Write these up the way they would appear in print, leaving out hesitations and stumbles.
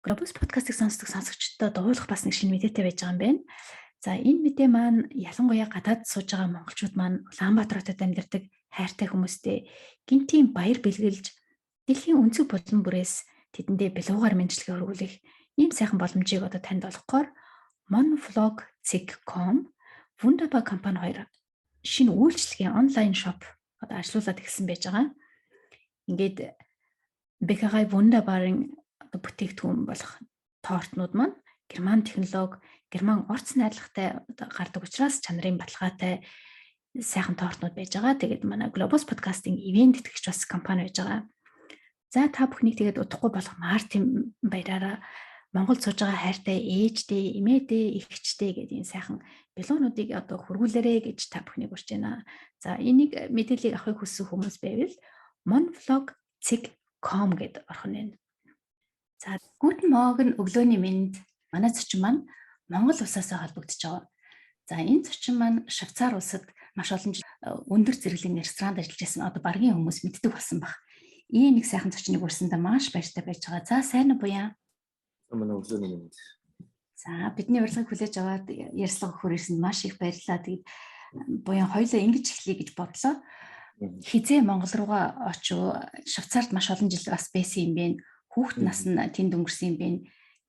Globus podcast-ыг сонсдог сонсогчдод дуулах бас нэг шинэ мэдээтэй байж байгаа юм байна. За, энэ мэдээ маань ялангуяа гадаад сууж байгаа монголчууд маань Улаанбаатар хотод амьдардаг хайртай хүмүүстэй гэнэтийн баяр бэлгэлж, дэлхийн өнцөг булан бүрээс тэдэндээ бялуугаар мэндчилгээ хүргүүлэх ийм сайхан боломжийг одоо танд олгохоор monvlog.com, Wunderbar компани хоёр шинэ үйлчилгээ, онлайн shop одоо ажилуулад эхэлсэн байж байгаа. Ингээд Bäckerei Wunderbar-ын одоо бүтээгдэхүүн болох тортнууд маань герман технологи, герман орц найрлагатай гардаг учраас чанарын баталгаатай сайхан тортнууд байж байгаа. Тэгээд манай Globus podcast-ын ивээн тэтгэгч бас компани байж байгаа. За, та бүхнийг тэгээд удахгүй болох Мартин баяраараа Монгол сууж байгаа хайртай ээждээ, эмээдээ, эгчдээ гэдэг энэ сайхан бялуунуудыг одоо хүргүүлээрэ гэж та бүхнийг урьж байна. За, энийг мэдээллийг авахыг хүссэн хүмүүс байвал monvlog.com гэдээ орох нь байна. За, Guten Morgen, өглөөний мэнд. Манай зочин маань Монгол улсаас холбогдож байгаа. За, энэ зочин маань Швейцар улсад маш олон жил өндөр зэрэглэлийн ресторанд ажиллаж байсан, одоо баргийн хүмүүс мэддэг болсон байх. Ийм нэг сайхан зочныг урьсандаа маш баяртай байж байгаа. За, сайн уу, Буян? Манай өглөөний мэнд. За, бидний урилгыг хүлээж аваад ярилцлага өгөхөөр ирсэнд маш их баярлалаа. Тэгээд, Буян, хоёулаа ингэж эхлэе гэж бодлоо. Хэзээ Монгол руугаа очив? Швейцарт маш олон жил бас байсан юм бэ? Хүүхэд нас нь тэнд өнгөрсөн юм бэ?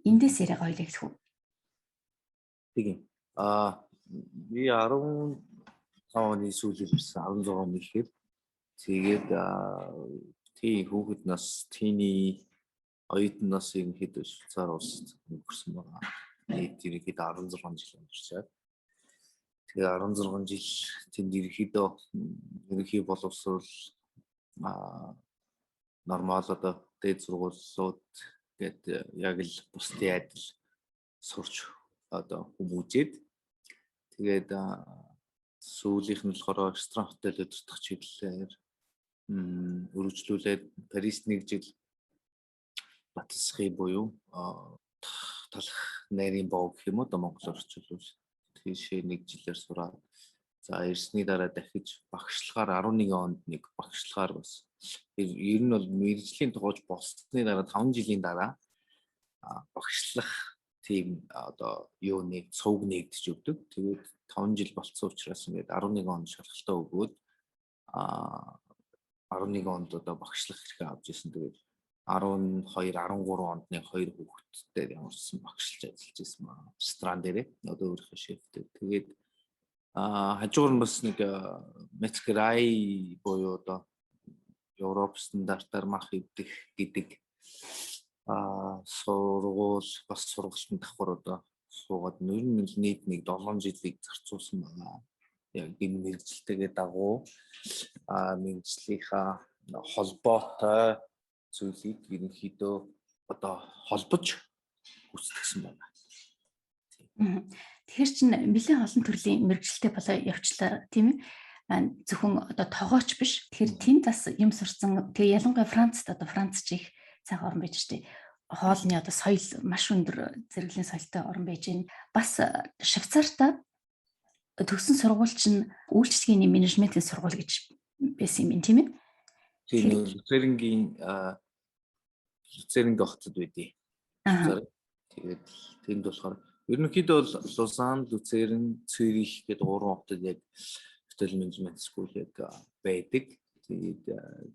Эндээс яриагаа хоёулаа эхлэх үү? Тийм. Би 15 оны сүүлээр ирсэн, 16 оны ихээр. Тэгээд тий, хүүхэд нас, тийний оюутан нас ерөнхийдөө Швейцар улсад өнгөрсөн байгаа. Нийт ерөнхийдөө 16 жил өнгөрчөөд. Тэгээ 16 жил тэнд ерөнхийдөө ерөнхий боловсрол, нормал одоо дээд сургуулиуд гээд яг л бусдын адил сурч, одоо хүмүүжээд, тэгээд сүүлийнх нь болохоор ресторан, хотел удирдах чиглэлээр өргөжлүүлээд Парист нэг жил pâtisserie буюу талах найрын боов гэх юм уу, одоо монголоор орчуулвал, тийшээ нэг жилээр сураад, за, ирсний дараа дахиж багшлагаар 11 онд нэг багшлагаар бас ер нь бол мэргэжлийн тогооч болсны дараа, 5 жилийн дараа багшлах тийм одоо юуны цуг нэгдэж өгдөг. Тэгээд 5 жил болцсон учраас ингээд 11 онд шалгалтаа өгөөд, 11 онд одоо багшлах эрхээ авч ирсэн. Тэгээд 12 13 онд нэг хоёр хүүхэдтэй ямарчсан багшилж ажиллаж байсан баа. Ресторан дээрээ одоо өөрийнхөө шефтэй. Тэгээд хажуугаар нь бас нэг Metzgerei буюу одоо Европ стандартаар мах эвдэх гэдэг сургууль, бас сургалтын давхар одоо суугаад ер нь нийт нэг 7 жилийг зарцуулсан байна. Яг энэ мэргэжилтэйгээ дагуу мэргэжлийнхаа холбоотой зүйлийг ерөнхийдөө одоо холбож гүйцэтгэсэн байна. Тэгэхээр чинь нэлээд олон төрлийн мэргэжилтэй болоо явчлаа, тийм ээ? Зөвхөн одоо тогооч биш. Тэгэхээр тэнд бас юм сурсан. Тэгээ ялангуяа Францад, одоо Франц ч их сайхан орн байж штэ. Хоолны одоо соёл маш өндөр зэрэглэлийн соёлтой орн байж байна. Бас Швейцартаа төгссөн сургууль чинь үйлчилгээний менежментийн сургууль гэж байсан юм, тийм ээ? Тийм, Люцернгийн хотод байдийн. Тэгээд тэнд болохоор ерөнхийдөө бол Лозанн, Люцерн, Цюрих гэдэг гурван хотод яг hotel management school яг байдаг. Тэгээд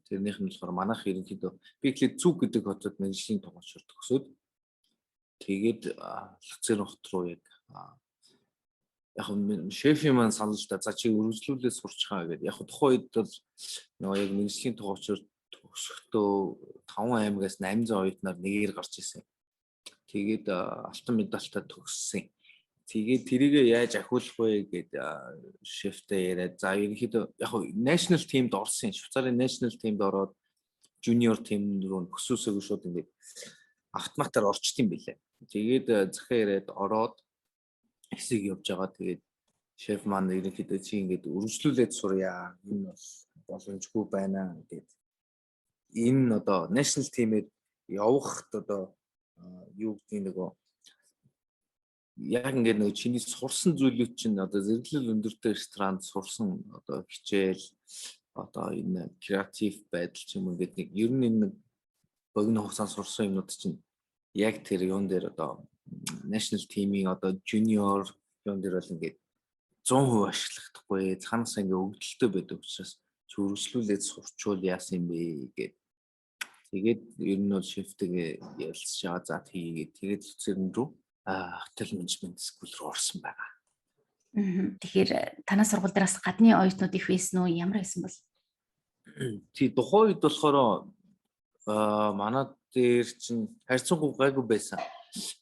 тэрнийх нь болохоор манайх ерөнхийдөө би эхлээд Зүг гэдэг хотод мэргэжлийн тогоочоор төгсөөд, тэгээд Люцерн хот руу яг яг шефийн маань санал л да, за, чи өргөжлүүлээд сурчхаа гэдэг. Яг тухайн үед бол нөгөө яг мэргэжлийн тогоочоор төгсөхдөө 5 аймагаас 800 оюутнаар нэгээр гарч ирсэн. Тэгээд алтан медальтай төгссөн. Тэгээд тэрийгэ яаж ахиулах вэ гэд шефтэй яриад, за, ерөнхийдөө яг national team-д орсон. Швейцарын national team-д ороод junior team руу өсөөсөөгүй шууд ингээд автоматар орчт юм билээ. Тэгээд захиа яриад ороод хэсэг явж байгаа. Тэгээд шеф маань ерөнхийдөө чи ингээд өргөжлүүлээд сурья. Энэ бол боломжгүй байна гэд. Энэ одоо national team-д явахт одоо юу гэдгийг нөгөө яг ингээд нөгөө чиний сурсан зүйлүүд чинь одоо зэрэглэл өндөртэй ресторанд сурсан одоо хичээл, одоо энэ креатив байдал ч юм уу ингээд нэг ер нь энэ богино хугацаанд сурсан юмнууд чинь Яг тэр юун дээр одоо national team-ийн одоо junior юун дээр бол ингээд 100% ашиглахдаггүй, цаанаас ингээ өгдөлтөй байдаг учраас чөрөглүүлээд сурчвал яасан юм бэ гэд. Тэгээд ер нь бол шефтэйгээ ярилцж байгаа. За тийгээд тэгээд Люцерн рүү hotel management school руу орсон байгаа. Тэгэхээр танаа сургууль дээр бас гадны оюутнууд их байсан уу? Ямар байсан бол? Тий, тухайн үед болохоор манай дээр чинь харьцангуй гайгүй байсан.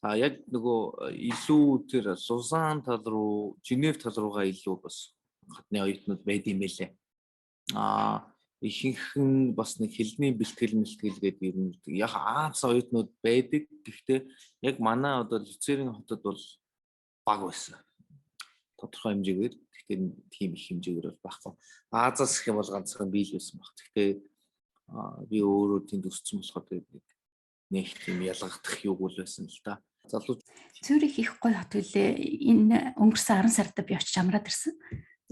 А яг нөгөө илүү тэр Лозан тал руу, Женев тал руугаа илүү бас гадны оюутнууд байд юм байлээ. А ихэнх нь бас нэг хэлний бэлтгэл мэлтгэл гэдэг ер нь яг Аз оюутнууд байдаг. Гэхдээ яг манай одоо Люцерн хотод бол бага байсан. Тодорхой хэмжээгээр. Гэхдээ тийм их хэмжээгээр бол байхгүй. Азаас гэх юм бол ганцхан би л байсан баг. Гэхдээ би өөрөө тэнд өссөн болохоор тэгээд нэг тийм ялгагдах юуг л байсан л да. Залуу Цюрих их гоё хот үлээ. Энэ өнгөрсөн 10 сард би очиж амраад ирсэн.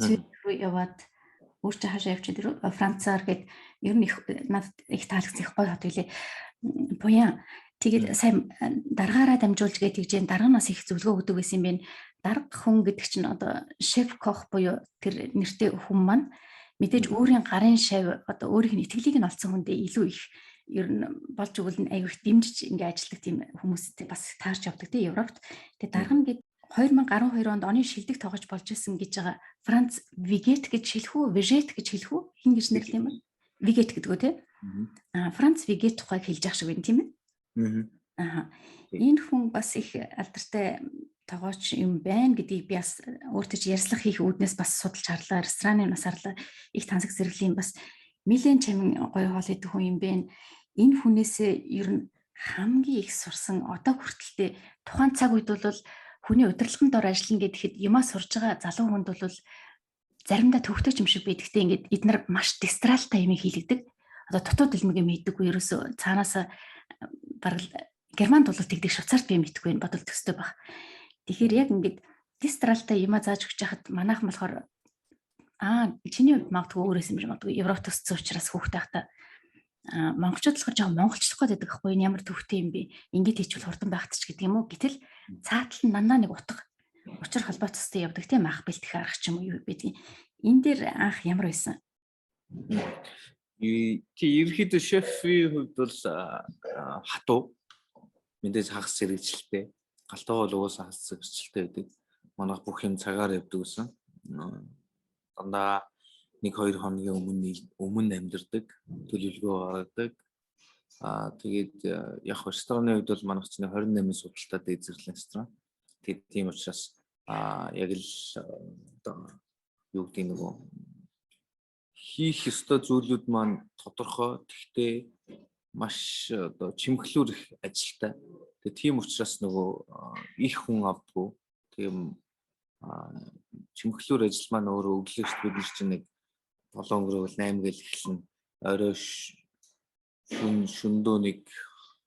Цюрих руу яваад өөр чи хаашаа явчих тэр Францаар гээд ер нь их надад их таалагдсан, их гоё хот үлээ. Буян тэгээд сайн даргаараа дамжуулж гээд тэгж дарга нас их зөвлөгөө өгдөг байсан юм байна. Дарга хүн гэдэг чинь одоо Chefkoch буюу тэр нэртэй хүн маань мэдээж өөрийн гарын шав, одоо өөрийнх нь итгэлийг нь олцсон хүндээ илүү их ер нь болж өгвөл нь аягүй их дэмжиж ингээ ажилладаг тийм хүмүүстэй бас таарч явдаг тийм Европт. Тэгээ дарга нь гээд 2012 онд оны шилдэг тоглож болж исэн гэж байгаа Франц Вигет гэж хэлэх үү, Вижет гэж хэлэх үү? Хин гэж нэрлэх юм бэ? Вигет гэдэг үү те? Аа, Франц Вигет тухайг хэлж явах шиг байна, тийм ээ? Аа. Энэ хүн бас их алдартай тогооч юм байна гэдгийг би бас өөртөө ч ярьцлага хийх үүднээс бас судалж харлаа, рестораны бас харлаа. Их тансаг зэрэглэлийн бас нэлээд чамин гоё хоол идэх хүн юм байна. Энэ хүнээсээ ер нь хамгийн их сурсан, одоо хүртэлтэй тухайн цаг үед бол хүний удирдлагын дор ажиллана гэхэд юмаа сурж байгаа залуу хүнд бол заримдаа төвхтэй юм шиг байдаг. Гэхдээ ингээд эднэр маш дистралтай юм хийлэгдэг. Одоо дутуу дэлмэг юм хийдэггүй, ерөөсөө цаанаасаа бараг Германд бол тэгдэг, Швейцарт би мэдэхгүй энэ бодол төстэй баг. Тэгэхээр яг ингээд дистралтай юмаа зааж өгч яхад манайхан болохоор чиний хувьд магадгүй өөрөөс юм шиг, магадгүй Европт өссөн учраас хүүхдээ хата монголчууд болохоор жоохон монголчлох гээд байдаг байхгүй, энэ ямар төвхтэй юм бэ? Ингээд хийчихвэл хурдан байхад ч гэдэг юм уу. Гэтэл цаатал нь нанаа нэг утга учир холбооцтой явдаг тийм ах бэлтгэх арга ч юм уу юу байдгийг. Энэ дээр анх ямар байсан? Тий, ерөнхийдөө шефийн хувьд бол хатуу, мэдээж хагас сэргэжилтэй, галтаа бол угаасаа хагас сэргэжилтэй байдаг. Манайх бүх юм цагаар явдаг гэсэн. Дандаа 1 2 хоногийн өмнө амьдардаг, төлөвлөгөө гаргадаг. Аа, тэгээд яг рестораны хувьд бол манайх чинь 28 судалтай дээд зэрэглэлийн ресторан. Тэгээд тийм учраас яг л одоо юу гэдэг, нөгөө хийх ёстой зүйлүүд маань тодорхой. Тэгтээ маш одоо чимхлүүр их ажилтай. Тэгээ тийм учраас нөгөө их хүн авдггүй. Тийм чимхлүүр ажил маань өөрөө өглөөшт бид нар чинь нэг 7 өнгөрөөл 8 гээл эхэлнэ. Орой шөндөө нэг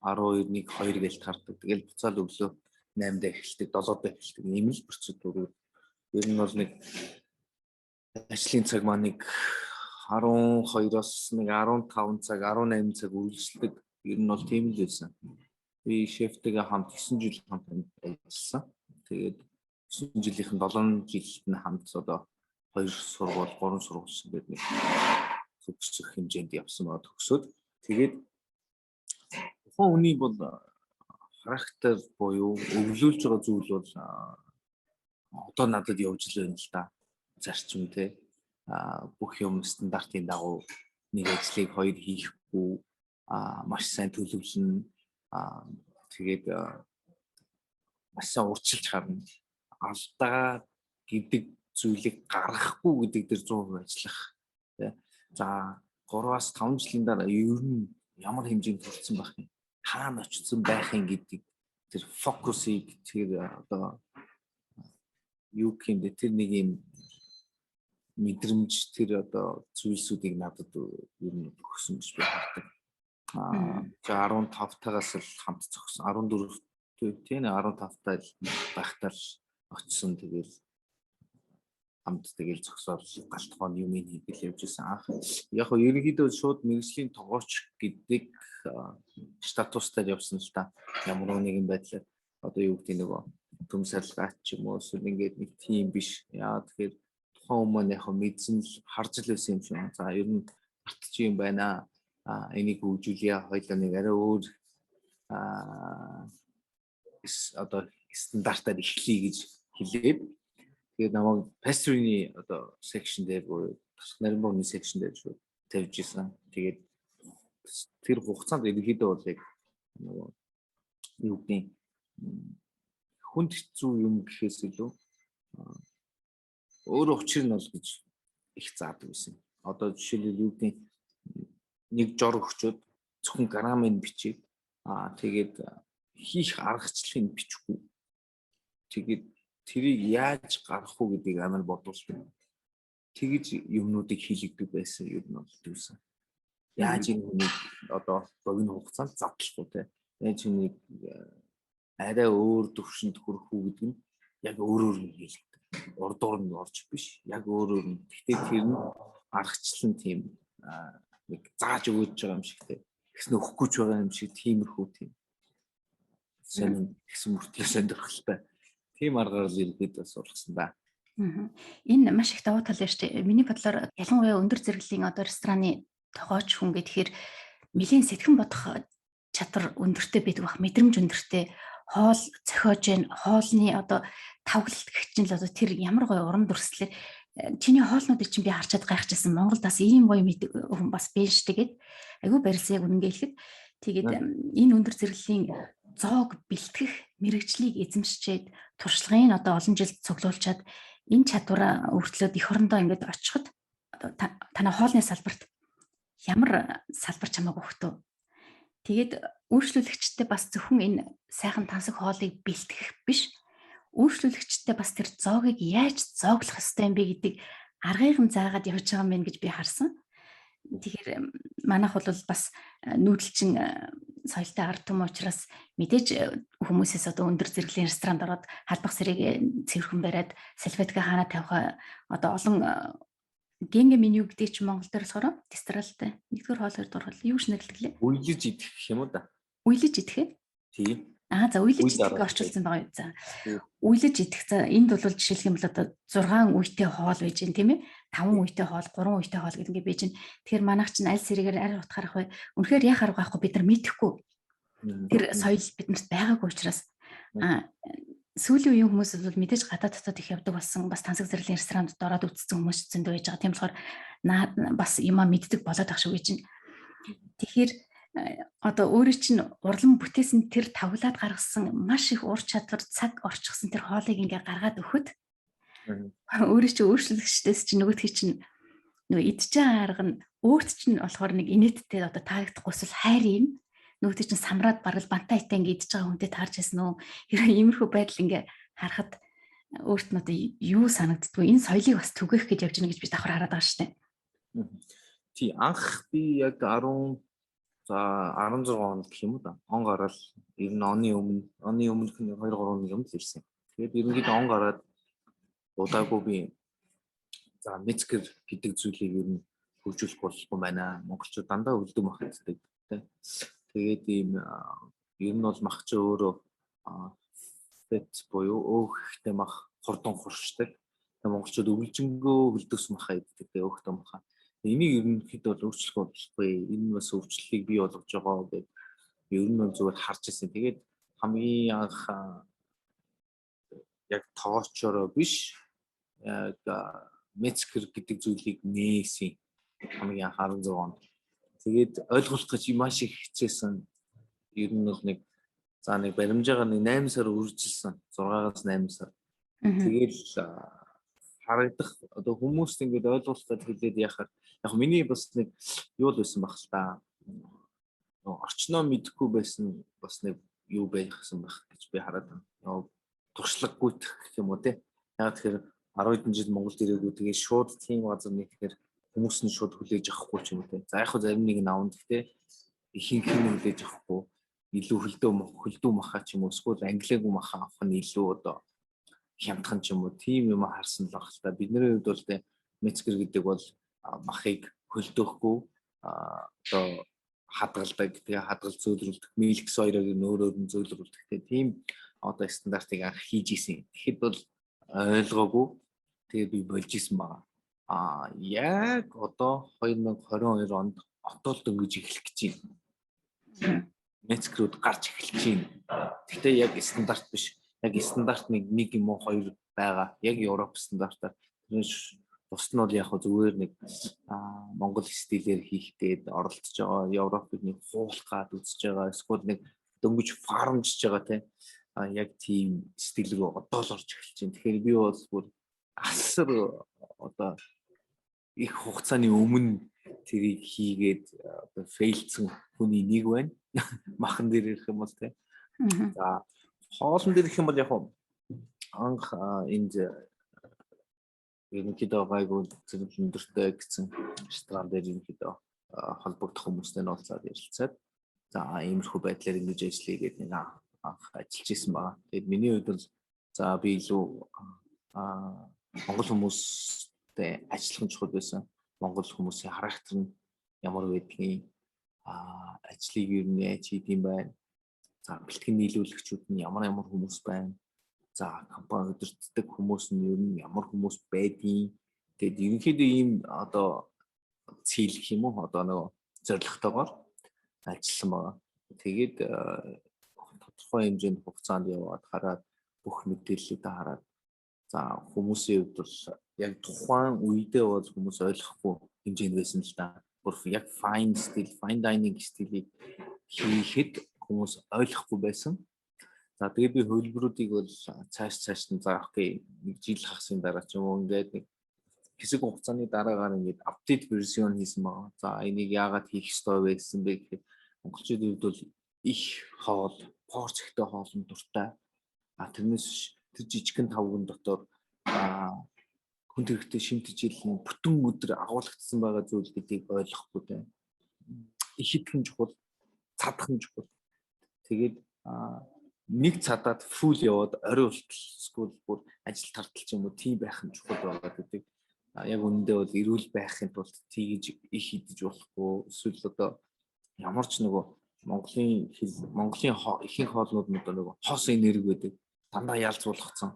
12 1 2 гээл тардаг. Тэгэл буцаал өглөө 8-д эхэлдэг, 7-д эхэлдэг. Ийм л процедур. Ер нь бол нэг ажлын цаг маань нэг 12-оос нэг 15 цаг, 18 цаг үргэлжлэдэг. Ер нь бол тийм л байсан. Би шефтэйгээ хамт 9 жил хамт ажилласан. Тэгээд 9 жилийнхэн 7 жилд нь хамт одоо 2 сургууль, 3 сургууль гэдэг нэг төгсөх хэмжээнд явсан байгаа, төгсөөд. Тэгээд тухайн хүний бол характер буюу өвлүүлж байгаа зүйл бол одоо надад явж л байна л да. Зарчим те. Бүх юм стандартын дагуу, нэг ажлыг хоёр хийхгүй, маш сайн төлөвлөнө, тэгээд маш сайн урьдчилж харна, алдаа гэдэг зүйлийг гаргахгүй гэдэг дээр 100% ажиллах тий. За, 3-аас 5 жилийн дараа ер нь ямар хэмжээнд хүрсэн байх юм, хаана очсон байх юм гэдэг тэр фокусыг, тэр одоо юу гэх юм бэ, тэр нэг юм мэдрэмж, тэр одоо зүйлсүүдийг надад ер нь өгсөн гэж би хардаг. Аа, 15 тагаас л хамт зогсон. 14 тийм 15 таа л байхдаа л очсон. Тэгэл Хамт тэгэл зогсоол галтгоон юм хийгээл явж исэн. Анх яг хөө ерөнхийдөө шууд мэргэжлийн тогооч гэдэг статустай явсан л та. Ямар нэгэн байдлаар одоо юу гэдэг нөгөө төм сарилгаач ч юм уу эсвэл ингээд нэг тийм биш. Яа тэгэхээр тухайн хүмүүс маань яг мэдсэн л харж л байсан юм шиг. За ер нь арт чи юм байна. А энийг хөгжүүлье, хоёлаа нэг арай өөр одоо стандартаар эхлэе гэж хэлээд тэгээд намайг pastry-ний одоо section дээр буюу нарийн бууны section дээр шууд тавьж исэн. Тэгээд тэр хугацаанд ерөнхийдөө бол яг нөгөө юу гэдгийг хүнд хэцүү юм гэхээс илүү өөрөө учир нь бол гэж их заадаг байсан. Одоо жишээлбэл юу гэдгийг нэг жор өгчөөд зөвхөн грамыг бичээд тэгээд хийх аргачлалыг бичихгүй. Тэгээд тэрийг яаж гаргах уу гэдгийг амар бодуулдаг. Тэгэж юмнуудыг хийлэгдэг байсан юм нь бол тэгсэн. Яаж энэ хүнийг одоо богино хугацаанд задлах уу те. Яаж хүнийг арай өөр төвшөнд хүрэх үү гэдэг нь яг өөрөөр нь хийлэгдэг. Урдуур нь орж биш, яг өөрөөр нь. Гэхдээ тэр нь аргачлал нь тийм нэг зааж өгөөж байгаа юм шиг те. Тэгсэн өгөхгүй ч байгаа юм шиг тиймэрхүү тийм. Сонин тэгсэн мөртлөө сонирхолтой. Тийм аргаар л иргэд бас сургасан да. Энэ маш их давуу тал байна шүү дээ. Миний бодлоор ялангуяа өндөр зэрэглэлийн одоо рестораны тогооч хүн гэхээр нэлээн сэтгэн бодох чадвар өндөртэй байдаг бах, мэдрэмж өндөртэй, хоол зохиож гэн хоолны одоо тавглалт гэх чинь л одоо тэр ямар гоё урам дүрслэлээр чиний хоолнуудыг чинь би харчаад гайхчихсан. Монголд бас ийм гоё мэддэг хүн бас байна шүү дээ гэд айгүй барилсан яг үнэнгээ хэлэхэд. Тэгээд энэ өндөр зэрэглэлийн зоог бэлтгэх мэрэгжлийг эзэмшчээд туршлагын одоо олон жил цуглуулчаад энэ чадвараа өртлөөд эх орондоо ингээд очиход одоо танай хоолны салбарт ямар салбар чамайг өгтөө? Тэгээд өөрчлөлөгчтэй бас зөвхөн энэ сайхан тансаг хоолыг бэлтгэх биш, өөрчлөлөгчтэй бас тэр зоогийг яаж зооглох ёстой юм бэ гэдэг аргыг нь заагаад явж байгаа юм байна гэж би харсан. Тэгэхээр манайх бол бас нүүдэлчин соёлтой ард түмэн учраас мэдээж хүмүүсээс одоо өндөр зэрэглэлийн ресторанд ороод халбах сэрийг цэвэрхэн бариад салфетка хаана тавих одоо олон генгэ меню гэдэг чинь Монгол дээр болохоор дистралтай. Нэгдүгээр хоол, хоёрдугаар хоол юу ч нэрлэдэг лээ. Уйлж идэх юм уу да? Уйлж идэх ээ? Тийм. Аа за уйлж идэх орчуулсан байгаа юу? За. Уйлж идэх. За энд бол жишээлх юм бол одоо 6 үетэй хоол байж гин тийм ээ? 5 үетэй хоол, 3 үетэй хоол гэдэг ингээ байж гин. Тэгэхээр манайх чинь аль сэргээр аль утгаарах вэ? Үнэхээр яхаар арга байхгүй бид нар мэдэхгүй. Тэр соёл биднэрт байгаагүй учраас сүүлийн үеийн хүмүүс бол мэдээж гадаад дотоод их явдаг болсон. Бас тансаг зэрэглэлийн ресторанд ороод үзсэн хүмүүс зөндөө байж байгаа. Тийм болохоор бас юмаа мэддэг болоод ах шиг гэж байна. Тэгэхээр одоо өөрөө чинь урлан бүтээсэн тэр тавглаад гаргасан маш их ур чадвар цаг орчихсон тэр хоолыг ингээ гаргаад өгөхөд өөрөө чинь өөрчлөгчдөөс чинь нөгөөдхий чинь нөгөө идж байгаа арга нь өөрт чинь болохоор нэг инээдтэй одоо таагдахгүй эсвэл хайр юм нөгөөдхий чинь самраад бараг бантаа итаа ингээ идж байгаа хүнтэй таарч байсан уу? Хэрэг иймэрхүү байдал ингээ харахад өөрт нь одоо юу санагддгүй энэ соёлыг бас түгээх гэж явж байгаа гэж би давхар хараад байгаа шүү дээ. Тий, анх би яг 10 за 16 онд гэх юм уу да. Он гараад ер нь оны өмнө оны өмнөх нь 2 3 оны өмнө л ирсэн. Тэгээд ерөнхийдөө он гараад удаагүй би за Metzger гэдэг зүйлийг ер нь хөгжүүлэх болохгүй байна. Монголчууд дандаа өлдөг мах иддэг тий. Тэгээд ийм ер нь бол мах чи өөрөө фет буюу өөхтэй мах хурдан хуршдаг. Тэгээд монголчууд өвлжөнгөө хөлдөөс махаа иддэг тий өөхтэй махаа. Энийг ерөнхийдөө бол өөрчлөх болохгүй. Энэ бас өөрчлөлтийг бий болгож байгаа гэдэг ер нь бол зүгээр харж ирсэн. Тэгээд хамгийн анх яг тоочороо биш яг Metzger гэдэг зүйлийг нээсэн хамгийн анх 16 онд. Тэгээд ойлгох гэж маш их хичээсэн. Ер нь бол нэг за нэг баримжаагаар нэг 8 сар үржилсэн. 6-аас 8 сар. Тэгэл харагдах одоо хүмүүст ингээд ойлгуулах гэж хэлээд яхаар яг миний бас нэг юу л байсан баг л та. Орчноо мэдэхгүй байсан бас нэг юу байхсан байх гэж би хараад байна. Нөгөө туршлагагүй гэх юм уу те. Яг тэгэхээр 10 хэдэн жил Монголд ирээгүй тэгээ шууд тийм газар нэг тэгэхээр хүмүүс нь шууд хүлээж авахгүй ч юм уу те. За яг хөө зарим нэг нь авна гэхдээ ихэнх нь хүлээж авахгүй илүү хөлдөө маха ч юм уу эсвэл англиагүй маха авах нь илүү одоо Хямдхан ч юм уу, тийм юм харсан л баг л та. Бидний хувьд бол тэ Metzger гэдэг бол махыг хөлдөөхгүй одоо хадгалдаг, тэгээ хадгал зөөлрүүлдэг, Milchsäure-г өөрөөр нь зөөлрүүлдэг, тэгээ тийм одоо стандартыг анх хийж исэн. Тэгэхэд бол ойлгоогүй. Тэгээ би болж исэн байгаа. А яг одоо 2022 онд одоо л дөнгөж эхлэх гэж байна. Metzger-үүд гарч эхэлж байна. Гэхдээ яг стандарт биш. Яг стандарт нэг нэг юм уу хоёр байгаа. Яг Европ стандартаар. Тэрнээс бусд нь бол яг зүгээр нэг Монгол стилээр хийх гээд оролдож байгаа. Европыг нэг хуулах гад үзэж байгаа. Эсвэл нэг дөнгөж farm-жиж байгаа, тийм. Яг тийм стил рүү одоо л орж эхэлж байна. Тэгэхээр би бол бүр асар одоо их хугацааны өмнө тэрийг хийгээд одоо fail-дсэн хүний нэг байна. Махан дээр ирэх юм бол, тийм. За, хоолн дээр ирэх юм бол яг анх энд ерөнхийдөө гайгүй зэрэг өндөртэй гэсэн ресторан дээр ерөнхийдөө холбогдох хүмүүстэй нь уулзаад ярилцаад, за, иймэрхүү байдлаар ингэж ажиллая гэдэг нэг анх ажиллаж исэн байгаа. Тэгээд миний хувьд бол за, би илүү монгол хүмүүстэй ажиллах нь чухал байсан. Монгол хүмүүсийн характер нь ямар байдгийг, ажлыг ер нь яаж хийдэг юм байна. За, бэлтгэн нийлүүлэгчүүд нь ямар ямар хүмүүс байна. За, компани удирддаг хүмүүс нь ер нь ямар хүмүүс байдгийг. Тэгээд ерөнхийдөө ийм одоо цэл гэх юм уу, одоо нөгөө зорилготойгоор ажилласан байгаа. Тэгээд тодорхой хэмжээнд хугацаанд яваад хараад, бүх мэдээллүүдээ хараад, за, хүмүүсийн хувьд бол яг тухайн үедээ бол хүмүүс ойлгохгүй хэмжээнд байсан л да. Бүр яг fine style, fine dining стилийг хийхэд хүмүүс ойлгохгүй байсан. За, тэгээ би хувилбаруудыг бол цааш цааш нь, за, okay, нэг жил хагасын дараа ч юм уу, ингээд нэг хэсэг хугацааны дараагаар ингээд update version хийсэн байгаа. За, энийг яагаад хийх ёстой вэ гэсэн бэ гэхэд монголчуудын хувьд бол их хоол, порц ихтэй хоолнд дуртай. А тэрнээс тэр жижигхэн тавган дотор хүнд хэрэгтэй шим тэжээл нь бүтэн өдөр агуулгдсан байгаа зүйл гэдгийг ойлгохгүй те. Их идэх нь чухал, цадах нь чухал. Тэгээд нэг цадаад full яваад орой болтол эсвэл бүр ажил тартал ч юм уу, тийм байх нь чухал байгаа гэдэг. Яг үнэндээ бол эрүүл байхын тулд тэгж их идэж болохгүй. Эсвэл одоо ямар ч нөгөө Монголын хэл, Монголын ихэнх хоолнууд нь одоо нөгөө хос энерги байдаг. Дандаа ялзуулгацсан.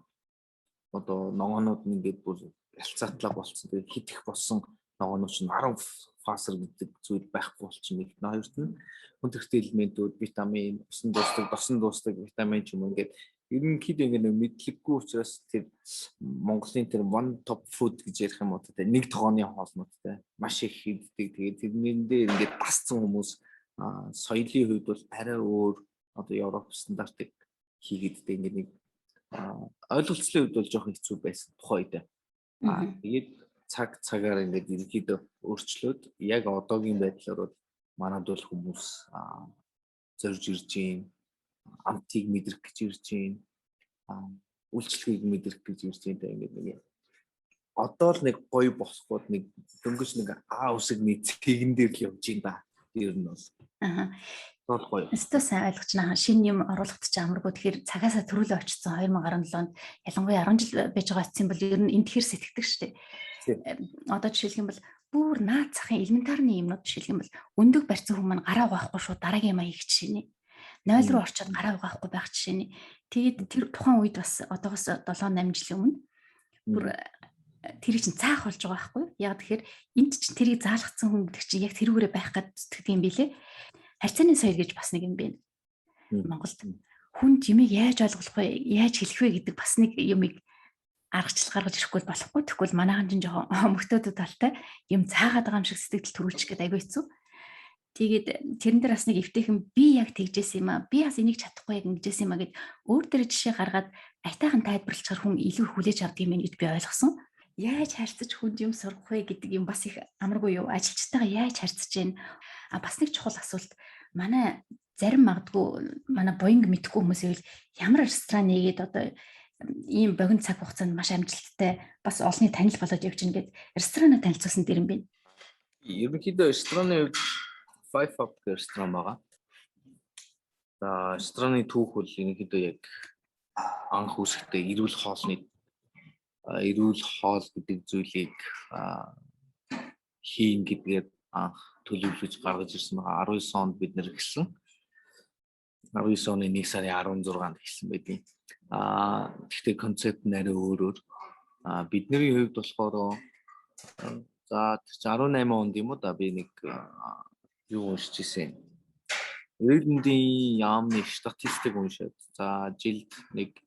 Одоо ногоонууд нь ингээд бүр ялцаатлаа болцсон. Тэгээд хит их болсон ногоонууд чинь 10 Faser гэдэг зүйл байхгүй болчихно нэг. Хоёрт нь хүнд хэрэгтэй элементүүд, витамин, усан дуустдаг, досон дуустдаг витамин ч юм уу, ингээд ерөнхийдөө ингээд нэг мэдлэггүй учраас тэр Монголын тэр one pot food гэж ярих юм уу те, нэг тогооны хоолнууд те, маш их хийддэг. Тэгээд тэрнэн дээр ингээд дасцсан хүмүүс соёлын хувьд бол арай өөр, одоо Европ стандартыг хийгээд те, ингээд нэг ойлголцлын хувьд бол жоохон хэцүү байсан тухайн үед. Тэгээд цаг цагаар ингээд ерөнхийдөө өөрчлөөд яг одоогийн байдлаар бол манад бол хүмүүс зорж ирж байна. Амтыг мэдрэх гэж ирж байна. Үйлчлэгийг мэдрэх гэж ирж байна. Ингээд нэг одоо л нэг гоё босгоод нэг дөнгөж нэг А үсэгний цэгэн дээр л явж байна да. Ер нь бол. Аа. Бол гоё. Өстөө сайн ойлгож байна. Шинэ юм оруулахад ч амаргүй. Тэгэхээр цагаасаа төрүүлээ очсон 2017 онд, ялангуяа 10 жил байж байгаа очсон бол ер нь энд хэр сэтгэдэг шүү дээ. Одоо жишээлх юм бол бүр наад захын элементарны юмнууд, жишээлх юм бол өндөг барьсан хүн маань гараа угаахгүй шууд дараагийн юм хийх жишээ нэ. 0 руу орчоод гараа угаахгүй байх жишээ нэ. Тэгээд тэр тухайн үед бас одоогоос 7 8 жилийн өмнө бүр тэрийг чинь цаах болж байгаа байхгүй юу? Яг тэгэхээр энд чинь тэрийг заалгацсан хүн гэдэг чинь яг тэрүүгээрээ байх гээд зүтгэдэг юм билэ. Харьцааны соёл гэж бас нэг юм байна. Монголд хүнд юмыг яаж ойлгох вэ, яаж хэлэх вэ гэдэг бас нэг юмыг аргачлал гаргаж ирэхгүй болохгүй. Тэгвэл манайхан чинь жоохон мөхтөөдөд талтай юм цаагаад байгаа юм шиг сэтгэл төрүүлчих гээд айгүй хэцүү. Тэгээд тэрэн дээр бас нэг эвтэйхэн би яг тэгжсэн юм аа. Би бас энийг чадахгүй яг ингэжсэн юм аа гэд өөр дээр жишээ гаргаад аятайхан тайлбарлахаар хүн илүү хүлээж авдаг юм гэж би ойлгосон. Яаж харьцаж хүнд юм сургах вэ гэдэг юм бас их амаргүй юу? Ажилчтайгаа яаж харьцаж гин? А бас нэг чухал асуулт, манай зарим магадгүй манай буянг мэдхгүй хүмүүс ивэл ямар ресторан нэгээд одоо ийм богино цаг хугацаанд маш амжилттай бас олонний танил болоод явж гин гэд ресторанаа танилцуулсан дэр юм байна. Ерөнхийдөө рестораны хувьд Five Up гэх ресторан байгаа. За, рестораны түүх бол ерөнхийдөө яг анх үүсэхдээ эрүүл хоолны Эрүүл хоол гэдэг зүйлийг хийн гэдгээр анх төлөвлөж гаргаж ирсэн байгаа. 19 онд бид нэр эхэлсэн. 19 оны 1 сарын 16-нд эхэлсэн байдیں۔ Гэхдээ концепт нь арай өөрөөр. Бидний хувьд болохоор за тэр чинь 18 онд юм уу да, би нэг юу уншиж ирсэн. Эрүүл мэндийн яамны статистик уншаад, за, жилд нэг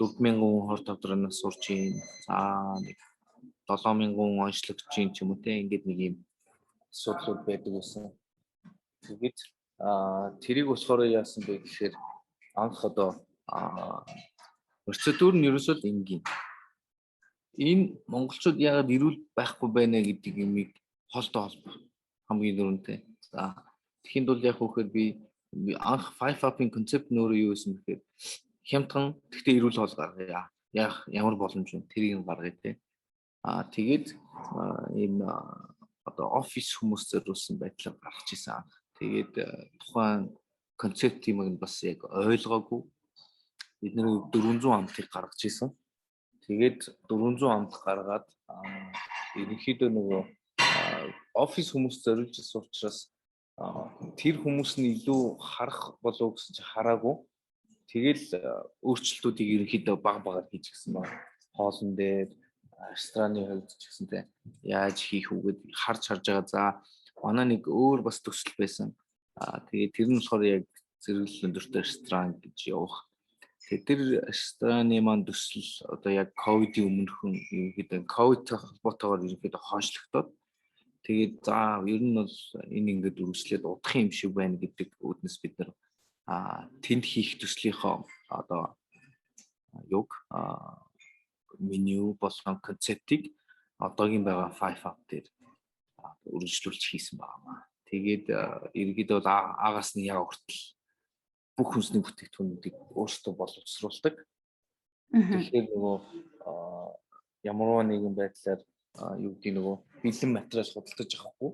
4000 хүн хор тавдраанаас сурч юм. За, нэг 7000 хүн онцлогдож юм ч юм уу те, ингээд нэг юм асуудлууд байдаг байсан. Тэгээд тэрийг болохоор яасан бэ гэхээр анх одоо процедур нь ерөөсөө л энгийн. Энэ монголчууд яагаад эрүүл байхгүй байна гэдэг юмыг хоолтой холбох хамгийн түрүүнтэй. За, тэгэхэд бол яг хөөхөр би анх 5 up-ын концепт нь өөрөө юу байсан бэхээр хямдхан, гэхдээ эрүүл хоол гаргая. Яг ямар боломж вэ? Тэрийг нь гаргая те. Тэгээд ийм одоо офис хүмүүс зориулсан байдлаар гаргаж исэн анх. Тэгээд тухайн концепт юм нь бас яг ойлгоогүй. Бид нэр 400 амтыг гаргаж исэн. Тэгээд 400 амт гаргаад ерөнхийдөө нөгөө офис хүмүүс зориулж исэн учраас тэр хүмүүс нь илүү харах болов гэсэн чи хараагүй. Тэгэл өөрчлөлтүүдийг ерөнхийдөө баг багаар хийж гисэн ба. Хоолн дээр, рестораны хувьд ч гэсэн те, яаж хийх үү гэд харж харж байгаа. За, манай нэг өөр бас төсөл байсан. Тэгээд тэр нь болохоор яг зэрэглэл өндөртэй ресторан гэж явах. Тэгээд тэр рестораны маань төсөл одоо яг ковидын өмнөхөн ерөнхийдөө ковидтой холбоотойгоор ерөнхийдөө хойшлогдоод, тэгээд за, ер нь бол энэ ингээд үргэлжлээд удах юм шиг байна гэдэг үүднээс бид нар тэнд хийх төслийнхөө одоо юг меню болон концептыг одоогийн байгаа 5 up дээр үргэлжлүүлж хийсэн байгаа маа. Тэгээд ерөнхийдөө бол агаас нь яг хүртэл бүх хүнсний бүтээгдэхүүнүүдийг өөрсдөө боловсруулдаг. Тэгэхээр нөгөө ямарваа нэгэн байдлаар юу гэдэг, нөгөө бэлэн материал худалдаж авахгүй,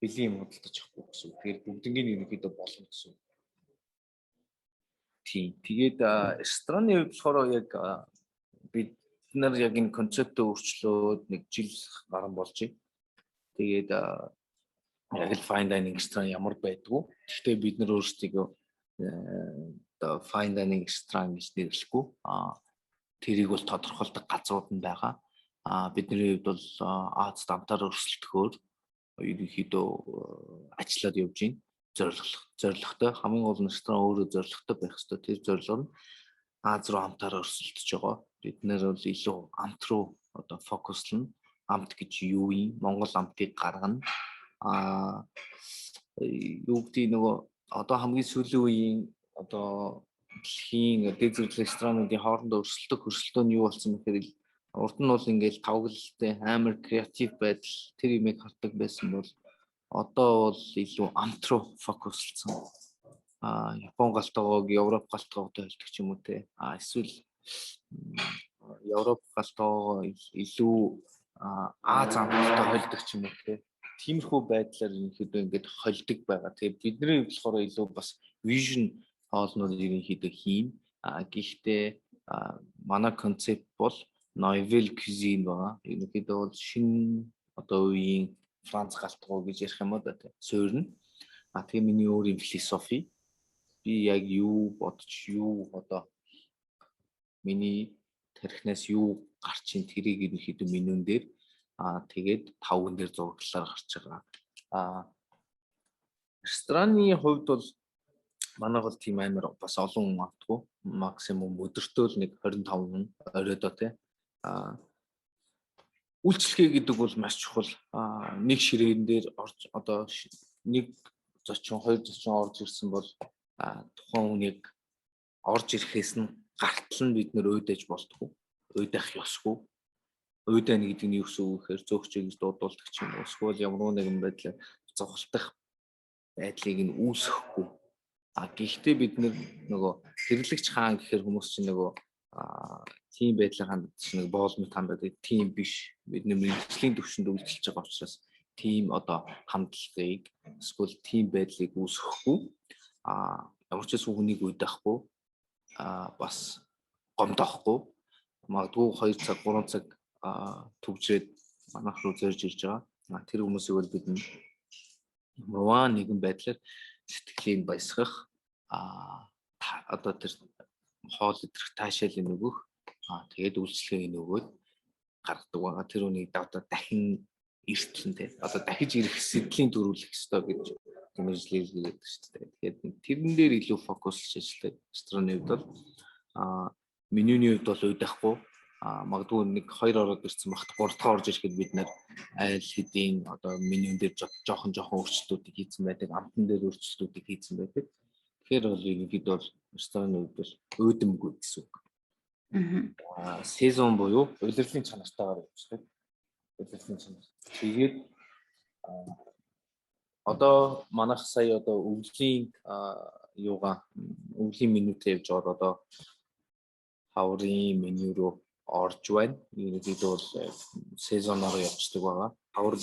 бэлэн юм худалдаж авахгүй гэсэн үг. Тэгэхээр бүгднгийн ерөнхийдөө болно гэсэн үг. Тийм. Тэгээд рестораны хувьд болохоор яг бид нар яг энэ концептөө өөрчлөөд нэг жил гарan болж байна. Тэгээд яг л fine dining restaurant ямар байдгүй. Гэхдээ бид нар өөрсдийгөө одоо fine dining restaurant гэж нэрлэхгүй. Тэрийг бол тодорхойлдог газрууд нь байгаа. Бидний хувьд бол Азид амтаар өрсөлдөхөөр ерөнхийдөө ажиллаад явж байна. Зорилготой. Хамгийн гол нь ресторан өөрөө зорилготой байх ёстой. Тэр зорилго нь Аз руу амтаар өрсөлдөж байгаа. Бид нэр бол илүү амт руу одоо фокуслно. Амт гэж юу юм? Монгол амтыг гаргана. Юу гэдэг, нөгөө одоо хамгийн сүүлийн үеийн одоо дэлхийн дэд зэрлэг ресторануудын хоорондоо өрсөлдөх өрсөлдөөн нь юу болсон бэхээр урд нь бол ингээл тавглалтай амар креатив байдал тэр юмыг хардаг байсан бол одоо бол илүү амт руу фокуслсан. Япон гал тогоог Европ гал тогоотой холдох ч юм уу те. Эсвэл Европ гал тогоогоо илүү Аз амттай холдох ч юм уу те. Тиймэрхүү байдлаар ерөнхийдөө ингээд холдог байгаа. Тэгээ бидний хувьд болохоор илүү бас fusion хоолнууд ерөнхийдөө хийн. Гэхдээ манай концепт бол nouvelle cuisine байгаа. Ерөнхийдөө бол шинэ одоо үеийн Франц гал тогоо гэж ярих юм уу да, тий. Суурь нь. Тэгээ миний өөрийн философи, би яг юу бодож, юу одоо миний тархинаас юу гарч ин, тэрийг ерөнхийдөө менюн дээр, тэгээд тавган дээр зураглалаар гарч байгаа. Рестораны хувьд бол манай бол тийм амар бас олон хүн авдаггүй. Максимум өдөртөө л нэг 25 хүн оройдоо тий. Үйлчлэгээ гэдэг бол маш чухал. Нэг ширээн дээр орж, одоо нэг зочин, хоёр зочин орж ирсэн бол тухайн хүнийг орж ирэхээс нь гартал нь бид нөр уйдаж болтгоо. Уйдах ёсгүй. Уйдана гэдэг нь юу гэсэн үг гэхээр зөөгч гэж дуудуулдаг ч юм уу. Эсвэл ямар нэгэн байдлаар зугалтах байдлыг нь үүсгэхгүй. Гэхдээ бид нөгөө хэрэглэгч хаан гэхээр хүмүүс чинь нөгөө тийм байдлаар ханддаг чинь нэг боолмот ханддаг тийм биш. Бид нэр мэргэжлийн төвшөнд үйлчилж байгаа учраас тийм одоо хандлагыг эсвэл тийм байдлыг үүсгэхгүй. Ямар ч байсан хүнийг уйдахгүй, бас гомдоохгүй. Магадгүй 2 цаг, 3 цаг түгжрээд манайх руу зорж ирж байгаа. Тэр хүмүүсийг бол бид ямарваа нэгэн байдлаар сэтгэлийг баясгах, одоо тэр хоол идрэх таашаалын өгөх, тэгээд үйлчлэгийг өгөөд гаргадаг байгаа. Тэр үнийг одоо дахин эртлэн те одоо дахиж ирэх сэдлийн төрүүлэх ёстой гэж мэргэжлэл гэдэг шүү дээ. Тэгэхээр тэрэн дээр илүү фокуслж ажилладаг. Рестораны хувьд бол менюний хувьд бол уйдахгүй, магадгүй нэг хоёр ороод ирсэн багт гурав дахь орж ирэхэд бид нэр айл хэдийн одоо менюн дээр жоохон өөрчлөлтүүдийг хийсэн байдаг, амтан дээр өөрчлөлтүүдийг хийсэн байдаг. Тэгэхээр бол ерөнхийдөө бол рестораны хувьд бол уйдамгүй гэсэн үг. Сезон буюу улирлын чанартайгаар явждаг. Улирлын чанар. Тэгээд одоо манайх сая одоо өвлийн юугаа өвлийн менютэй явж байгаа, одоо хаврын меню руу орж байна. Ерөнхийдөө бол сезоноор явцдаг байгаа. Хавар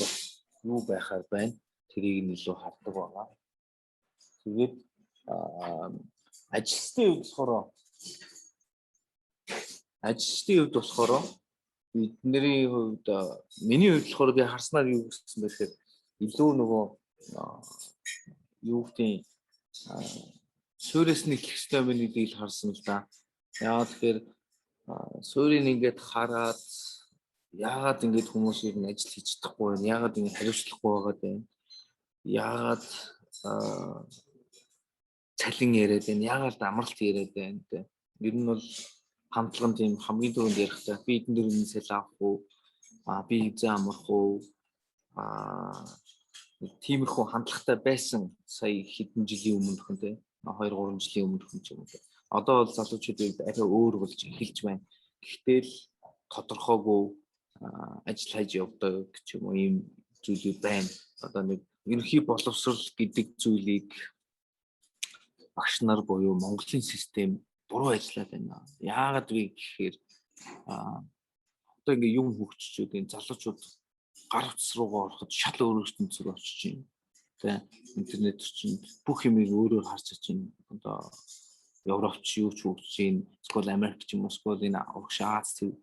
юу байхаар байна. Тэрийг нь илүү хардаг байгаа. Тэгээд ажилчдын хувьд болохоор бидний хувьд, миний хувьд болохоор би харснаар юу гэсэн бэ гэхээр илүү нөгөө юу гэдгийг суурьээс нь эхлэх ёстой байна гэдгийг л харсан л да. Яагаад тэгэхээр суурийг ингээд хараад яагаад ингээд хүмүүс ер нь ажил хийж чадахгүй байна? Яагаад ингээд хариуцлахгүй байгаад байна? Яагаад цалин яриад байна? Яагаад амралт яриад байна те? Ер нь бол хамтлага нь тийм хамгийн түрүүнд ярихдаа би эдэн дөрвөн цалин авах уу? Би хэзээ амрах уу? Тиймэрхүү хандлагатай байсан сая хэдэн жилийн өмнө те 2 3 жилийн өмнө ч юм уу. Одоо бол залуучуудын арай өөр болж эхэлж байна. Гэхдээ л тодорхойгүй ажил хайж явдаг ч юм уу ийм зүйлүүд байна. Одоо нэг ерөнхий боловсрал гэдэг зүйлийг багш нар буюу Монголын систем буруу ажиллаад байна. Яагаад вэ гэхээр одоо ингээ юм хөгжчүүд энэ залуучууд гар утас руугаа ороход шал өөр ертөнц рүү очиж байна. Тэ, интернет орчинд бүх юмыг өөрөөр харж чадж байна. Одоо Европч юу ч хөгжиж байна. Эсвэл Америк ч юм уу, эсвэл энэ урагш Аз төв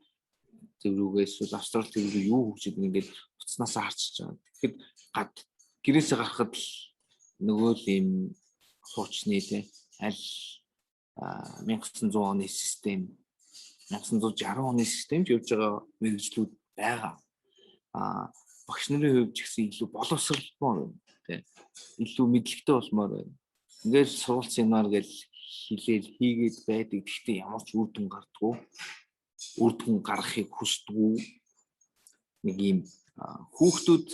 рүүгээ эсвэл Австрали төв рүү юу хөгжиж ингээд утаснаасаа харчиж байгаа. Тэгэхэд гад гэрээсээ гарахад л нөгөө л ийм хуучны тэ аль 1900 оны систем, 1960 оны системд явж байгаа мэргэжлүүд байгаа. Багш нарын хувьд ч гэсэн илүү боловсралмоор байна. Тэ, илүү мэдлэгтэй болмоор байна. Ингээд сургууль семинар гэж хилээл хийгээд байдаг. Гэхдээ ямар ч үр дүн гардггүй. Үр дүн гаргахыг хүсдэггүй. Нэг ийм хүүхдүүд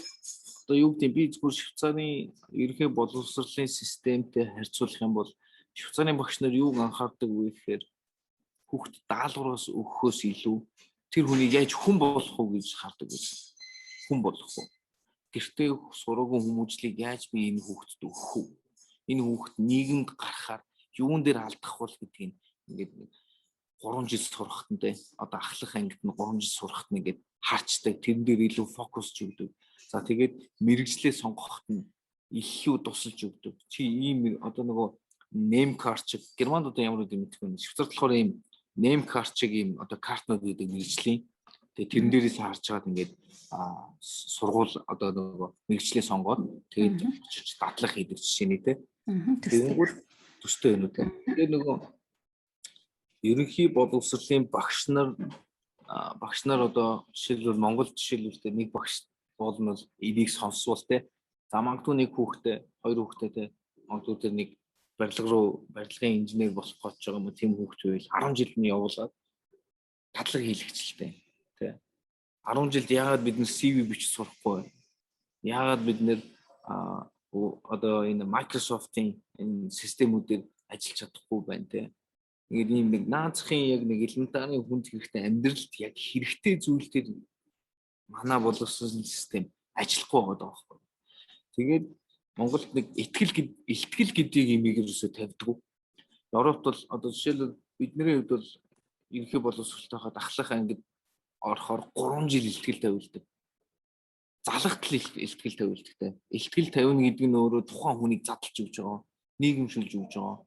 одоо юу гэдэг, би зөвхөн Швейцарын ерөнхий боловсролын системтэй харьцуулах юм бол Швейцарын багш нар юуг анхаардаг вэ гэхээр хүүхд даалгавраас өгөхөөс илүү тэр хүнийг яаж хүн болгох уу гэж хардаг байсан. Хүн болгох уу. Гэртээ сураагүй хүмүүжлийг яаж би энэ хүүхдэд өгөх үү? Энэ хүүхд нийгэмд гарахаар юун дээр алдах бол гэдгийг ингээд нэг 3 жил сурахт нь те одоо ахлах ангид нь 3 жил сурахт нь ингээд харчдаг, тэрэн дээр илүү фокусч өгдөг. За тэгээд мэргэжлээ сонгоход нь илүү тусалж өгдөг. Чи ийм одоо нөгөө name card чиг Германд одоо ямар үгүй мэдэхгүй байна. Швейцарт болохоор ийм name card чиг ийм одоо картнууд гэдэг мэргэжлийн. Тэгээд тэрэн дээрээс харж чаад ингээд сургууль одоо нөгөө мэргэжлээ сонгоод тэгээд очиж дадлах хийдэг жишээний те. Тэгэнгүүт төстэй байна уу те. Тэгээд нөгөө ерөнхий боловсролын багш нар одоо жишээлбэл Монгол жишээлбэл нэг багш болно энийг сонсвол те. За магадгүй нэг хүүхдээ, хоёр хүүхдээ те. Магадгүй тэр нэг барилга руу барилгын инженер болох гэж байгаа юм уу тийм хүүхд байвал 10 жилд нь явуулаад дадлага хийлгэчихэлтэй те. 10 жилд яагаад бид нэр CV бичиж сурахгүй вэ? Яагаад бид нэр одоо энэ Microsoft-ын энэ системүүдээр ажиллаж чадахгүй байна те. Ингээд ийм нэг наазахын яг нэг элементарын хүнд хэрэгтэй амьдралд яг хэрэгтэй зүйл төр манай боловсролын систем ажиллахгүй байгаа байхгүй. Тэгээд Монголд нэг ихтгэл гэдгийг имийг ерөөсөө тавьдаг. Европт бол одоо жишээлбэл бидний хувьд бол ерөнхий боловсролтой хаад ахлах ангид орохоор 3 жил ихтгэл тавилдаг. Залгатал ихтгэл тавилдаг те. Ихтгэл тавина гэдэг нь өөрөө тухайн хүнийг задлж өгч байгаа. Нийгэмшүүлж өгч байгаа.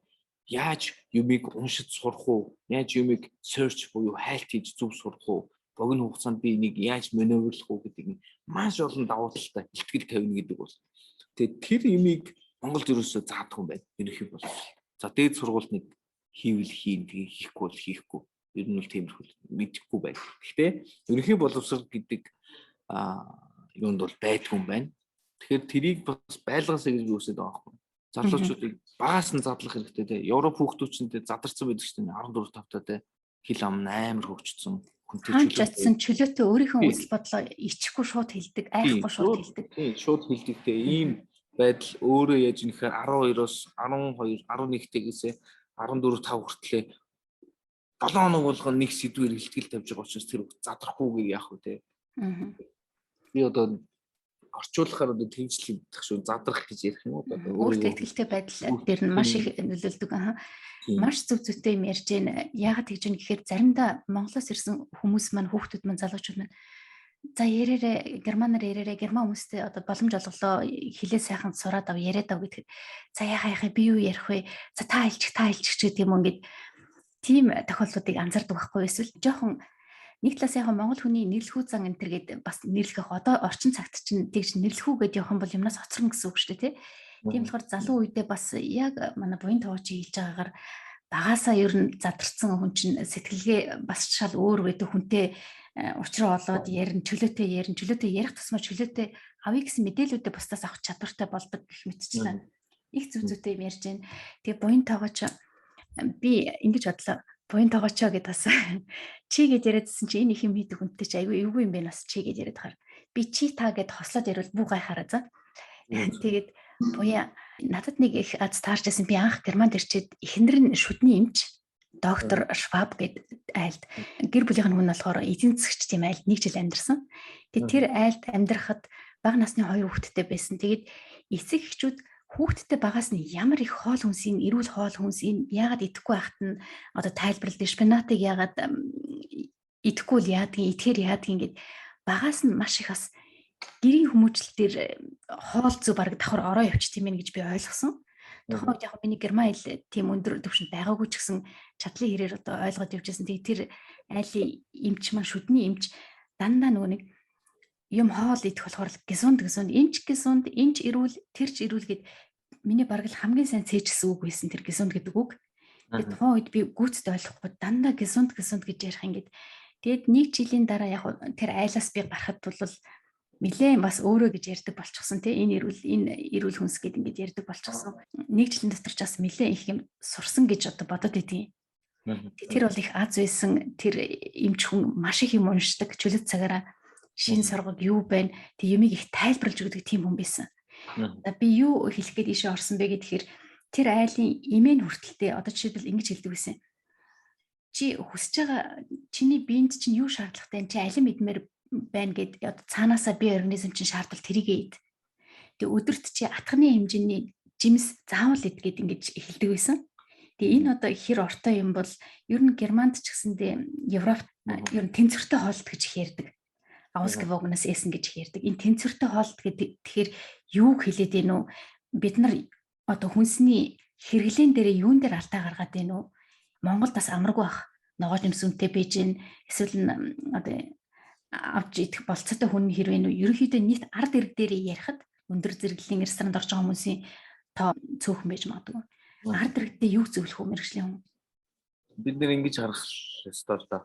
Яаж юмыг уншиж сурах уу? Яаж юмыг search буюу хайлт хийж зөв сурах уу? Богино хугацаанд би энийг яаж маневрлах уу гэдэг нь маш олон давуу талтай ихтгэл тавина гэдэг бол. Тэгээд тэр юмыг Монголд ерөөсөө заадаг юм байна. Ерөнхий боловсрол. За дээд сургуульд нэг хийвэл хийн, тэгээ хийхгүй бол хийхгүй. Ер нь бол тиймэрхүү мэдэхгүй байна. Гэхдээ ерөнхий боловсрол гэдэг юунд бол байдгүй юм байна. Тэгэхээр тэрийг бас байлгаасаа гэж би үсэд байгаа байхгүй. Залуучуудыг багаас нь задлах хэрэгтэй те. Европ хүүхдүүд чинь те задарсан байдаг шүү дээ. 14 тавтай те. Хил ам амар хөгжсөн. Хүнтэй чөлөөтэй чөлөөтэй өөрийнхөө үзэл бодлоо ичихгүй шууд хэлдэг, айхгүй шууд хэлдэг. Тийм, шууд хэлдэг те. Ийм байдал өөрөө яаж нэхэр 12-оос 12, 11 тэйгээсээ 14 5 хүртлээ 7 хоног болгон нэг сэдвээр ихтгэл тавьж байгаа учраас тэр задрахгүйгээр яах вэ те. Би одоо орчуулахаар одоо тэгжлэх шүү задрах гэж ярих юм уу одоо өөртөө ихтэй байдал дээр нь маш их нөлөөлдөг. Аа. Маш зөв зүйтэй юм ярьж байна. Яагаад тэгж юм гэхээр заримдаа Монголоос ирсэн хүмүүс маань, хүүхдүүд маань, залуучууд маань за ярээрээ германаар ярээрээ герман хүмүүстэй одоо боломж олголоо, хилээ сайхан сураад ав, яриад ав гэхэд за яхаа яхаа би юу ярих вэ? За та хэлчих, та хэлчих ч гэдэг юм уу, ингээд тийм тохиолдлуудыг анзаардаг байхгүй. Эсвэл жоохон нэг талаас яг монгол хүний нэрлэхүү зан энэ төр гээд бас нэрлэх одоо орчин цагт чинь тэгж нэрлэхүү гэдээ явах юм бол юмнаас хоцорно гэсэн үг шүү дээ, тий. Тийм болохоор залуу үедээ бас яг манай буян тоогооч хэлж байгаагаар багасаа ер нь задарсан хүн чинь сэтгэлгээ бас шал өөр байдаг, хүнтэй учраа олоод ярина, чөлөөтэй ярина, чөлөөтэй ярих тусмаа чөлөөтэй авъя гэсэн мэдээллүүдээ бусдаас авах чадвартай болдог гэх мэтчлээ. Их зүг зүйтэй юм ярьж байна. Тэгээ буян тоогооч би ингэж бодлоо. Буян тоогоочоо гэд бас чи гэд яриадсэн чи энэ их юм хийдэг хүнтэй чи айгүй эвгүй юм байна бас чи гэд яриад хаар. Би чи та гэд хослоод яриул бүү гайхаараа за. Тэгээд буян надад нэг их аз таарч байсан. Би анх Германд ирчээд эхнэр нь шүдний эмч доктор Шваб гэд айлд гэр бүлийнх нь хүн болохоор эдийн засгч тийм айлд нэг жил амьдарсан. Тэгээд тэр айлд амьдрахад бага насны хоёр хүүхэдтэй байсан. Тэгээд эцэг эхчүүд хүүхэдтэй багаас нь ямар их хоол хүнсийн, эрүүл хоол хүнсийн яагаад идэхгүй байхад нь одоо тайлбарладаг, шпинатыг яагаад идэхгүй л яадгийг, идэхээр яадгийг гэд багаас нь маш их бас гэрийн хүмүүжил дээр хоол зүй бараг давхар ороо явчих юм гэж би ойлгосон. Тухайн үед яг миний герман хэл тийм өндөр түвшинд байгаагүй ч гэсэн чадлын хэрээр одоо ойлгоод явж байсан. Тэгээ тэр айлын эмч маань, шүдний эмч дандаа нөгөө нэг юм хоол идэх болохоор gesund gesund энч gesund энч эрүүл тэр ч эрүүл гэд миний бараг л хамгийн сайн цээжсэн үг байсан тэр gesund гэдэг үг. Тэгээ тухайн үед би гүйцэд ойлгохгүй дандаа gesund gesund гэж ярих ингээд. Тэгээд нэг жилийн дараа яг тэр айлаас би гарахад бол нэлээд бас өөрөө гэж ярьдаг болчихсон тий, энэ эрүүл, энэ эрүүл хүнс гэд ингээд ярьдаг болчихсон. Нэг жилийн дотор ч бас нэлээд их юм сурсан гэж одоо бодод идэв. Тэр бол их аз байсан. Тэр эмч хүн маш их юм уншдаг, чөлөөт цагаараа шин соргог юу байна, тэг юмыг их тайлбарлаж өгдөг тийм хүн байсан. За би юу хэлэх гээд ийшээ орсон бэ гэхээр тэр айлын эмээн хүртэлтэй одоо жишээлбэл ингэж хэлдэг байсан. Чи хүсэж байгаа чиний биед чинь юу шаардлагатай, чи алим идмээр байна гэд одоо цаанаасаа бие организм чинь шаардвал тэрийгэ ид. Тэгээ өдөрт чи атганы хэмжээний жимс заавал ид гэд ингэж хэлдэг байсан. Тэгээ энэ одоо хэр ортой юм бол ер нь Германд ч гэсэндээ Европ ер нь тэнцвэртэй хооллолт гэж их ярьдаг. Ausgewogenes Essen гэж их ярьдаг. Энэ тэнцвэртэй хооллолт гэдэг тэгэхээр юуг хэлээд байна уу? Бид нар одоо хүнсний хэрэглээн дээрээ юун дээр алдаа гаргаад байна уу? Монголд бас амаргүй бах. Ногоо жимс үнэтэй байж гин эсвэл одоо авч идэх болцоотой хүн хэрвээ нүү ерөнхийдөө нийт ард ирэг дээрээ ярихад өндөр зэрэглэлийн ресторанд орж байгаа хүмүүсийн тоо цөөхөн байж магадгүй. Ард иргэдээ юу зөвлөх вэ мэрэгжлийн хүн? Бид нэр ингэж харах ёстой л да.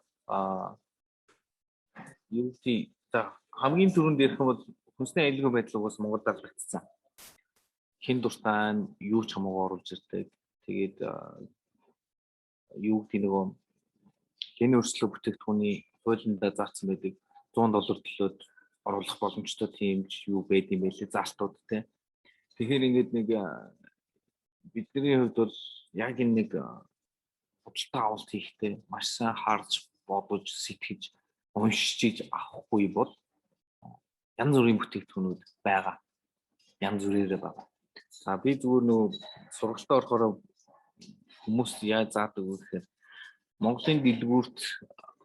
Юу гэдэг за хамгийн түрүүнд ярих юм бол хүнсний аюулгүй байдал угаас Монголд алдагдсан. Хин дуртай нь юу ч хамаагүй оруулж ирдэг. Тэгээд юу гэдэг нөгөө ген өрсөлдөх бүтээгдэхүүний хуулиндаа заасан байдаг 100 доллар төлөөд оруулах боломжтой тийм ч юу байд юм байлээ заалтууд те. Тэгэхээр ингээд нэг бидний хувьд бол яг энэ нэг худалдаа авалт хийхдээ маш сайн харж бодож сэтгэж уншиж авахгүй бол янз бүрийн бүтээгдэхүүнүүд байгаа. Янз бүрээрээ байгаа. За би зүгээр нөгөө сургалтаа орохоор хүмүүст яаж заадаг вэ гэхээр Монголын дэлгүүрт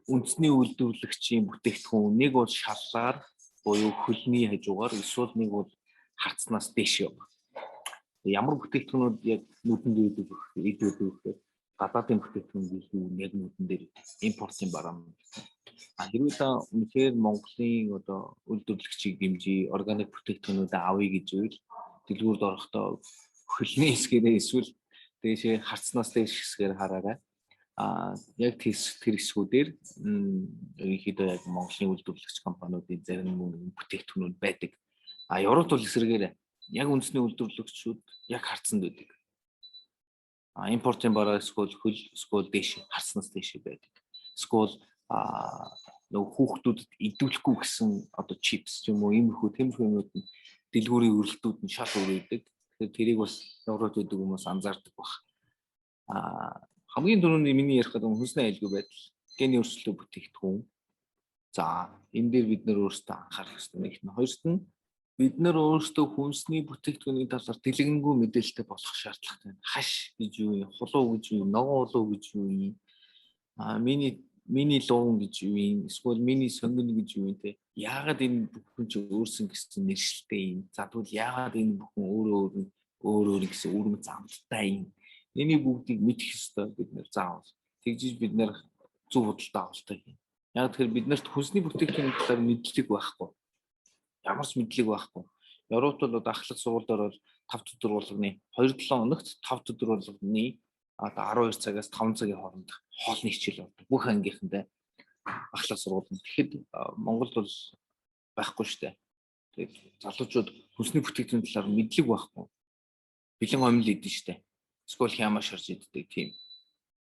үндэсний үйлдвэрлэгчийн бүтээгдэхүүн нэг бол шаллаар буюу хөлний хажуугаар эсвэл нэг бол харцнаас дээш явна. Ямар бүтээгдэхүүнүүд яг нүдэн дээр идэг идэв гэхээр гадаадын бүтээгдэхүүн илүү яг нүдэн дээр импортын бараа. А хэрвээ та үнэхээр Монголын одоо үйлдвэрлэгчийг дэмжиж, органик бүтээгдэхүүнүүдээ авъя гэж байвал дэлгүүрд орохдоо хөлний хэсгээрээ эсвэл дээшээ харцнаас дээш хэсгээр хараарай. А яг тэр хэсгүүдээр ерөнхийдөө яг Монголын үйлдвэрлэгч компаниудын зарим бүтээгдэхүүнүүд байдаг. А Европт бол эсрэгээр яг үндэсний үйлдвэрлэгчүүд яг харцанд байдаг. А импортын бараа эсвэл хөл эсвэл дээш харцнаас дээш байдаг. Эсвэл нөгөө хүүхдүүдэд идүүлэхгүй гэсэн одоо чипс ч юм уу иймэрхүү тиймэрхүү юмнууд нь дэлгүүрийн өрөлтүүд нь шал өөр байдаг. Тэгэхээр тэрийг бас Европт байдаг хүмүүс анзаардаг баг. А хамгийн түрүүний миний ярих гэдэг хүнсний аюулгүй байдал, гений өөрчлөлтөө бүтээгдэхүүн. За энэ дээр бид нэр өөрсдөө анхаарах ёстой нэг нь. Хоёрт нь бид нар өөрсдөө хүнсний бүтээгдэхүүний талаар дэлгэрэнгүй мэдээлэлтэй болох шаардлагатай байна. Хаш гэж юу юм, хулуу гэж юу юм, ногоон хулуу гэж юу юм, миний луун гэж юу юм, эсвэл миний сонгино гэж юу юм те. Яагаад энэ бүхэн чи өөрсөн гэсэн нэршилтэй юм. За тэгвэл яагаад энэ бүхэн өөрөө өөр нь өөр өөр гэсэн үүрэг замдтай юм. Энийг бүгдийг мэдэх ёстой бид нэр заавал. Тэгжиж бид нэр зөв худалдаа авалтай юм. Яг тэгэхээр бид нарт хүнсний бүтээгдэхүүний талаар мэдлэг байхгүй. Ямар ч мэдлэг байхгүй. Европт бол одоо ахлах сургуулиар бол 5 өдөр болгоны 2-7 хоногт 5 өдөр болгоны одоо 12 цагаас 5 цагийн хооронд хоолны хичээл болдог. Бүх ангийнхандаа ахлах сургууль. Тэгэхэд Монголд бол байхгүй шүү дээ. Тэгээд залуучууд хүнсний бүтээгдэхүүн талаар мэдлэг байхгүй. Бэлэн хомил идэн шүү дээ. Эсвэл хямаа шарж иддэг тийм.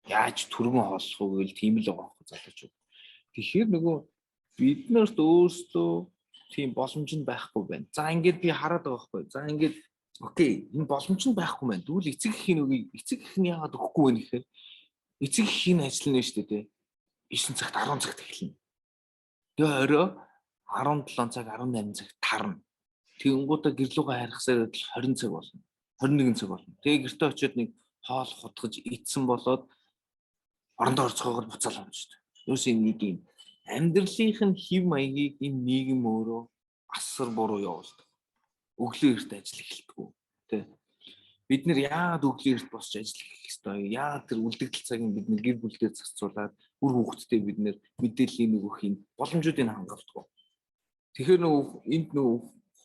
Яаж түргэн хооллох вэ гэвэл тийм л байгаа байхгүй залуучууд. Тэгэхээр нөгөө бид нарт өөрсдөө тийм боломж нь байхгүй байна. За ингээд би хараад байгаа байхгүй. За ингээд окей, энэ боломж нь байхгүй байна. Тэгвэл эцэг эхийн үгийг эцэг эх нь яагаад өгөхгүй вэ гэхээр эцэг эхийн ажил нь шүү дээ. 9 цагт 10 цагт эхэлнэ. Тэгээ орой 17 цаг 18 цагт тарна. Тэгэнгүүтээ гэрлүүгээ харихсаар 20 цаг болно. 21 цаг болно. Тэгээ гэртээ очиод нэг хоол хутгаж идсэн болоод орондоо орцгоогоор буцаал авна шүү дээ. Ерөөс энэ нэг юм амьдралынх нь хэв маягийг энэ нийгэм өөрөө асар буруу явуулдаг. Өглөө эрт ажил эхэлдэг. Тэ. Бид нэр яагаад өглөө эрт босч ажил эхлэх ёстой вэ? Яагаад тэр үлдэгдэл цагийг бид нэр гэр бүлдээ зарцуулаад үр хүүхэдтэй бид нэр мэдээллийн өгөх юм боломжуудыг хангалддаг. Тэгэхээр нөгөө энд нөгөө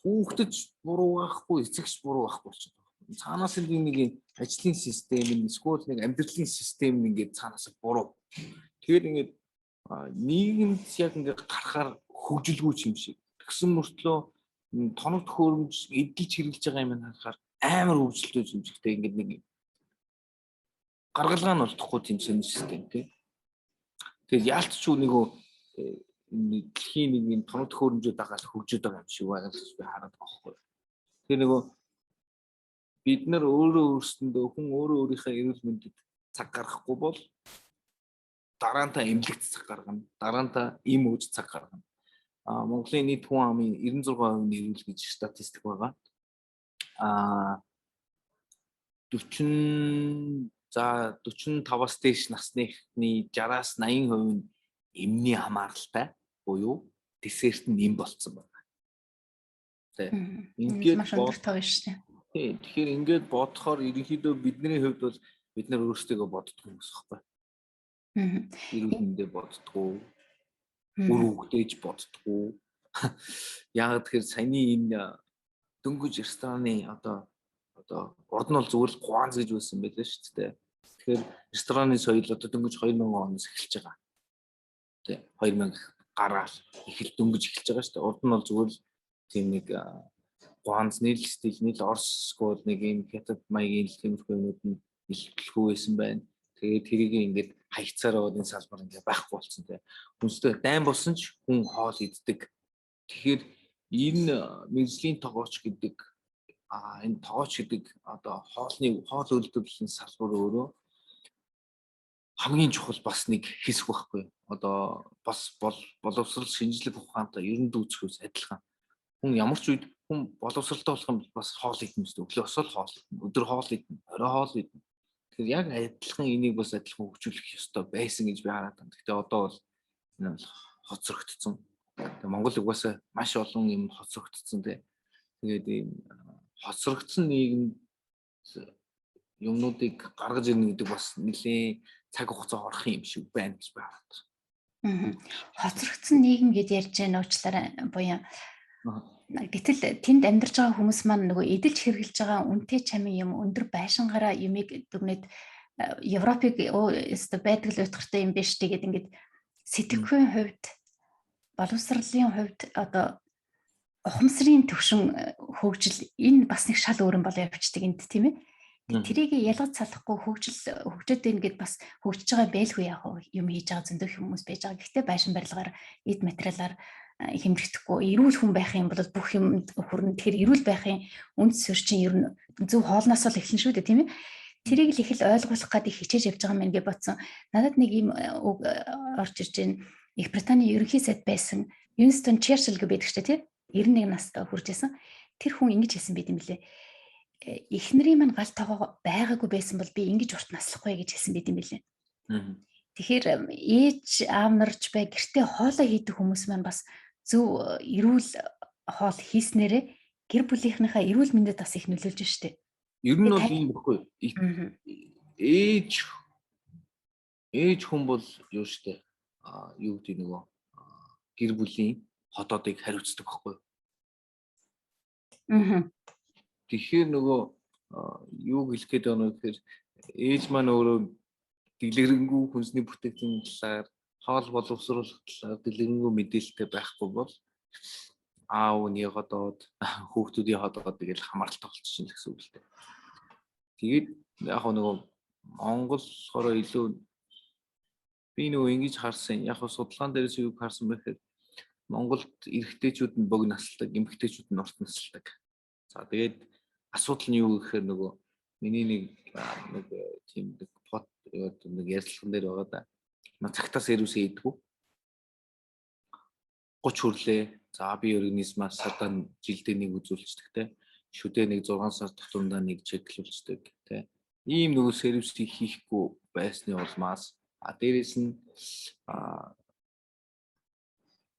хүүхдэд буруу байхгүй, эцэгч буруу байхгүй болчиход. Цаанаас нэг нэг ажлын систем нь эсвэл нэг амьдралын систем нь ингээд цаанаас буруу. Тэгэхээр ингээд нийгэмд яг ингээд гарахаар хөгжилгүй юм шиг. Тэгсэн мөртлөө тоног төхөөрөмж эдэлж хэрэглэж байгаа юм харахаар амар хөгжилтэй юм шигтэй ингээд нэг гаргалгаа нь олдохгүй тийм сонир систем тий. Тэгэхээр яалтч нөгөө дэлхийн нэг юм тоног төхөөрөмжүүд дагаал хөгжөөд байгаа юм шиг байна гэж би хараад байгаа байхгүй. Тэгэхээр нөгөө бид нар өөрөө өөрсөндөө хүн өөрөө өөрийнхөө эрүүл мэндэд цаг гаргахгүй бол дараа нь та эмнэлэгт цаг гаргана. Дараа нь та эм ууж цаг гаргана. А Монголын нийт хүн амын 96% нь эрүүл гэж статистик байгаа. А 40 за 45-аас дээш насныхны 60-аас 80% нь эмний хамааралтай буюу десерт нь эм болцсон байна. Тэ. Ингээд маш өндөр тоо шүү дээ. Тий. Тэгэхээр ингээд бодохоор ерөнхийдөө бидний хувьд бол бид нар өөрсдийгөө боддог хүмүүс байхгүй. Эрүүл мэндээ боддгоо. Үр хөвгдөөж боддгоо. Яг тэгэхээр саяны энэ дөнгөж рестораны одоо урд нь бол зүгээр л гуанз гэж байсан байлаа шүү дээ. Тэгэхээр рестораны соёл одоо дөнгөж 2000 оноос эхэлж байгаа. Тэ 2000 гараал эхэл дөнгөж эхэлж байгаа шүү дээ. Урд нь бол зүгээр л тийм нэг гуанзны л стилний л Орос эсвэл нэг юм хятад маягийн л тиймэрхүү юмнууд нь илтгэхгүй байсан байна. Тэгээд тэрийг ингээд хаягцаар яваад энэ салбар ингээд байхгүй болсон те. Хүнстэй дайн болсон ч хүн хоол иддэг. Тэгэхээр энэ мэргэжлийн тогооч гэдэг энэ тогооч гэдэг одоо хоолны хоол үйлдвэрлэлийн салбар өөрөө хамгийн чухал бас нэг хэсэг байхгүй. Одоо бас боловсрол шинжлэх ухаантай ер нь дүүцхүүс адилхан. Хүн ямар ч үед хүн боловсралтай болох юм бол бас хоол идэх юм шүү дээ. Өглөө босоод хоол идэх, өдөр хоол идэх, орой хоол идэх. Тэгэхээр яг адилхан энийг бас адилхан хөгжүүлэх ёстой байсан гэж би хараад байна. Гэхдээ одоо бол энэ бол хоцрогдсон. Тэгээ Монгол угаасаа маш олон юм хоцрогдсон тий. Тэгээд ийм хоцрогдсон нийгэм юмнуудыг гаргаж ирнэ гэдэг бас нэлээд цаг хугацаа орох юм шиг байна гэж байна. Хоцрогдсон нийгэм гэж ярьж байна уучлаарай буян. Гэтэл тэнд амьдарч байгаа хүмүүс маань нөгөө эдэлж хэрглэж байгаа үнэтэй чамын юм өндөр байшингаараа юмыг дүгнээд Европыг өстө байдаг л утгартай юм биш тэгээд ингээд сэтгэхүйн хувьд боловсролын хувьд одоо ухамсарын төвшин хөгжил энэ бас нэг шал өөр юм болоо явчихдаг энд тийм ээ. Тэрийг ялгаж салахгүй хөгжил хөгжөөд байна гэд бас хөгжиж байгаа байлгүй яг юм хийж байгаа зөндөх хүмүүс байж байгаа. Гэхдээ байшин барилгаар эд материалаар хэмжигдэхгүй эрүүл хүн байх юм бол бүх юм хүрнэ. Тэгэхээр эрүүл байхын үнд суурь чинь ер нь зөв хоолноос л эхэлнэ шүү дээ тийм ээ. Тэрийг л их л ойлгуулах гэдэг хичээж явж байгаа юм байна гэж бодсон. Надад нэг ийм үг орж ирж байна. Их Британий ерөнхий сайд байсан Winston Churchill гэж байдаг шүү дээ тийм 91 настай хүрч исэн. Тэр хүн ингэж хэлсэн байт юм лээ. Эхнэрийн маань гал тогоо байгаагүй байсан бол би ингэж урт наслахгүй гэж хэлсэн байт юм лээ. Тэгэхээр ээж аав нарч бай гэртээ хоолоо хийдэг хүмүүс маань бас зөв эрүүл хоол хийснээрээ гэр бүлийнхнийхээ эрүүл мэндэд бас их нөлөөлж штэ. Ер нь бол ийм баггүй. Ээж хүн бол юу штэ. А юу гэдэг нөгөө гэр бүлийн хотоодыг хариуцдаг байхгүй. Тэгэхээр нөгөө юу хэлэх гээд байна вэ гэхээр ээж маань өөрөө дэлгэрэнгүй хүнсний бүтээгдэхүүний талаар хоол боловсруулах талаар дэлгэрэнгүй мэдээлэлтэй байхгүй бол аав үний хотоод хүүхдүүдийн хотоод тэгэл хамааралтай болчихно гэсэн үг л дээ. Тэгээд яг нөгөө Монгол болохоор илүү би нөгөө ингэж харсан яг судалгаан дээрээс юу харсан бэ гэхээр Монголд эрэгтэйчүүд нь богино насалдаг, эмэгтэйчүүд нь урт насалдаг. За тэгээд асуудал нь юу гэхээр нөгөө миний нэг нэг тийм нэг под нэг ярилцлаган дээр байгаа да. Цагтаа сервис хийдэггүй. 30 хүрлээ. За би организмаа сардаа жилдээ нэг үзүүлчихдэг те. Шүдээ нэг 6 сар тутамдаа нэг чеклүүлчихдэг те. Ийм нөгөө сервисийг хийхгүй байсны улмаас а дээрэс нь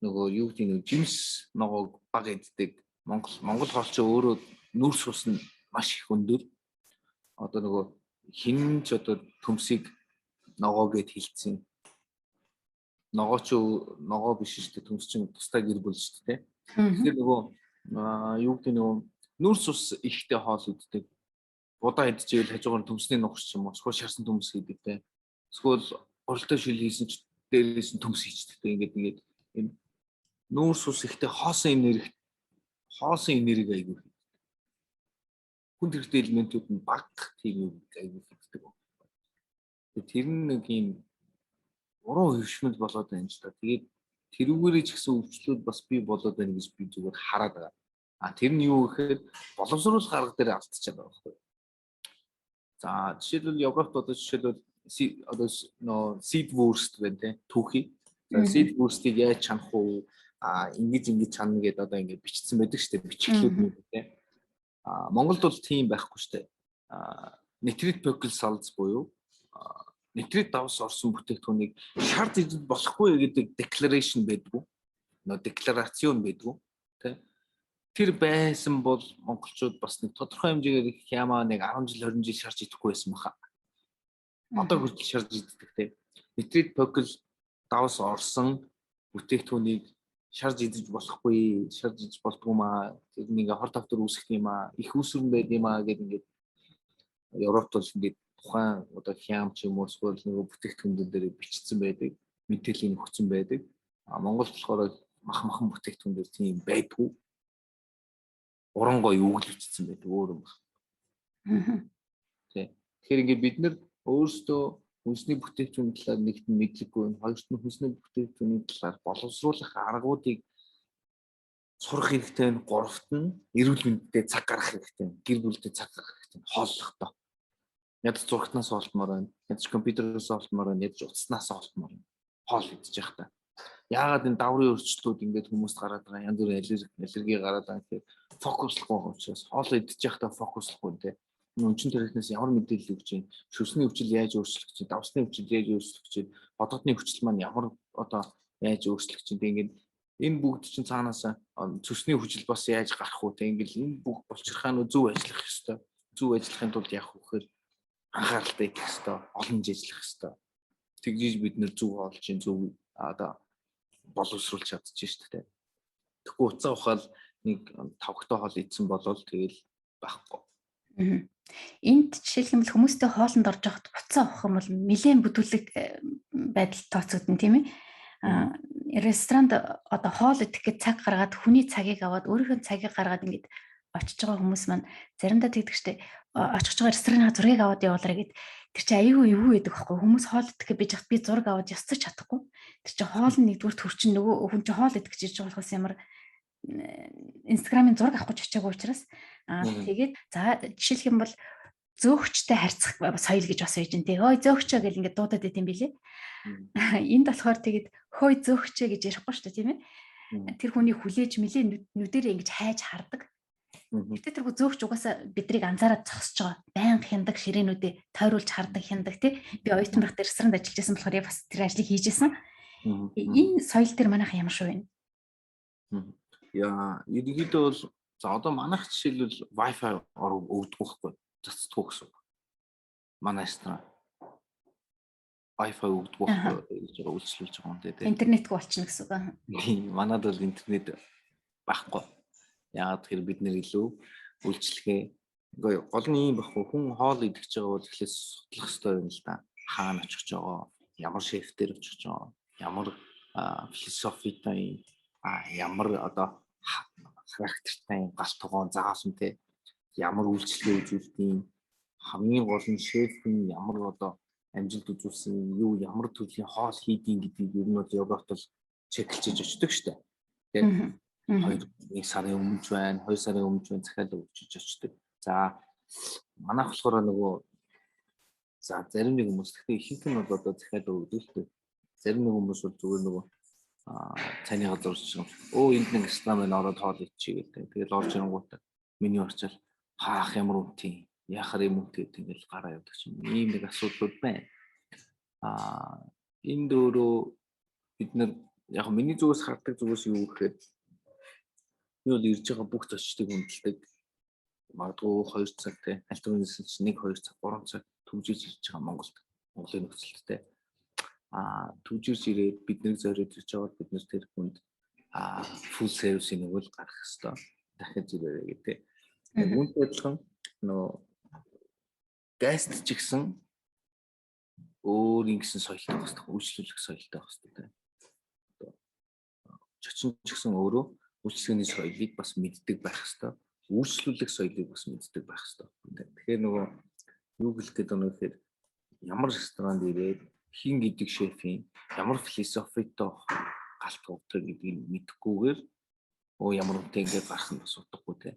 нөгөө юу гэдэг нэг жимс ногоог баг иддэг. Монгол хоол чи өөрөө нүүрс ус нь маш их өндөр. Одоо нөгөө хин ч одоо төмсийг ногоо гэд хилцсэн. Ногоо ч ногоо биш шүү дээ. Төмс чинь тустай гэр бүл шүү дээ. Тэгэхээр нөгөө юу гэдэг нөгөө нүүрс ус ихтэй хоол иддэг. Будаа идчихвэл хажуугаар төмсний нухш ч юм уу, эсвэл шарсан төмс хийдэг те. Эсвэл гурилтай шил хийсэн ч дээрээс нь төмс хийчдэг те. Ингээд юм нүүрс ус ихтэй хоосон энерги айгүй хийдэг. Хүн төрөлхтний элементүүд нь баг тийм юм айгүй хийдэг. Тэр нь нэг юм уран хөвшмөл болоод байна ч та. Тэгээд тэрүүгээрээ ч гэсэн өвчлүүд бас бий болоод байна гэж би зүгээр хараад байгаа. А тэр нь юу гэхээр боловсруулах арга дээр алдчихад байгаа байхгүй. За жишээлбэл Европт одоо жишээлбэл одоо нөө seed wurst байна те түүхий. За seed wurst-ийг яаж чанах уу? А ингэж чанна гэдээ одоо ингэ бичсэн байдаг шүү дээ. Бичгэлүүд нь те. А Монголд бол тийм байхгүй шүү дээ. А нитрит покелсалз буюу нитрит давс орсон бүтээгдэхүүнийг шард идэж болохгүй гэдэг declaration байдгүй. Нөө декларацион байдгүй те. Тэр байсан бол монголчууд бас нэг тодорхой хэмжээгээр их ямаа нэг 10 жил 20 жил шарж идэхгүй байсан баха. Одоо хүртэл шарж иддэг те. Нитрит покел давс орсон бүтээгдэхүүнийг шарж идэж болохгүй, шарж идэж болдгоо маа. Тэр нэг хор тавтар үүсгэх юм аа, их үүсвэр байд юм аа гэдэг ингээд Европт бол ингээд тухайн одоо хям ч юм уу эсвэл нөгөө бүтээгдэхүүн дээр бичсэн байдаг, мэдээллийн өгсөн байдаг. А Монголд болохоор мах махан бүтээгдэхүүн дээр тийм байдгүй. Уран гоё үглэгдсэн байдаг өөр юм байна. Тий. Тэгэхээр ингээд бид нэр өөрсдөө хүнсний бүтээгдэхүүний талаар нэгт нь мэдлэггүй байна. Хоёрт нь хүнсний бүтээгдэхүүний талаар боловсруулах аргуудыг сурах хэрэгтэй байна. Гуравт нь эрүүл мэндэд цаг гаргах хэрэгтэй байна. Гэр бүлдээ цаг гаргах хэрэгтэй байна. Хооллохдоо. Ядаж зурагтнаас олдмоор байна. Ядаж компьютероос олдмоор байна. Ядаж утаснаас олдмоор байна. Хоол идэж явах та. Яагаад энэ даврын өөрчлөлтүүд ингээд хүмүүст гараад байгаа янз бүрийн аллерги гараад байгаа гэхээр фокуслахгүй байгаа учраас хоол идэж явахдаа фокуслахгүй те. Өнчин тарихнаас ямар мэдээлэл өгч чинь, шүсний өвчл яаж өөрчлөх чинь, давсны өвчл яаж өөрчлөх чинь, бодготны хүчил маань ямар одоо яаж өөрчлөх чинь те ингээд энэ бүгд чинь цаанаас цөсний хүчил бас яаж гарах уу те ингээд энэ бүгд булчирхаануу зөв ажиллах ёстой. Зөв ажиллахын тулд яах вэ гэхээр анхааралтай идэх хэвээр, олон ажиллах хэвээр. Тэгжиж бид нэр зөв хоолж чинь зөв одоо боловсруулж чадчих шүү дээ. Тэгэхгүй уцаа ухаал нэг тавхтай хоол идсэн болол тэгэл байхгүй. Энд жишээлх юм бол хүмүүстэй хоолнд орж явахад буцаа авах юм бол нэлээд бүдүүлэг байдал тооцогдно, тийм ээ. Ресторанд одоо хоол идэх гэж цаг гаргаад, хүний цагийг аваад, өөрийнхөө цагийг гаргаад ингээд очиж байгаа хүмүүс маань заримдаа тэгдэг штэ, очих байгаа рестораны зургийг аваад явуулаарай гэд. Тэр чинь аюу эвгүй байдаг байхгүй. Хүмүүс хоол идэх гэж биж хат би зураг аваад ёсцож чадахгүй. Тэр чинь хоол нь нэгдүгээр төр чинь нөгөө хүн чинь хоол идэх гэж ирж байгаа болохоос ямар Инстаграмын зураг авах гэж очиагүй учраас. Тэгээд за, жишээлх юм бол зөөгчтэй харьцах соёл гэж бас байж гэн тий. "Ой, зөөгчөө" гэл ингээд дуудаад идэм билээ. Энд болохоор тэгээд "Хөөй, зөөгчөө" гэж ярихгүй шүү дээ, тийм ээ. Тэр хүний хүлээж мэлээ нүдэрээ ингэж хайж хардаг. Гэтэ тэргүй зөөгч угаасаа бидрийг анзаараад зогсож байгаа. Баян хяндаг, ширээнүүдээ тойруулж хардаг, хяндаг, тий. Би оюутан байхдаа ресторанд ажиллаж байсан болохоор бас тэр ажлыг хийж исэн. Энэ соёл дээр манайхан ямар шүү вэ? Яа, ерөнхийдөө бол за, одоо манайх жишээлбэл Wi-Fi өгдөггүй байхгүй, цацдаггүй гэсэн үг. Манай ресторан Wi-Fi өгдөггүй байхгүй гэж байгаа, үйлчлүүлж байгаа юм дээ. Интернетгүй болчихно гэсэн үг. Тийм, манад бол интернет байхгүй. Яагаад тэгэхээр бид нэр илүү үйлчлэгээ. Үгүй, гол нь ийм байхгүй, хүн хоол идэж байгаа бол эхлээс судлах хэрэгтэй юм л да. Хаана очих байгаа, ямар шеф дээр очих байгаа, ямар философитой, ямар одоо характертай, гал тогоон заалан те, ямар үйлчлэгээ үзүүлдэг, хамгийн гол нь шеф нь ямар одоо амжилт үзүүлсэн, юу ямар төрлийн хоол хийдин гэдгийг ер нь бол йогурт бол check лчиж очдөг штэ. Тэгээд 2 1 сарын өмнө ч байна, 2 сарын өмнө ч байна, захиалга өгчиж очдөг. За, манайх болохоор нөгөө за, зарим нэг хүмүүс, тэгэхээр ихэнх нь бол одоо захиалга өгдөг л дээ. Зарим нэг хүмүүс бол зүгээр нөгөө цайны газар очиж, "Өө, энд нэг ресторан байна, ороод хоол идчихье" гэдэг. Тэгэл орж ирэнгүүтээ меню орчвол хаах ямар үнэтэй, яхаар юм үнэтэй гэдэг, ингээл гараа явдаг чинь ийм нэг асуудлууд байна. Энд өөрөө бид нар яг миний зүгээс хардаг зүгээс юу гэхээр би бол ирж байгаа бүх зочдыг хүндэлдэг. Магадгүй 2 цаг те, аль түрүүнээс чинь 1 2 цаг, 3 цаг түгжиж ирж байгаа Монголд, Монголын нөхцөлд те. Түгжирч ирээд бидний зориуд ирж байгаа, бид нэр тэр хүнд full service-ийг нэг л гаргах хэвээр, дахиж ирээрэй гэдэг. Үүнтэй адилхан нөгөө guest ч гэсэн өөр ингэсэн соёлтой байх хэрэгтэй, үйлчлүүлэх соёлтой байх хэрэгтэй тийм. Одоо зочин ч гэсэн өөрөө үйлчлэгээний соёлыг бас мэддэг байх хэрэгтэй. Үйлчлүүлэх соёлыг бас мэддэг байх хэрэгтэй. Тэгэхээр нөгөө юу гэлэх гээд байгаа нөхөр, ямар ресторанд ирээд хэн гэдэг шефийн ямар философитой гал тогттой гэдгийг мэдэхгүйгээр өө ямар үнэтэй ингээд гарах нь бас утгагүй те.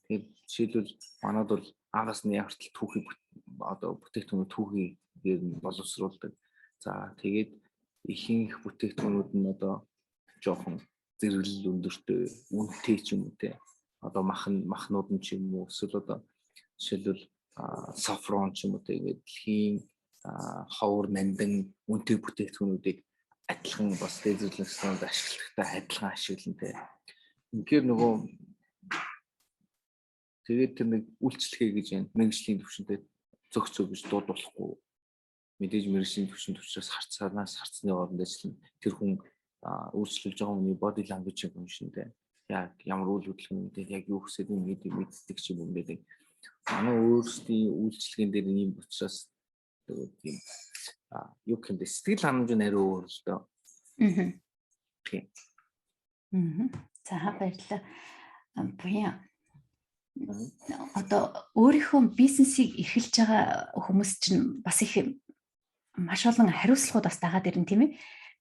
Тэгэхээр жишээлбэл манад бол агаас нь хүртэл түүхий одоо бүтээгдэхүүнүүд түүхийгээр нь боловсруулдаг. За, тэгээд ихэнх бүтээгдэхүүнүүд нь одоо жоохон зэрэглэл өндөртэй, үнэтэй ч юм уу те. Одоо махан махнууд нь ч юм уу, эсвэл одоо жишээлбэл saffron ч юм уу те, ингээд дэлхийн ховор нандин үнэтэй бүтээгдэхүүнүүдийг адилхан бас зэрэглэл ресторанд ашигладагтай адилхан ашиглан те. Үнэхээр нөгөө тэгээд тэр нэг үйлчлэгээ гэж байна. Мэргэжлийн төвшөнтэй зөгцөө гэж дуудуулахгүй. Мэдээж мэргэжлийн төвшөнд учраас харцаанаас харцны хооронд ажиллана. Тэр хүн, үйлчлүүлж байгаа хүний body language-ийг уншин те. Яг ямар үйл хөдлөлтөнд яг юу хүсээд юм гэдэг мэддэг ч юм уу гэдэг. Манай өөрсдийн үйлчлэгэн дээр ийм учраас нөгөө тийм юу гэмдэ, сэтгэл ханамж нь арай өөр л дөө. Тийм. За, баярлалаа. Буян. Одоо өөрийнхөө бизнесийг эрхэлж байгаа хүмүүс чинь бас их маш олон хариуцлагууд бас дагаад ирнэ, тийм ээ.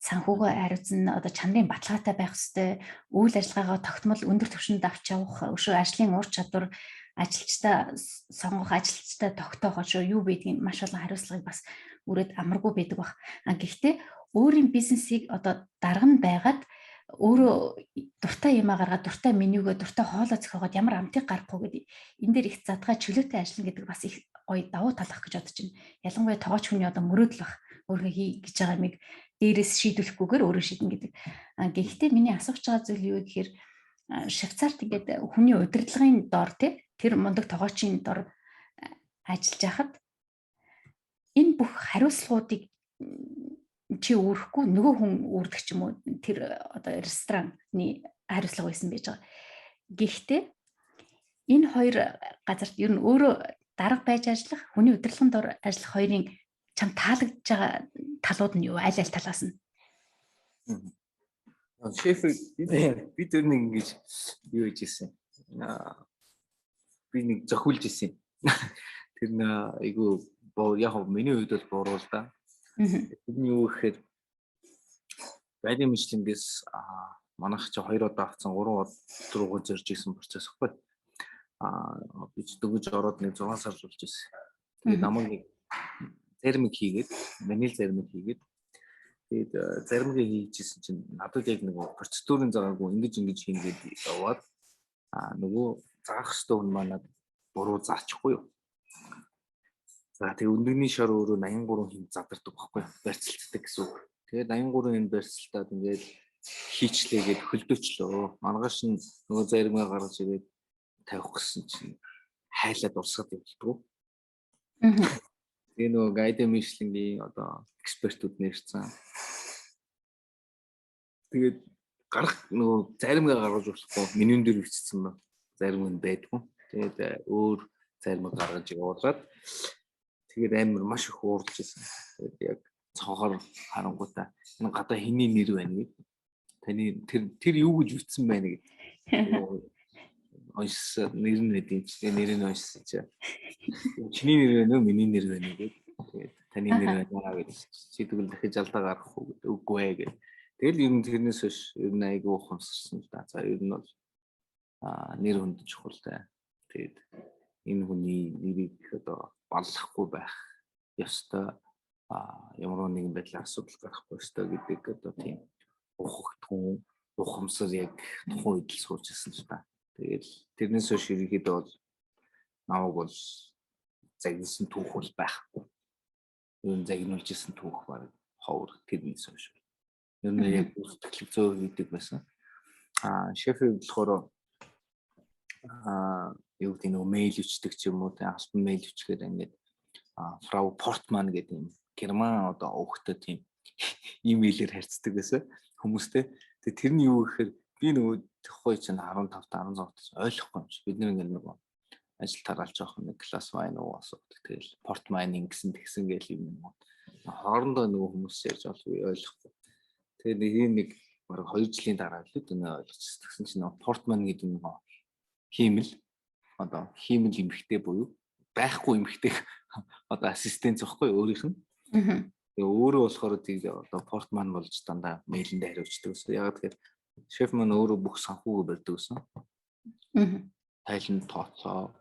Санхүүгөө хариуцсан, одоо чанарын баталгаатай байх ёстой, үйл ажиллагаагаа тогтмол өндөр түвшинд авч явах, өшөө ажлын ур чадвар, ажилчдаа сонгох, ажилчдаа тогтоох өшөө юу байдгийг маш олон хариуцлагыг бас үрээд амаргүй байдаг бах. А гэхдээ өөрийн бизнесийг одоо дарга нь байгаад өөрөө дуртай юмаа гаргаад, дуртай менюгөө, дуртай хоолоо зохиогоод ямар амтыг гаргах уу гэдэг энэ дээр их задгай чөлөөтэй ажиллана гэдэг бас их гоё давуу тал ах гэж бодож байна. Ялангуяа тогооч хүний одоо мөрөөдөл бах, өөрөө хий гэж байгаа юмыг дээрээс шийдвэрлэхгүйгээр өөрөө шийднэ гэдэг. А гэхдээ миний асууж байгаа зүйл юу гэхээр Швейцарт ингээд хүний удирдлагын дор тий, тэр мундаг тогоочийн дор Ажиллаж байхад энэ бүх хариуцлагуудыг чи үүрэхгүй, нөгөө хүн үүрдэг ч юм уу, тэр одоо рестораны хариуцлага байсан байж байгаа. Гэхдээ энэ хоёр газарт ер нь өөрөө дарга байж ажиллах, хүний удирдлагын дор ажиллах хоёрын чам таалагдж байгаа талууд нь юу, аль аль талаас нь? Шеф би тэр нэг ингэж юу хийж ирсэн. Би нэг зохиулж ирсэн. Тэр нэ айгу яг миний хувьд бол буруу л да. Тэрний юу гэхээр Guide Michelin-гээс манайх чи 2 удаа авсан, 3 руугаа зорж исэн процесс байхгүй. Би ч дөнгөж ороод нэг 6 сар болж ирсэн. Тэгээд намайг нэг заримыг хийгээд, манил заримыг хийгээд, тэгээд заримыг хийжсэн чинь надад яг нэг процедурын загаагүй ингэж ингэж хийнгээд яваад нөгөө заах ёстой хүн маань надад буруу заачихгүй юу. За, тэгээ өндөгний шар өөрөө 83 хин задардаг байхгүй, барьцалцдаг гэсэн үг. Тэгээд 83 хин барьцалтаад ингээд хийчлээгээд хөлдөөчлөө. Маргааш нь нөгөө заримгаа гаргаж ирээд тавих гэсэн чинь хайлаад урсгад явуулдаг. Тэгээ нөгөө Guide Michelin-гийн одоо экспертүүд нэрсэн. Тэгээд гарах нөгөө заримгаа гаргаж болохгүй, менюн дээр бичсэн ба зарим нь байдгүй. Тэгээд өөр заримыг гаргаж явуулаад, тэгээд амар маш их уурлаж ирсэн. Тэгээд яг цонхоор харангуйтаа энэ гадаа хэний нэр байна гэд. Таны тэр тэр юу гэж бичсэн байна гэд. Уншсан нэр нь байд юм чи, нэр нь уншсан чи. Чиний нэр байна уу, миний нэр байна уу гэд. Тэгээд таны нэр байна гэж, чи тэгвэл дахиж алдаа гаргах уу гэд. Үгүй ээ гэд. Тэгэл ер нь тэрнээс хойш ер нь айгүй ухамсарсан л да. За, ер нь бол нэр хүнд чухал та. Тэгээд энэ хүний нэрийг одоо баллахгүй байх ёстой, ямар нэгэн байдлаар асуудал гарахгүй ёстой гэдэг одоо тийм ухагтхан ухамсар яг тухайн үед л сууж ирсэн л та. Тэгэл тэрнээс хойш ерөнхийдөө бол намайг бол загнасан түүх бол байхгүй. Ер нь загнуулж исэн түүх баг ховор тэрнээс хойш. Ер нь яг сэтгэл зүй хийдэг байсан. Шеф болохоор юу гэдэг, нөгөө мэйл өчтдөг ч юм уу, тэ алтан мэйл өчгөр ингээд Фрау Портман гэдэг юм герман одоо өвхтө тийм имэйлээр харьцдаг байсан хүмүүстэй. Тэгээ тэр нь юу гэхээр би нөгөө тохой чинь 15 та 16 та ойлгохгүй юм шиг. Бид нэр ингээд нөгөө ажил тараалж явах нэг класс вайн уу асуудаг. Тэгэл Портман ингэсэн тэгсэн гэл юм юм. Хоорондоо нөгөө хүмүүс ярьж бол ойлгохгүй. Тэгээ нэг нэг бараг 2 жилийн дараа л үү ойлгочихсон. Тэгсэн чинь нөгөө Портман гэдэг нөгөө хиймэл, одоо хиймэл эмхтэй буюу байхгүй эмхтэй одоо ассистент зөхгүй өөрийнх нь. Тэгээ өөрөө болохоор тийм одоо портман болж дандаа мэйлэндээ хариуцдаг гэсэн. Яг тэгэхээр шеф маань өөрөө бүх санхүүгээ барьдаг гэсэн. Тайлан тооцоо,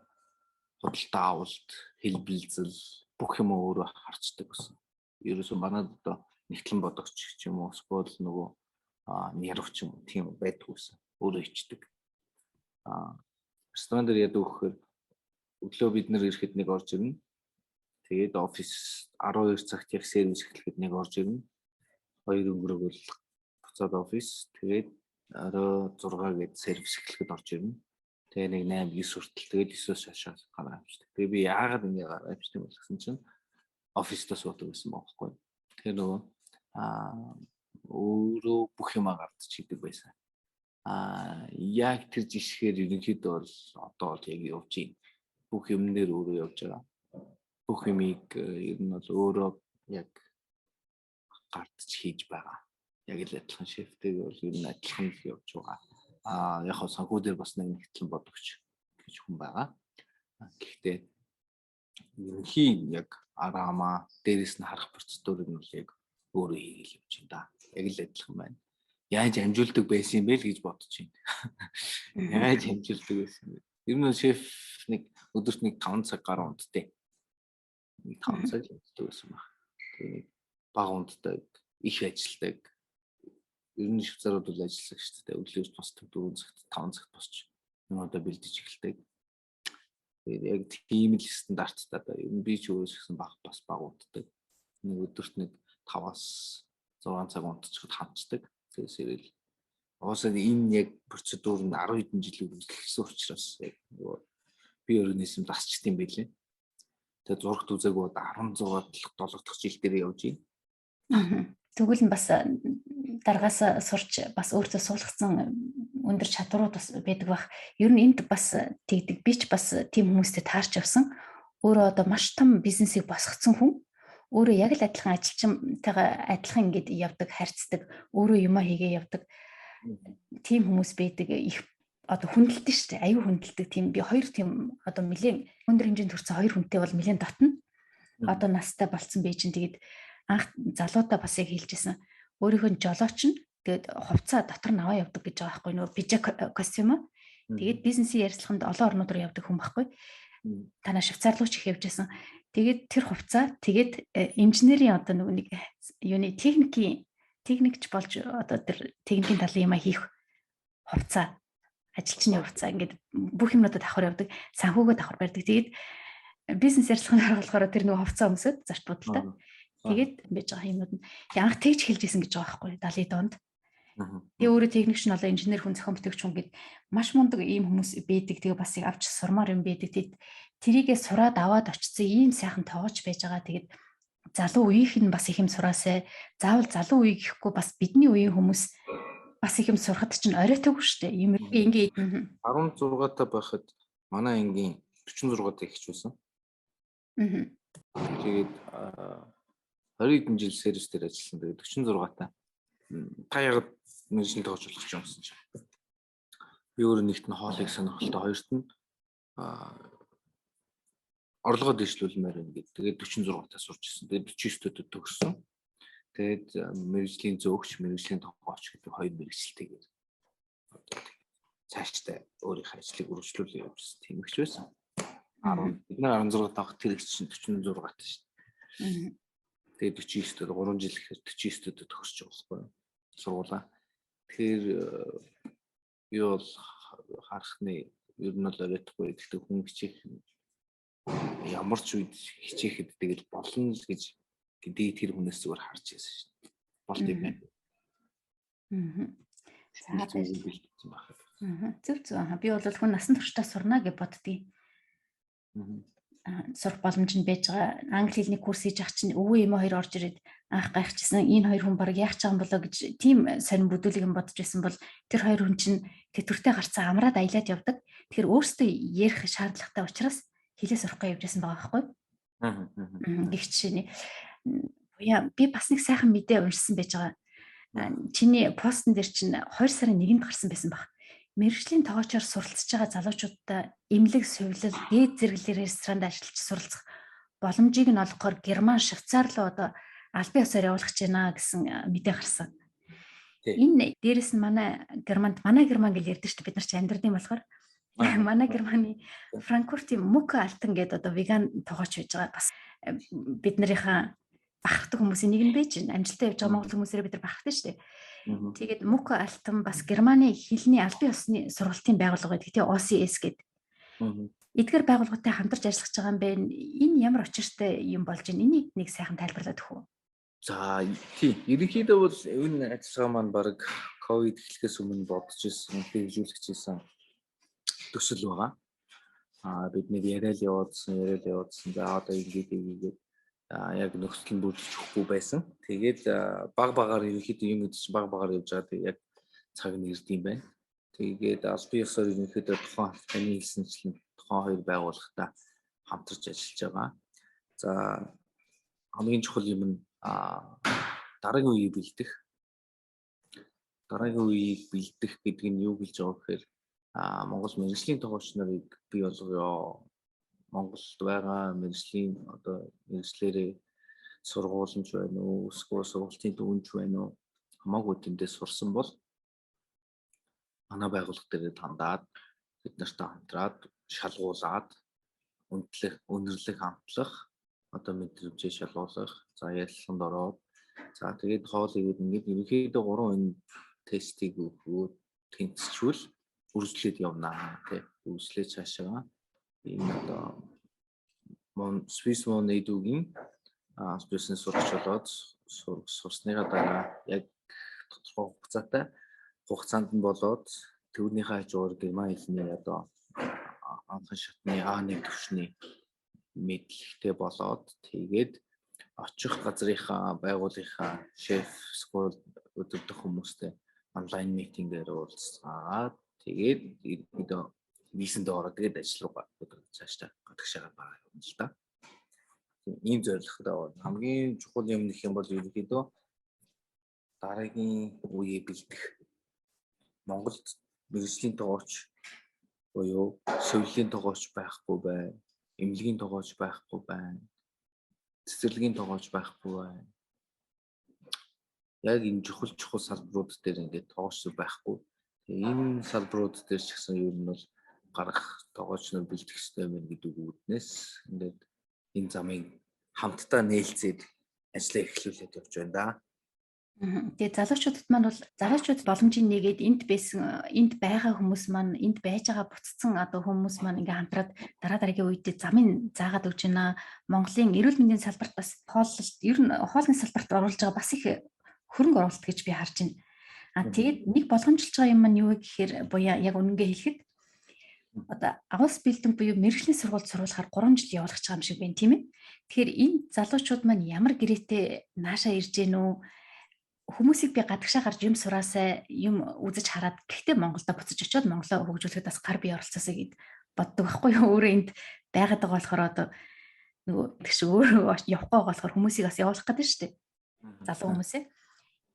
худалдаа авалт, хэлбэлзэл бүх юм өөрөө харцдаг гэсэн. Ерөөсөө манад одоо нэгтлэн бодогч ч юм уу, эсвэл нөгөө нэрвч юм уу тийм байдгүй гэсэн. Өөрөө ичдэг. Ресторан дээр яадаг вэхээр өглөө бид нэр ирэхэд нэг орж ирнэ. Тэгээд офис 12 цагт яг сервис эхлэхэд нэг орж ирнэ. Хоёр өнгөрөөгөл буцаад офис. Тэгээд орой 6 гээд сервис эхлэхэд орж ирнэ. Тэгээ нэг 8 9 хүртэл, тэгээд 9-өөс хойш гараа авчдаг. Тэгээ би яагаад ингэ гараа авчдаг юм бол гэсэн чинь офистаа суудаг байсан байхгүй. Тэгэхээр нөгөө өөрөө бүх юмаа гардч хийдэг байсан. Яг тэр жишгээр ерөнхийдөө бол одоо бол яг явж байна. Бүх юм дээр өөрөө явж байгаа. Бүх юмыг ер нь бол өөрөө яг гардч хийж байгаа. Яг л адилхан шефтэйг бол ер нь адилхан л явж байгаа. Яг хаа санхүү дээр бас нэг нэгтлэн бодогч гэж хүн байгаа. Гэхдээ ерөнхий яг араама дээрэс нь харах процедурыг нь бол яг өөрөө хийгээл явж байна да. Яг л адилхан байна. Яаж амжуулдаг байсан юм бэ л гэж бодож байна. Яаж амжуулдаг байсан юм бэ? Ер нь шеф нэг өдөрт нэг 5 цаг гаруй унтдээ. Нэг 5 цаг л унтдаг байсан баг. Тэгээ нэг бага унтдаг, их ажилтдаг. Ер нь Швейцарууд бол ажилласан шүү дээ. Өглөө босдог 4 цагт, 5 цагт босч юмудаа бэлдэж эхэлдэг. Тэгээд яг тийм л стандарттай да. Ер нь би ч өөрөө гэсэн баг бас бага унтдаг. Нэг өдөрт нэг 5-аас 6 цаг унтчиход хамчдаг. Тэгээс ирэл. Угаасаа энэ яг процедур нь 10 хэдэн жил үргэлжилсэн учраас яг нөгөө би өөрөө нэсэм дасчт юм байлээ. Тэгээ зурагт үзээгүй 16 7 дахь жил дээр явж байна. Тэгвэл нь бас даргаас сурч бас өөртөө суулгацсан өндөр чадварууд бас байдаг бах. Ер нь энд бас тэгдэг. Би ч бас тийм хүмүүстэй таарч явсан. Өөрөө одоо маш том бизнесийг босгоцсон хүн өөрөө яг л адилхан ажилчинтайгаа адилхан ингэж явдаг, харьцдаг, өөрөө юмаа хийгээ явдаг тийм хүмүүс байдаг. Их одоо хүндэлдэг шүү дээ. Аюу хүндэлдэг тийм би хоёр тийм одоо нэлээд өндөр хэмжээнд хүрсэн хоёр хүнтэй бол нэлээд дотно. Одоо настай болцсон бэ чинь тэгээд анх залуудаа бас яг хэлжсэн. Өөрийнхөө жолооч нь тэгээд хувцаа дотор нь аваа явдаг гэж байгаа байхгүй нөгөө пижак костюм. Тэгээд бизнесийн ярилцлаганд олон орнууд руу явдаг хүн байхгүй. Танаа Швейцар руу ч их явж байсан. Тэгээд тэр хувцаа тэгээд инженерийн одоо нөгөө нэг юуны техникийн техникч болж одоо тэр техникийн талын юм хийх хувцаа ажилчны хувцаа ингээд бүх юмнуудад давхар явдаг, санхүүгөө давхар барьдаг. Тэгээд бизнес ярилцлаганд болохоор тэр нөгөө хувцаа өмсөд зарт будалтай. Тэгээд байж байгаа юмнууд нь анх тэгж хэлж исэн гэж байгаа байхгүй 70-ийн донд. Тэгээ өөрөө техникч нь болоо инженер хүн, зохион бүтээгч хүн гэд маш мундаг ийм хүмүүс байдаг. Тэгээ бас яг авч сурмаар юм байдаг. Тэгээд тэрийгээ сураад аваад очсон ийм сайхан тоогооч байж байгаа. Тэгээд залуу үеийнх нь бас их юм сураасай. Заавал залуу үе гэхгүй бас бидний үеийн хүмүүс бас их юм сурахад чинь оройтойгүй шүү дээ. Ийм ингээ 16 та байхад манай ангийн 46 та ихч байсан. Тэгээд 20 хэдэн жил сервис дээр ажилласан. Тэгээд 46 та та яг мэргэжлийн тоогооч болох ч юмсан чинь. Би өөрөө нэгт нь хоолыг сонирхолтой, хоёрт нь орлогоо дэвшлүүлмээр байна гэдэг. Тэгээд 46 та сурч ирсэн. Тэгээд 49 төд төгссөн. Тэгээд мэргэжлийн зөөгч, мэргэжлийн тогооч гэдэг хоёр мэргэжилтэйгээр цаашдаа өөрийнхөө ажлыг үргэлжлүүлээ явж байсан. Тийм ихч байсан. 10 бид нар 16 таах тэр их чинь 46 та шүү дээ. Тэгээд 49 төд 3 жил ихээр 49 төд төгсөж байгаа байхгүй юу? Сургуулаа. Тэгэхээр би бол харахны ер нь бол оройтхгүй. Гэхдээ хүн хичээх ямар ч үед хичээхэд тэгэл болно л гэж гэдгийг тэр хүнээс зүгээр харж байсан шүү дээ. Болт юм байна. За зөв зөв. Би бол хүн насан туршдаа сурна гэж боддгийг. Сурах боломж нь байж байгаа. Англи хэлний курс хийж ах чинь өвөө эмээ хоёр орж ирээд анх гайхчихсан. Энэ хоёр хүн баг яах ч юм болоо гэж тийм сонин бүдүүлэг юм бодож байсан бол тэр хоёр хүн чинь тэтгэвртэй гарцаа амраад аялаад явдаг. Тэгэхээр өөрсдөө ярих шаардлагатай учраас хэлээ сурахгүй явж байсан байгаа байхгүй. Гэх жишээний. Би бас нэг сайхан мэдээ уншсан байж байгаа. Чиний постн дээр чинь 2 сарын 1-нд гарсан байсан баг. Мэргэжлийн тоогоочоор суралцж байгаа залуучуудаа эмнэлэг сувилал, дээд зэрэглэл ресторанд ажиллаж суралцах боломжийг нь олгохоор Герман, Швейцар руу одоо албан ёсоор явуулах гэж байна гэсэн мэдээ гарсан. Энэ дээрэс нь манай Германд, манай Герман гэж ярьдаг шүү дээ. Бид нар ч амьдрал юм болохоор манай Германы Франкфуртын Мөкө Алтан гэдэг одоо веган тоогооч байж байгаа. Бас бид нарынхаа бахархдаг хүмүүсийн нэг нь байж байна. Амжилттай явж байгаа монгол хүмүүсээрээ бид нар бахархдаг шүү дээ. Тэгээд Мөкө Алтан бас Германы хэлний албан ёсны сургалтын байгууллага гэдэг тийм OCS гэдэг. Эдгээр байгууллагатай хамтарч ажиллаж байгаа юм байна. Энэ ямар учиртай юм болж байна? Энийг нэг сайхан тайлбарлаад өгөх үү? За тийм. Ерөнхийдөө бол энэ ажиллагаа маань баг ковид эхлэхээс өмнө бодож ирсэн, хэрэгжүүлэх гэсэн төсөл байгаа. Бид нэг яриад явуулсан. За одоо ингээд ингээд яг нөхцөл нь бүрдэж өгөхгүй байсан. Тэгээд баг багаар ерөнхийдөө юм гэдэг чинь баг багаар явж байгаа. Тэгээд яг цаг нь ирд юм байна. Тэгээд албан ёсоор ерөнхийдөө тухайн таны хэлсэнчлэн тухайн хоёр байгууллагатай хамтарч ажиллаж байгаа. За хамгийн чухал юм нь дараагийн үеийг бэлдэх. Дараагийн үеийг бэлдэх гэдэг нь юу гэж байгаа гэхээр Монгол мэргэжлийн тогооч нарыг бий болгоё. Монголд байгаа мэргэжлийн одоо мэргэжлэрээ сургууламж байна уу, эсвэл сургалтын дүнж байна уу, хамаагүй тэндээс сурсан бол манай байгууллага дээр хандаад бид нартай хамтраад шалгуулад үнэтлэх, үнэрлэх, амтлах, одоо мэдрэмжээ шалгуулах, за ярилцлаганд ороод за тэгээд хоол игээд ингээд ерөнхийдөө 3 энэ тестийг өгөөд тэнцвүүл үргэлжлээд явнаа тий. Үргэлжлээд цаашаа энэ одоо Swiss Mon Edu-гийн бизнес сурагч болоод сурсныхаа дараа яг тодорхой хугацаатай хугацаанд нь болоод түүнийхээ хажуугаар герман хэлний одоо анхан шатны А1 түвшний Мэдлэгтэй болоод тэгээд очих газрынхаа, байгууллагынхаа шеф эсвэл өдөрдөх хүмүүстэй онлайн meeting ээр уулзаад, тэгээд ерөнхийдөө визэндээ ороод, тэгээд ажил руугаа цаашдаа гадагшаага байгаа юм л да. Ийм зорилготой. Хамгийн чухал юм нэх юм бол ерөнхийдөө дараагийн үеэ бэлдэх. Монголд мэргэжлийн тогооч буюу сувилын тогооч байхгүй байна. Эмнэлгийн тогооч байхгүй байна. Цэцэрлэгийн тогооч байхгүй байна. Яг энэ чухал чухал салбарууд дээр ингээд тогооч байхгүй. Тэгээ энэ салбарууд дээр ч гэсэн ер нь бол гарах тогооч нар бэлдэх ёстой байна гэдэг үүднээс ингээд энэ замыг хамтдаа нээлтсээд ажлаа эхлүүлээд явж байна да. Тэгээ залуучуудад маань бол залуучууд боломжийг нээгээд энд байсан, энд байгаа хүмүүс маань, энд байж байгаа буцсан одоо хүмүүс маань ингээ хамтраад дараа дараагийн үед замын заагаад өгч байна. Монголын эрүүл мэндийн салбарт бас хооллолт, ер нь хоолны салбарт оруулж байгаа бас их хөрөнгө оруулалт гэж би харж байна. А тэгээд нэг болгоомжилж байгаа юм маань юу вэ гэхээр буяа яг үнэнгээ хэлэхэд одоо Ausbildung буюу мэргэжлийн сургуульд сурвалахаар 3 жил явуулах байгаа юм шиг байна, тийм ээ. Тэгэхээр энэ залуучууд маань ямар гэрээтэй наашаа ирж гэнэ үү? Хүмүүсийг би гадагшаа гарч юм сураасай, юм үзэж хараад, гэхдээ Монголдо буцаж очиод Монголоо хөгжүүлэхэд бас гар бие оролцоосэй гэд боддог байхгүй юу? Өөрөө энд байгаад байгаа болохоор одоо нөгөө тэгш өөрөө явахгүй байгаа болохоор хүмүүсийг бас явуулах гэдэг шүү дээ. Залуу хүмүүсээ.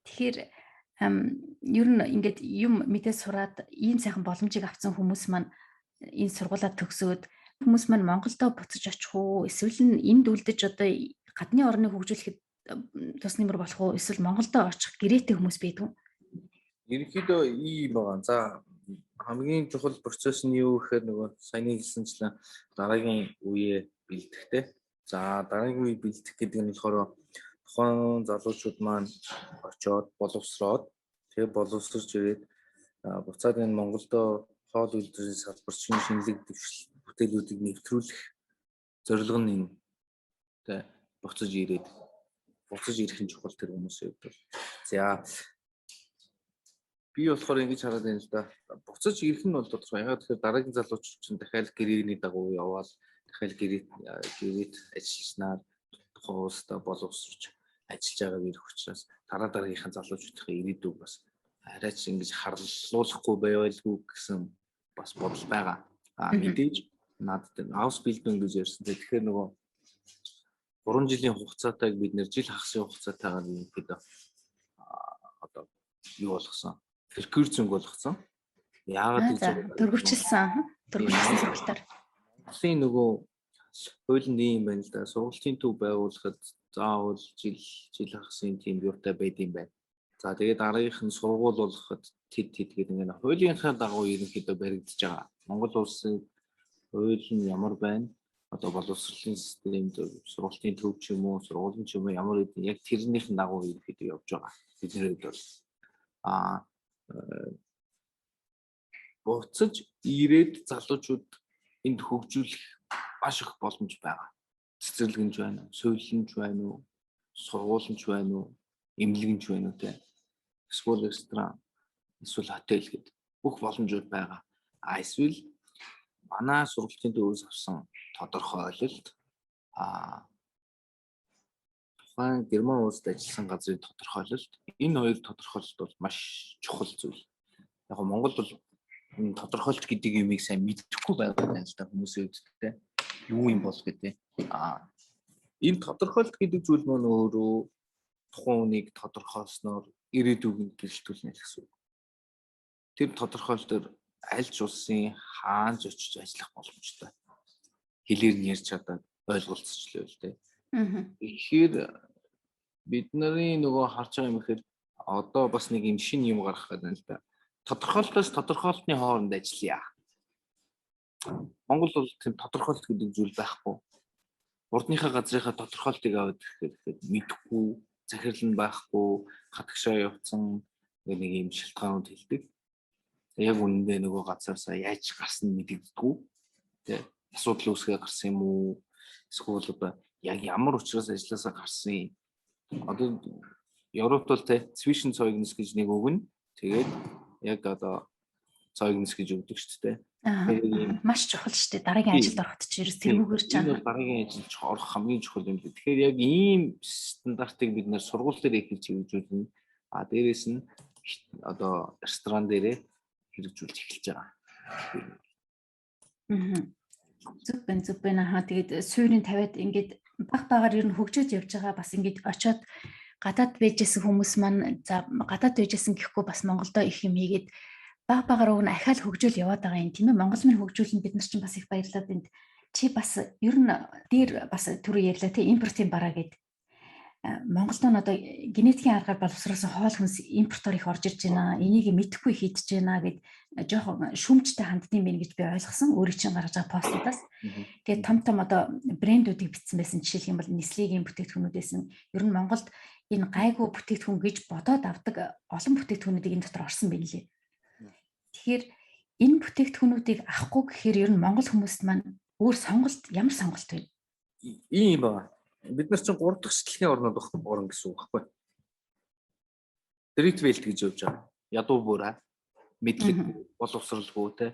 Тэгэхээр ер нь ингээд юм мэдээ сураад ийм сайхан боломжийг авсан хүмүүс маань, энэ сургуулаа төгсөөд хүмүүс маань Монголдо буцаж очих уу, эсвэл нь энд үлдэж одоо гадны орныг хөгжүүлэхэд тус нэмэр болох уу, эсвэл Монголдо очих гэрээтэй хүмүүс байдаг уу? Ерөнхийдөө ийм байгаа. За, хамгийн чухал процесс нь юу гэхээр нөгөө саяны хэлсэнчлэн дараагийн үеэ бэлтгэхтэй. За, дараагийн үе бэлтгэх гэдэг нь болохоор тухайн залуучууд маань очоод боловсроод, тэгээ боловсрч ирээд буцаад энэ Монголдо хоол үйлдвэрлэлийн салбарт шинэ шинэлэг дэвшил бүтээлүүдийг нэвтрүүлэх зорилго нь энэ тэ буцаж ирээд буцаж ирэх нь чухал тэр хүмүүсийн хувьд бол. За, би болохоор ингэж хараад байна л да. Буцаж ирэх нь бол тодорхой. Яг тэгэхээр дараагийн залуучууд чинь дахиад гэрээний дагуу яваал дахиад гэрээт ажилласнаар тухайн улсдаа боловсрч ажиллаж байгааг ирэх учраас дараа дараагийнхаа залуучуудын ирээдүйг бас арайч ингэж харлуулахгүй байвалгүй гэсэн бас бодол байгаа. А мэдээж надад Ausbildung гэж ярьсан. Тэгэхээр нөгөө 3 жилийн хугацаатайг бид нэр жил хагасын хугацаатайгаар ерөнхийдөө одоо юу болгосон? Verkürzung болгосон. Яагаад гэж дөрвөчлсөн. Дөрвөчлсөн сургалтаар. Монголын нөгөө хуулинд ийм байна л да. Сургалтын төв байгуулахад заавал жил жил хагасын тийм юутай байд юм байна. За, тэгээд дараагийнх нь сургууль болоход тэд тэд гэдэг ингээд хуулийнхаа дагуу ерөнхийдөө баригдаж байгаа. Монгол улсын хууль нь ямар байна? Одоо боловсролын системд сургалтын төв ч юм уу, сургуулийн ч юм уу ямар гэдэг яг тэрнийх нь дагуу ерөнхийдөө явж байгаа. Бидний хувьд бол буцаж ирээд залуучууд энд хөгжүүлэх маш их боломж байгаа. Цэцэрлэгэнч байна уу, сувиланч байна уу, сургуулинч байна уу, эмнэлгэнч байна уу те. Эсвэл ресторан, эсвэл хотел гэдэг бүх боломжууд байгаа. А эсвэл манай сургалтын төвөөс авсан тодорхойлолт, тухайн Герман улсад ажилласан газрын тодорхойлолт, энэ хоёр тодорхойлолт бол маш чухал зүйл. Яг нь Монгол бол энэ тодорхойлолт гэдэг юмыг сайн мэдэхгүй байгаа юм л да хүмүүсийн хувьд те. Юу юм бол гэдэг. Энэ тодорхойлолт гэдэг зүйл маань өөрөө тухайн хүнийг тодорхойлсноор ирээдүйг нь гэрэлтүүлнэ л гэсэн үг. Тэр тодорхойлолтоор аль ч улсын хаан ч очиж ажиллах боломжтой. Хэлээр нь ярьж чадаад ойлголцчлоо л дээ. Тэгэхээр бид нарын нөгөө харж байгаа юм ихээр одоо бас нэг юм шинэ юм гарах гэдэг юм л да. Тодорхойлолтоос тодорхойлолтны хооронд ажиллая. Монгол бол тийм тодорхойлолт гэдэг зүйл байхгүй. Урдныхаа газрынхаа тодорхойлтыг аваад ирэхээр мэдэхгүй, захирал нь байхгүй, хатагшаа явцсан нэг юм шалтгаанууд хэлдэг. Яг үнэндээ нөгөө газараасаа яаж гарсан мэдэгддэггүй. Тэ, асуудал үүсгээ гарсан юм уу? Эсвэл одоо яг ямар учраас ажилласаа гарсан юм? Одоо Европт бол тэ Zwischenzeugnis гэж нэг өгнө. Тэгээд яг одоо Zeugnis гэж өгдөг шүү дээ. Маш чухал шүү дээ. Дараагийн ажилд ороход чи ерөөс тэргүүгээр ч энэ бол дараагийн ажилд орох хамгийн чухал юм дээ. Тэгэхээр яг ийм стандартыг бид нэр сургууль дээр эхэлж хэрэгжүүлнэ. А дээрэс нь одоо ресторан дээрээ хэрэгжүүлж эхэлж байгаа. Зүг байна, зүг байна. Аа тэгээд суурийн тавиад ингээд баг багаар ер нь хөгжөөд явж байгаа. Бас ингээд очиод гадаад байжсэн хүмүүс маань за гадаад байжсэн гэхгүй бас Монголдо их юм хийгээд баг багаар уг нь ахаал хөгжөөл яваад байгаа юм тийм ээ. Монгол мөр хөгжүүлэн бид нар чинь бас их баярлаад энд чи бас ер нь дээр бас түрүү ярьлаа тийм импортын бараа гэд. Монголд нь одоо генетикийн аргаар боловсруулсан хоол хүнс импортоор их орж ирж байна. Энийг мэдэхгүй хийдэж байна гэд жоохон шүүмжтэй ханддсан байх гэж би ойлгосон. Өөрийн чинь гаргаж байгаа постуудаас. Тэгээд том том одоо брэндүүдийг бичсэн байсан. Жишээлх юм бол Nestle-ийн бүтээгдэхүүнүүдээс нь ер нь Монголд энэ гайгүй бүтээгдэхүүн гэж бодоод авдаг олон бүтээгдэхүүнүүдийг энэ дотор орсон байна лээ. Тэгэхээр энэ бүтээгдэхүүнүүдийг авахгүй гэхээр ер нь монгол хүмүүст маань өөр сонголт ямар сонголт вэ? Ийм байна. Бид нар чинь 3 дахь шилтлийн орнууд орно гэсэн үг байхгүй. Dritte Welt гэж явж байгаа. Ядуу буурай, мэдлэг, боловсралгүй те.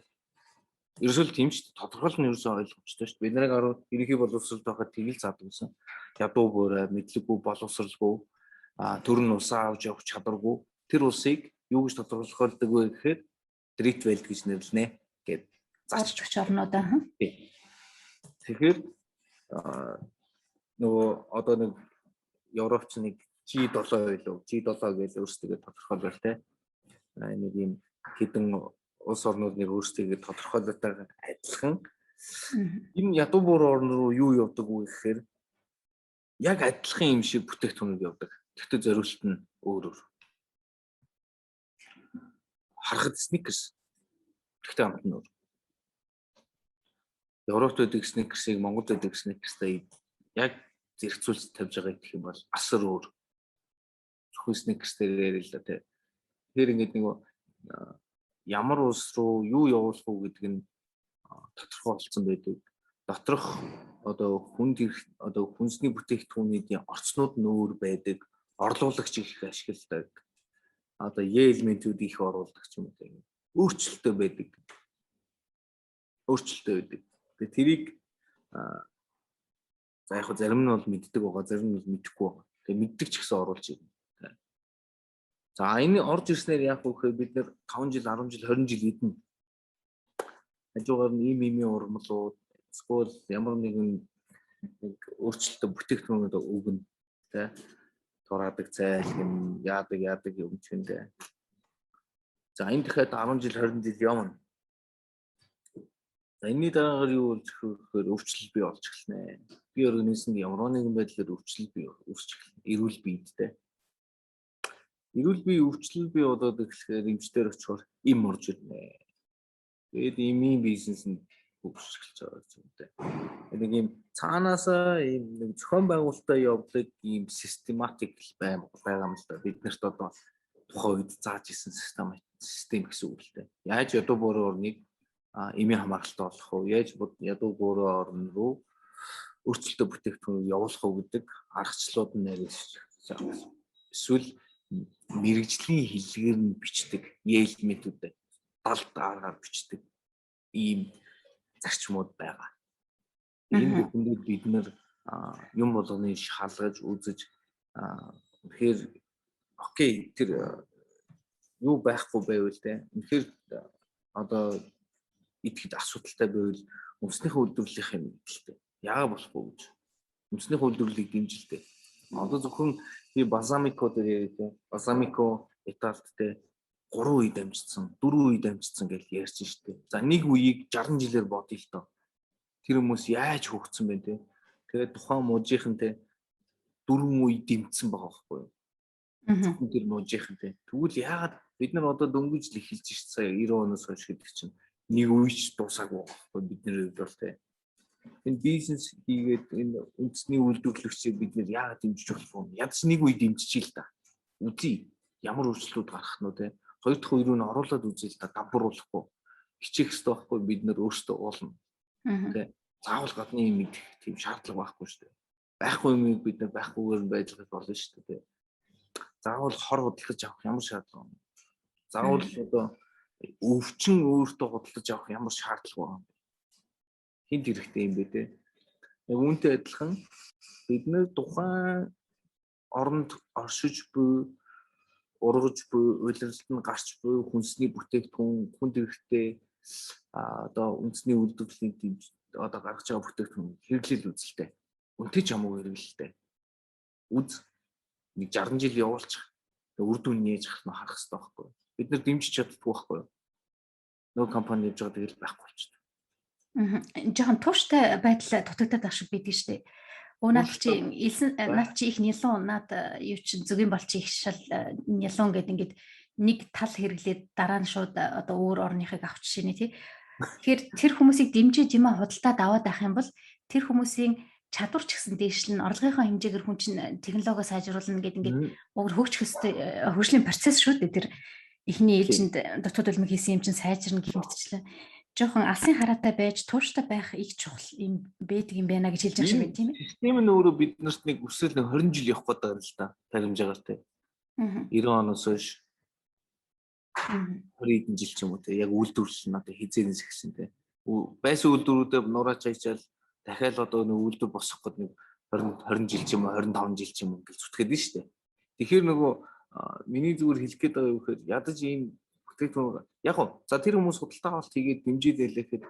Ерөөсөө л тийм шүү дээ. Тодорхойлол нь ерөөсөө ойлгомжтой шүү дээ. Бид нарыг ерөнхий боловсралд байхад тэгэл заадаг гэсэн. Ядуу буурай, мэдлэггүй, боловсралгүй, төр нь усаа авч явах чадваргүй. Тэр улсыг юу гэж тодорхойлдог вэ гэхээр Dritte Welt гэж нэрлэнэ гэд зарч өгч орнууд аа. Тэгэхээр нөгөө одоо нэг Европч нэг G7 байлуу G7 гэж өөрсдөө тодорхойлол те. Нэг юм хэдэн улс орнууд нэг өөрсдөө тодорхойлолтойгоо адилхан энэ ядуу буур орн руу юу явдаг вэ гэхээр яг адилхан юм шиг бүтээгдэхүүнүүд явдаг. Гэхдээ зориулт нь өөр өөр. Харахад Snickers. Гэхдээ амт нь өөр. Европт байдаг Snickers-ыг Монголд байдаг Snickers-тай яг зэрэгцүүлж тавьж байгаа гэх юм бол асар өөр. Зөвхөн Snickers дээр яриа л да тий. Тэгэхээр ингээд нэг ямар улс руу юу явуулах уу гэдэг нь тодорхой болсон байдаг. Доторх одоо хүнд одоо хүнсний бүтээгдэхүүнүүдийн орцнууд нь өөр байдаг. Орлуулагч их ашигладаг. Одоо Е элементүүд их оруулдаг ч юм уу тийм. Өөрчлөлтөө байдаг. Өөрчлөлтөө байдаг. Тэгээ тэрийг за яг зарим нь бол мэддэг байгаа, зарим нь бол мэдэхгүй байгаа. Тэгээ мэддэг ч гэсэн оруулж ирнэ. За энэ орж ирснээр яг вэ гэхээр бид нэр 5 жил, 10 жил, 20 жил идэнэ. Хажуугаар нь ийм иймийн урмлууд, эсвэл ямар нэгэн нэг өөрчлөлтөө бүтээгдэхүүнүүд өгнө тэ. Тураадаг цайл юм яадаг яадаг юм ч юм тэ. За энэ дахиад 10 жил, 20 жил явна. За энэний дараагаар юу болж гэхээр өвчлөл бий болж эхэлнэ. Бие организмд ямар нэгэн байдлаар өвчлөл бий үүсч эхэлнэ. Эрүүл биед тэ. Эрүүл бие өвчлөл бий болоод эхлэхээр эмчтэр очихоор им орж ирнэ. Тэгээд имийн бизнес нь хөгжиж эхэлж байгаа гэсэн үг дээ. Нэг юм цаанаасаа ийм нэг зохион байгуулалтаа явдаг ийм систематик байгаа юм л да. Бид нарт одоо тухайн үед зааж исэн систем гэсэн үг л дээ. Яаж ядуу буурын орныг эмийн хамааралтай болох вэ? Яаж ядуу буурын орн руу өөрчлөлтөө бүтээгдэхүүн явуулах уу гэдэг аргачлалууд нь нарийн эсвэл мэрэгжлийн хэллэгээр нь бичдэг элементүүд далд аргаар бичдэг ийм зарчмууд байгаа. Энэ бүхэндээ бид нэр юм болгоныг шалгаж үзэж үнэхээр окей тэр юу байхгүй байвал те үнэхээр одоо идэхэд асуудалтай байвал үндэснийхээ үйлдвэрлэлийн юм гэдэлтэй. Яагаад болохгүй гэж. Үндэснийхээ үйлдвэрлэлийг дэмжилтэй. Одоо зөвхөн би балзамико дээр яриа те. Балзамико Италид те 3 үе дамжсан, 4 үе дамжсан гэж ярьж штэ. За нэг үеийг 60 жилээр бодъё л доо. Тэр хүмүүс яаж хөгжсөн бэ те. Тэгээд тухайн мужийнхан те 4 үе дэмжсэн байгаа байхгүй юу? Зөвхөн тэр мужийнхан те. Тэгвэл яагаад бид нар одоо дөнгөж л эхэлж шít сая 90 оноос хойш гэдэг чинь нэг үеч дуусаагүй байхгүй бидний хувьд бол те. Энэ бизнес хийгээд энэ үндэсний үйлдвэрлэгчийг бид нэр яагаад дэмжиж болох вэ? Ядч нэг үе дэмжиж л та. Үзье. Ямар өөрчлөлтүүд гарах нь вэ те. Хоёр дахь үе рүү нь оруулаад үзье л та давбаруулахгүй. Хичээх хэрэгтэй байхгүй бид нэр өөрсдөө уулна. Тэ. Заавал гадны юм идэх тийм шаардлага байхгүй шүү дээ. Байхгүй юмыг бид нар байхгүйгээр нь байж болно шүү дээ. Заавал хор худалдаж авах ямар шаардлага юм. Заавал одоо Өвчин өөртөө худалдаж авах ямар шаардлага байгаа юм бэ? Хинт хэрэгтэй юм бэ те? Яг үүнтэй адилхан бид нэр тухайн оронд оршиж буй, ургаж буй, улиралд нь гарч буй хүнсний бүтээгдэхүүн, хүнд хэрэгтэй одоо үндэсний үйлдвэрлэлийн дэмж одоо гаргаж байгаа бүтээгдэхүүн хэрэглэл үзэлтэй. Үнэтэй ч хамаагүй хэрэглэлтэй. Үз нэг 60 жил явуулчих. Үр дүн нээж харах нь харах хэрэгтэй байхгүй. Бид нар дэмжиж чаддгүй байхгүй. Нөгөө компани явж байгаа тэгэл байхгүй болчихдог. Жохон тууштай байдал дутагдаад байх шиг байдаг шүү дээ. Өө наад чи илсэн наад чи их нялуун наад юу чи зүгийн бол чи их шал нялуун гэд ингээд нэг тал хэрэглээд дараа нь шууд одоо өөр орныхыг авах жишээ нэ тий. Тэгэхээр тэр хүмүүсийг дэмжиж юмаа худалдаад аваад байх юм бол тэр хүмүүсийн чадвар ч гэсэн дээшлэн, орлогынхоо хэмжээгээр хүн чинь технологио сайжруулна гэдэг ингээд уг хөгжих ёстой хөгжлийн процесс шүү дээ. Тэр эхний ээлжинд дотоод улмыг хийсэн юм чинь сайжирна гэх мэтчлэн жоохон алсын хараатай байж тууштай байх их чухал юм байдаг юм байна гэж хэлж байгаа шиг байна, тийм ээ. Систем нь өөрөө биднэрт нэг өсөөл нэг 20 жил явах гэдэг юм л та. Таримжаагаар те. 90 оноос хойш 20 хэдэн жил ч юм уу те. Яг үйлдвэрлэл нь одоо хизээнээс ихсэн те. Байсан үйлдвэрүүдээ нурааж хайчаал дахиад одоо нэг үйлдвэр босгох гээд нэг 20 жил ч юм уу 25 жил ч юм уу ингээл зүтгээд нь шүү дээ. Тэгэхээр нөгөө миний зүгээр хэлэх гээд байгаа юу гэхээр ядаж ийм бүтээгдэхүүн яг гоо за тэр хүмүүс худалдаа авалт хийгээд дэмжиж байлаа гэхэд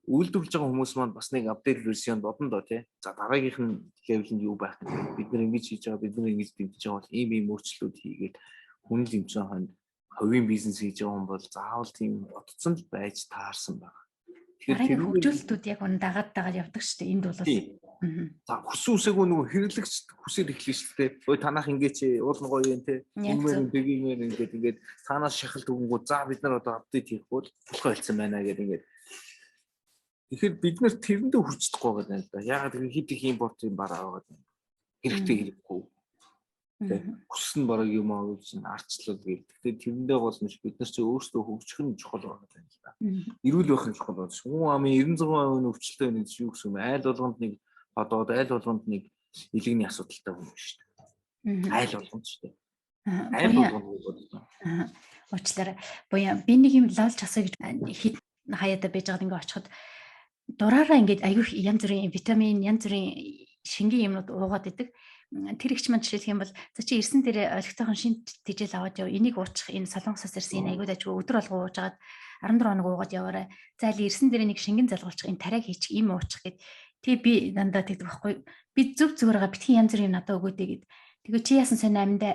үйлдвэрлэж байгаа хүмүүс маань бас нэг update version бодно доо тий. За дараагийнх нь level нь юу байх вэ? Бид нар ингэж хийж байгаа, бид нар ингэж дэмжиж байгаа бол ийм ийм өөрчлөлүүд хийгээд хүн л юмсан хойно хувийн бизнес хийж байгаа хүн бол заавал тийм бодцсон л байж таарсан байна. Тэгэхээр тэр хөгжүүлэлтүүд яг үн дагаад дагаад явдаг шүү дээ. Энд бол За хүссэн үсээгүй нөгөө хэрэглэгч хүсээд эхлэн шүү дээ. Ой танах ингэж уул нь гоё юм те. Юмэр дэгиймэр ингээд ингээд таанаас шахалт өгөнгөө за бид нар одоо update хийх бол болох байлцсан байна гэдэг ингээд. Тэгэхээр бид нар тэрэндээ хүрч чадахгүй байгаа юм л да. Яагаад гэвэл хэд их импорт юм бараа байгаа юм. Хэрэгтэй хэрэггүй. Тэ хүссэн бараг юм аа гэж арчлал гээл. Тэгэхээр тэрэндээ гол нь бид нар чи өөрсдөө хөгжих нь чухал байгаа юм л да. Эрүүл байх нь чухал байна. Хүн амын 96% нь өвчлөлтэй байна гэж юу гэсэн юм. Айл болгонд нэг одоо айл болгонд нэг илгэний асуудалтай хүн шүү дээ. Айл болгонд шүү дээ. Айл болгонд бодлоо. Уучлаарай. Буян би нэг юм лавлж асууя гэж хэд хаяада байж байгаад ингээ очиход дураараа ингээд аягүй янз бүрийн витамин, янз бүрийн шингэн юмнууд уугаад идэг. Тэр ихч маань жишээлх юм бол за чи ирсэн дээрээ олигтойхон шинт тэжээл аваад яв. Энийг уучих, энэ солонгосоос ирсэн энэ аягүй дажгүй өдөр болго уужгаад 14 хоног уугаад яваарай. За аль ирсэн дээрээ нэг шингэн залгуулчих, энэ тариаг хийчих, им уучих гэд. Тэгээ би дандаа тэгдэг байхгүй. Би зөв зүгээрээ битгий янз бүрийн юм надад өгөөдэй гэд. Тэгээ чи яасан сайн амьдаа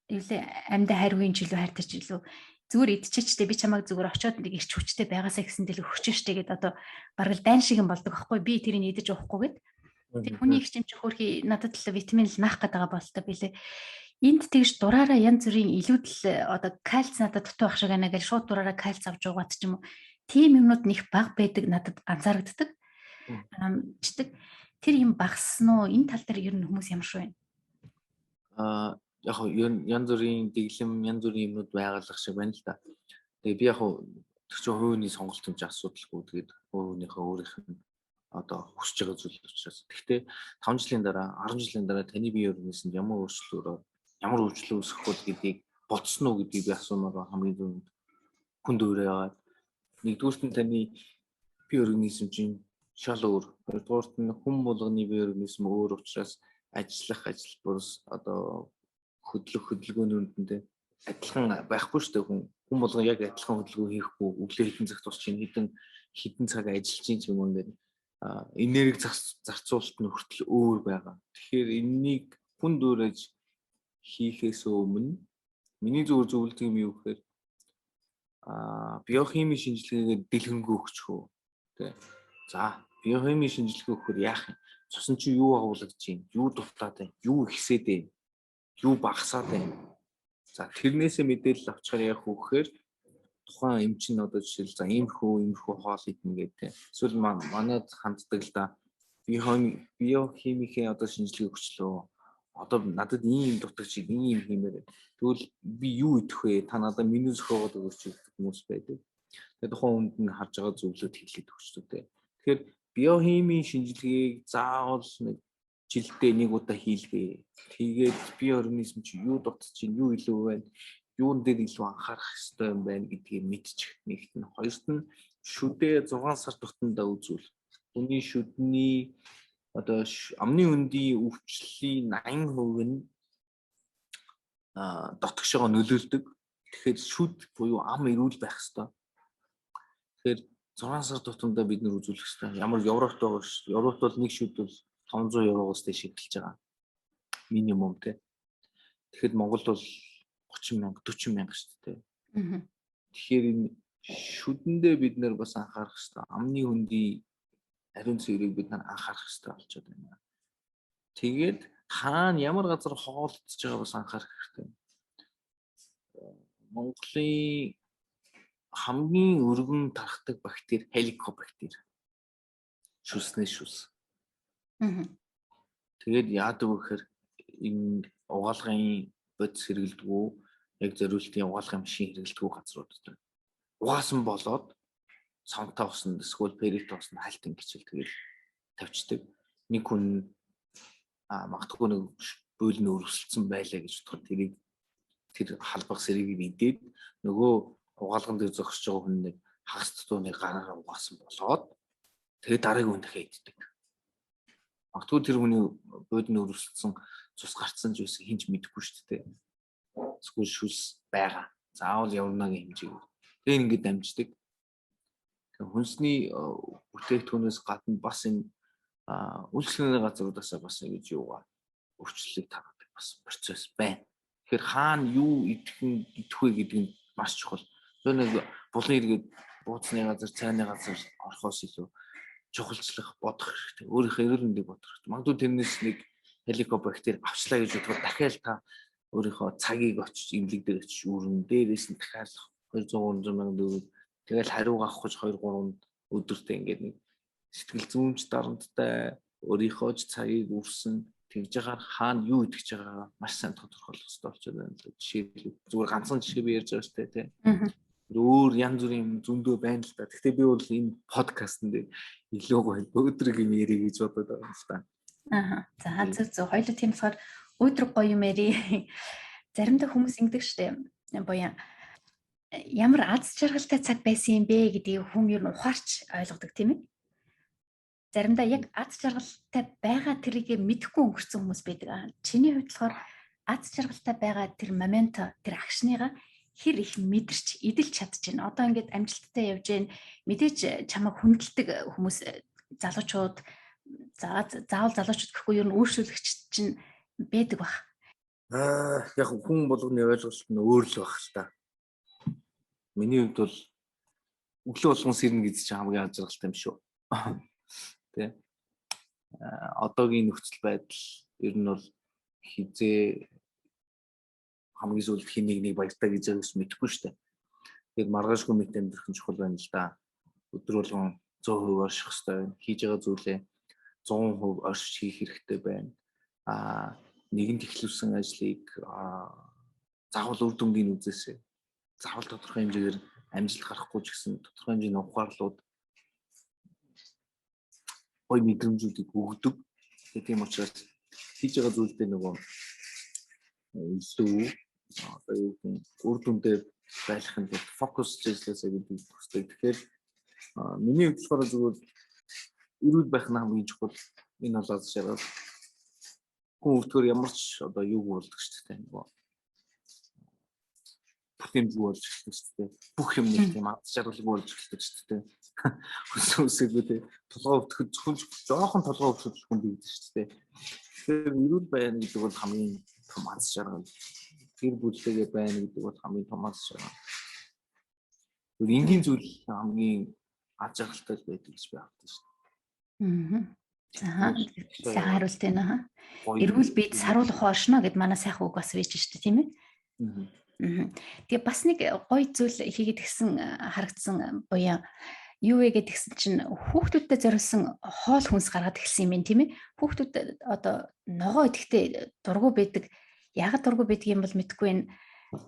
юу лээ амьдаа хайргүй ч илүү хайртай ч илүү зүгээр идчихэжтэй би чамайг зүгээр очиод нэг ирч хүчтэй байгаасаа гэсэн дэл өгч штэ гэд одоо бараг л дайн шиг юм болдог байхгүй. Би тэрийг идэж уухгүй гэд. Тэг хүний их чим чи хөөрхий надад л витамин л наах гэдэг байгаа болтой билээ. Энд тэгж дураараа янз бүрийн илүүдэл одоо кальц надад дутуу байх шиг байна гэж шууд дураараа кальц авч уугаад ч юм уу. Тийм юмнууд них баг байдаг надад анзаарэгддэг. Чдэг. Тэр юм багассан уу? Энэ тал дээр ер нь хүмүүс ямар шүү байна? Аа яг янз бүрийн дэглэм, янз бүрийн юмнууд байгалах шиг байна л да. Тэгээ би яг тэр чинь хувийн сонголт юм чи асуудалгүй. Тэгээд өөрийнхөө өөрийнх нь одоо хүсэж байгаа зүйл учраас. Гэхдээ 5 жилийн дараа, 10 жилийн дараа таны бие организмд ямар өөрчлөлөөр ямар өөрчлөлт үүсгэх вэ гэдгийг бодсон уу гэдгийг би асуумаар хамгийн түрүүнд хүнд өөрөө яваад нэгдүгüрт нь таны бие организм чинь шал өөр. Хоёрдугаарт нь хүн болгоны бие организм өөр учраас ажиллах ажилбараас одоо хөдлөх хөдөлгөөнүүд нь адилхан байхгүй шүү дээ хүн. Хүн болгон яг адилхан хөдөлгөөн хийхгүй, өглөө хэдэн цагт босч чинь хэдэн хэдэн цаг ажиллаж чинь юм ингээд энерги зарцуулалт нь хүртэл өөр байгаа. Тэгэхээр энэнийг хүн дүүрэж хийхээс өмнө миний зүгээр зөвлөдөг юм юу гэхээр биохимийн шинжилгээгээр дэлгэнгүй өгчих үү. Тэ. За, биохимийн шинжилгээ өгөхөр яах юм? Цусан чи юу агуулгаж чинь? Юу дутаад байна? Юу ихсээд байна? Юу багасаад байна? За, тэрнээсээ мэдээлэл авчихаар яах вэ гэхээр тухайн эмч нь одоо жишээл за иймэрхүү хоол идэнэ гэдэг те. Эсвэл манайд ханддаг л да. Биохимикийн одоо шинжилгээ өгчлөө. Одоо надад ийм дутагч ийм хиймээр. Тэгвэл би юу идэх вэ? Та надад меню зохиогоод өгөөч гэдэг хүмүүс байдаг. Тэгээ тухайн хүнд нь харж байгаа зөвлөд хэлээд өгчдөг те. Тэгэхээр биохимийн шинжилгээг заавал нэг жилдээ нэг удаа хийлгээ. Тэгээд бие организм чи юу дутаж чинь, юу илүү байна? Юун дээр илүү анхаарах ёстой юм байна гэдгийг мэдчих. Нэгт нь, хоёрт нь шүдээ 6 сар тутамдаа үзүүл. Хүний шүдний одоо амны хөндийн өвчлөлийн 80% нь дотгошоогоо нөлөөлдөг. Тэгэхээр шүд буюу ам эрүүл байх ёстой. Тэгэхээр 6 сар тутамдаа бид нар үзүүлэх ёстой. Ямар Европт байгаа ш. Европт бол нэг шүд бол 500 еврогоос дээш эхэлж байгаа. Минимум те. Тэгэхэд Монголд бол 30 мянга, 40 мянга шүү дээ. Тэгэхээр энэ шүдэндээ бид нар бас анхаарах ёстой. Амны хөндийн ариун цэврийг бид нар анхаарах ёстой болчиход байна. Тэгээд хаана ямар газар хоол идэж байгаа бас анхаарах хэрэгтэй. Монголын хамгийн өргөн тархдаг бактери хеликобактер. Шүлснээ шүлс. Тэгээд яадаг вэ гэхээр энэ угаалгын бодис хэрэглэдэггүй, яг зориултын угаалгын машин хэрэглэдэггүй газрууд дээр угаасан болоод савнтаа усанд эсвэл перит усанд хальт ингэчил тэгэл тавьчихдаг. Нэг хүн магадгүй нэг бөөл нь өрсөлдсөн байлаа гэж бодоход тэрийг тэр халбах сэргийг идээд нөгөө угаалган дээр зогсож байгаа хүн нэг хагас дутууны гараараа угаасан болоод тэгээд дараагийн хүн дахиад иддэг. Магадгүй тэр хүний бууд нь өрсөлдсөн цус гарцсан ч байсан хинч мэдэхгүй шүү дээ. Эсвэл шүлс байгаа. Заавал явнагийн хэмжээг. Тэгээ ингээд дамждаг. Хүнсний бүтээгдэхүүнээс гадна бас энэ үйлчлэгээний газруудаас бас ингэж юугаа өвчлөлийг тараадаг бас процесс байна. Тэгэхээр хаана юу идэх нь идэх вэ гэдэг нь маш чухал. Тэр нэг булан эргээд бууцны газар, цайны газар орохоос илүү чухалчлах, бодох хэрэгтэй. Өөрийнхөө эрүүл мэндийг бодох хэрэгтэй. Магадгүй тэрнээс нэг хеликобактер авчлаа гэж бодоход дахиад та өөрийнхөө цагийг очиж эмнэлэг дээр очиж үүрэн дээрээс нь дахиад 200 300 мянган төгрөг тэгэл хариугаа авах гэж 2 3 өдөртөө ингээд нэг сэтгэл зүйнч дарамттай өөрийнхөө ч цагийг үрсэн тэгж яхаар хаана юу идэж байгаагаа маш сайн тодорхойлох хэрэгтэй болчиход байна л. Жишээлбэл зүгээр ганцхан жишээ би ярьж байгаа шүү дээ, тий. Өөр янз бүрийн юм зөндөө байна л да. Гэхдээ би бол энэ подкастн дээр илүү гоё өөдрөг юм ярих гэж бодод байгаа юм л та. Аа. За зөв зөв. Хоёул тийм болохоор өөдрөг гоё юм яри. Заримдаа хүмүүс ингэдэг штэ. Буян ямар аз жаргалтай цаг байсан юм бэ гэдгийг хүн ер нь ухаарч ойлгодог тийм ээ. Заримдаа яг аз жаргалтай байгаа тэрийг мэдэхгүй өнгөрцөн хүмүүс байдаг. Чиний хувьд болохоор аз жаргалтай байгаа тэр момент, тэр акшныгаа хэр их мэдэрч эдэлж чадчихэв. Одоо ингээд амжилттай явж гэн мэдээж чамайг хүндэлдэг хүмүүс залуучууд за заавал залуучууд гэхгүй ер нь өөрчлөгч чинь байдаг бах. Яг хүн болгоны ойлголт нь өөр л байх л та. Миний хувьд бол өглөө болгон сэрнэ гэж чинь хамгийн аз жаргалтай юм шүү. Тэ. Одоогийн нөхцөл байдал ер нь бол хизээ хамгийн сүүлд хин нэг нэг баяртай гэж байгаа юм мэдэхгүй шүү дээ. Тэгээд маргаашгүй мэт амьдрах нь чухал байна л да. Өдөр болгон 100% орших хэрэгтэй байна. Хийж байгаа зүйлээ 100% оршиж хийх хэрэгтэй байна. Нэгэнт эхлүүлсэн ажлыг заавал үр дүнгийн үзээсэй. Заавал тодорхой хэмжээгээр амжилт гарахгүй ч гэсэн тодорхой хэмжээний ухаарлууд гоё мэдрэмжүүдийг өгдөг. Тэгээ тийм учраас хийж байгаа зүйлдээ нөгөө илүү одоо юу гэх юм үр дүндээ байхын тулд фокус ажилласаа гэдгийг хүсдэг. Тэгэхээр миний хувьд болохоор зүгээр эрүүл байх нь хамгийн чухал. Энэ бол аз жаргал. Хүн өвдгөр ямар ч одоо юуг болдог шүү дээ нөгөө бүтээмжгүй болж эхэлдэг шүү дээ. Бүх юм нэг тийм аз жаргалгүй болж эхэлдэг шүү дээ. Хүссэн үсээгүй те. Толгой өвдөхөд зөвхөн жоохон толгой өвдөхөд хүн бийдэг шүү дээ. Тэгэхээр эрүүл байна гэдэг бол хамгийн том аз жаргал. Гэр бүлтэйгээ байна гэдэг бол хамгийн том аз жаргал. Тэр энгийн зүйл хамгийн аз жаргалтай байдаг гэж би боддог шүү дээ. За сайн хариулт байна. Эрүүл биед саруул ухаан оршино гэд манай сайхан үг бас байж шүү дээ, тийм ээ. Тэгээ бас нэг гоё зүйл хийгээд гисэн харагдсан буян юу вэ гэдгсэн чинь хүүхдүүдтэй зориулсан хоол хүнс гаргаад эхэлсэн юм байна, тийм ээ. Хүүхдүүд одоо ногоо идэхдээ дургу байдаг. Яагаад дургу байдаг юм бол мэдэхгүй байна.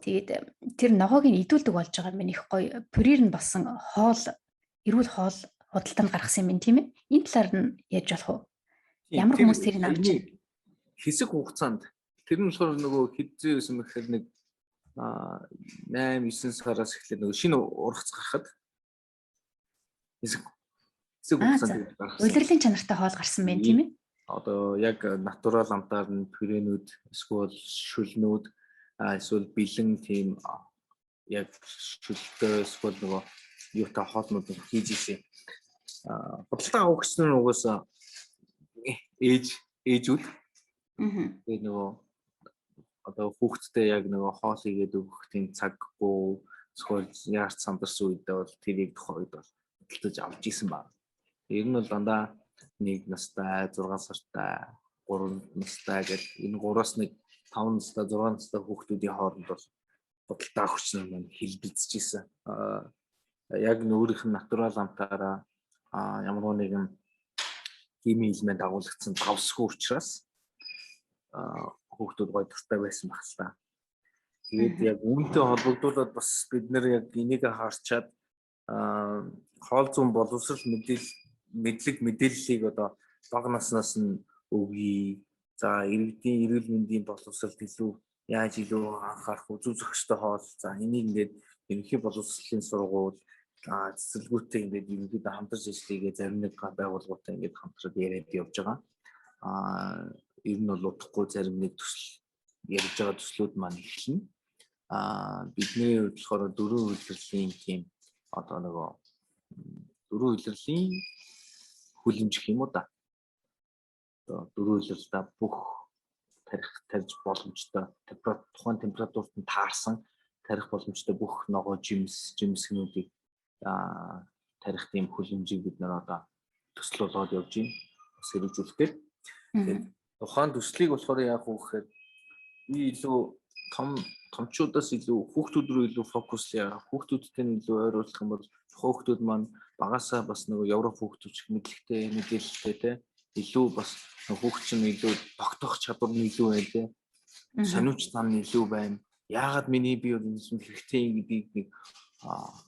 Тэгээд тэр ногоог нь идүүлдэг болж байгаа юм байна. Их гоё пюрер нь болсон хоол, эрүүл хоол худалдаанд гаргасан юм байна, тийм ээ. Энэ талаар нь ярьж болох уу? Ямар хүмүүс тэрийг авч байна? Хэсэг хугацаанд тэр нь болохоор нөгөө хэзээ байсан мэхээр нэг 8 9 сараас эхлээд нөгөө шинэ ургац гарахад хэсэг хэсэг хугацаанд гаргасан. Улирлын чанартай хоол гарсан байна, тийм ээ? Одоо яг натурал амтаар нь пюренүүд, эсвэл шүлнүүд, эсвэл бэлэн тийм яг шүлтэй эсвэл нөгөө юутай хоолнууд хийж ирсэн. Худалдаа авахч нар угаасаа ээжүүд. Тэгээд нөгөө одоо хүүхдтэй яг нөгөө хоол хийгээд өгөх тийм цаггүй эсвэл яарч сандарсан үедээ бол тэрийг тухайн үед бол худалдаж авч исэн баг. Ер нь бол дандаа 1 настай, 6 сартай, 3 настай гэл энэ 3-аас 1 5 настай, 6 настай хүүхдүүдийн хооронд бол худалдаа авахч нар маань хэлбэлзэж исэн. Яг нөөрийнх нь натурал амтаараа ямар нэгэн химийн элемент агуулгдсан давсгүй учраас хүүхдүүд гоё дуртай байсан байх л та. Тэгээд яг үүнтэй холбогдуулаад бас бид нэр яг энийг харчаад хоол зүүн боловсрал мэдлэг мэдээллийг одоо бага наснаас нь өгье. За, иргэдийн эрүүл мэндийн боловсралд илүү яаж илүү анхаарах вэ? Зөв зохистой хоол. За, энийг ингээд ерөнхий боловсролын сургууль, цэцэрлэгүүтэй ингээд ерөнхийдөө хамтарч ажиллагээ зарим нэг байгууллагуудтай ингээд хамтраад яриад явж байгаа. Ер нь бол удахгүй зарим нэг төсөл ярьж байгаа төслүүд маань эхэлнэ. Бидний хувьд болохоор дөрвөн үйлдвэрлэлийн тийм одоо нөгөө дөрвөн үйлдвэрлэлийн хүлэмж гэх юм уу да. Одоо дөрвөн үйлдвэрлэлдээ бүх тарих тарьж боломжтой температур, тухайн температурт нь таарсан тарих боломжтой бүх ногоо жимс жимсгнүүдийг тарих тийм хүлэмжийг бид нар одоо төсөл болгоод явж байна. Бас хэрэгжүүлэх гээд. Тэгээд тухайн төслийг болохоор яах вэ гэхээр би илүү том томчуудаас илүү хүүхдүүд рүү илүү фокуслая. Хүүхдүүдтэй нь илүү ойруулах юм бол хүүхдүүд маань багасаа бас нөгөө Европ хүүхдүүд шиг мэдлэгтэй, мэдээлэлтэй, те, илүү бас хүүхд чинь илүү тогтоох чадвар нь илүү байна, те. Сониуч зам нь илүү байна. Яагаад миний бие бол энэ хэрэгтэй гэдгийг нэг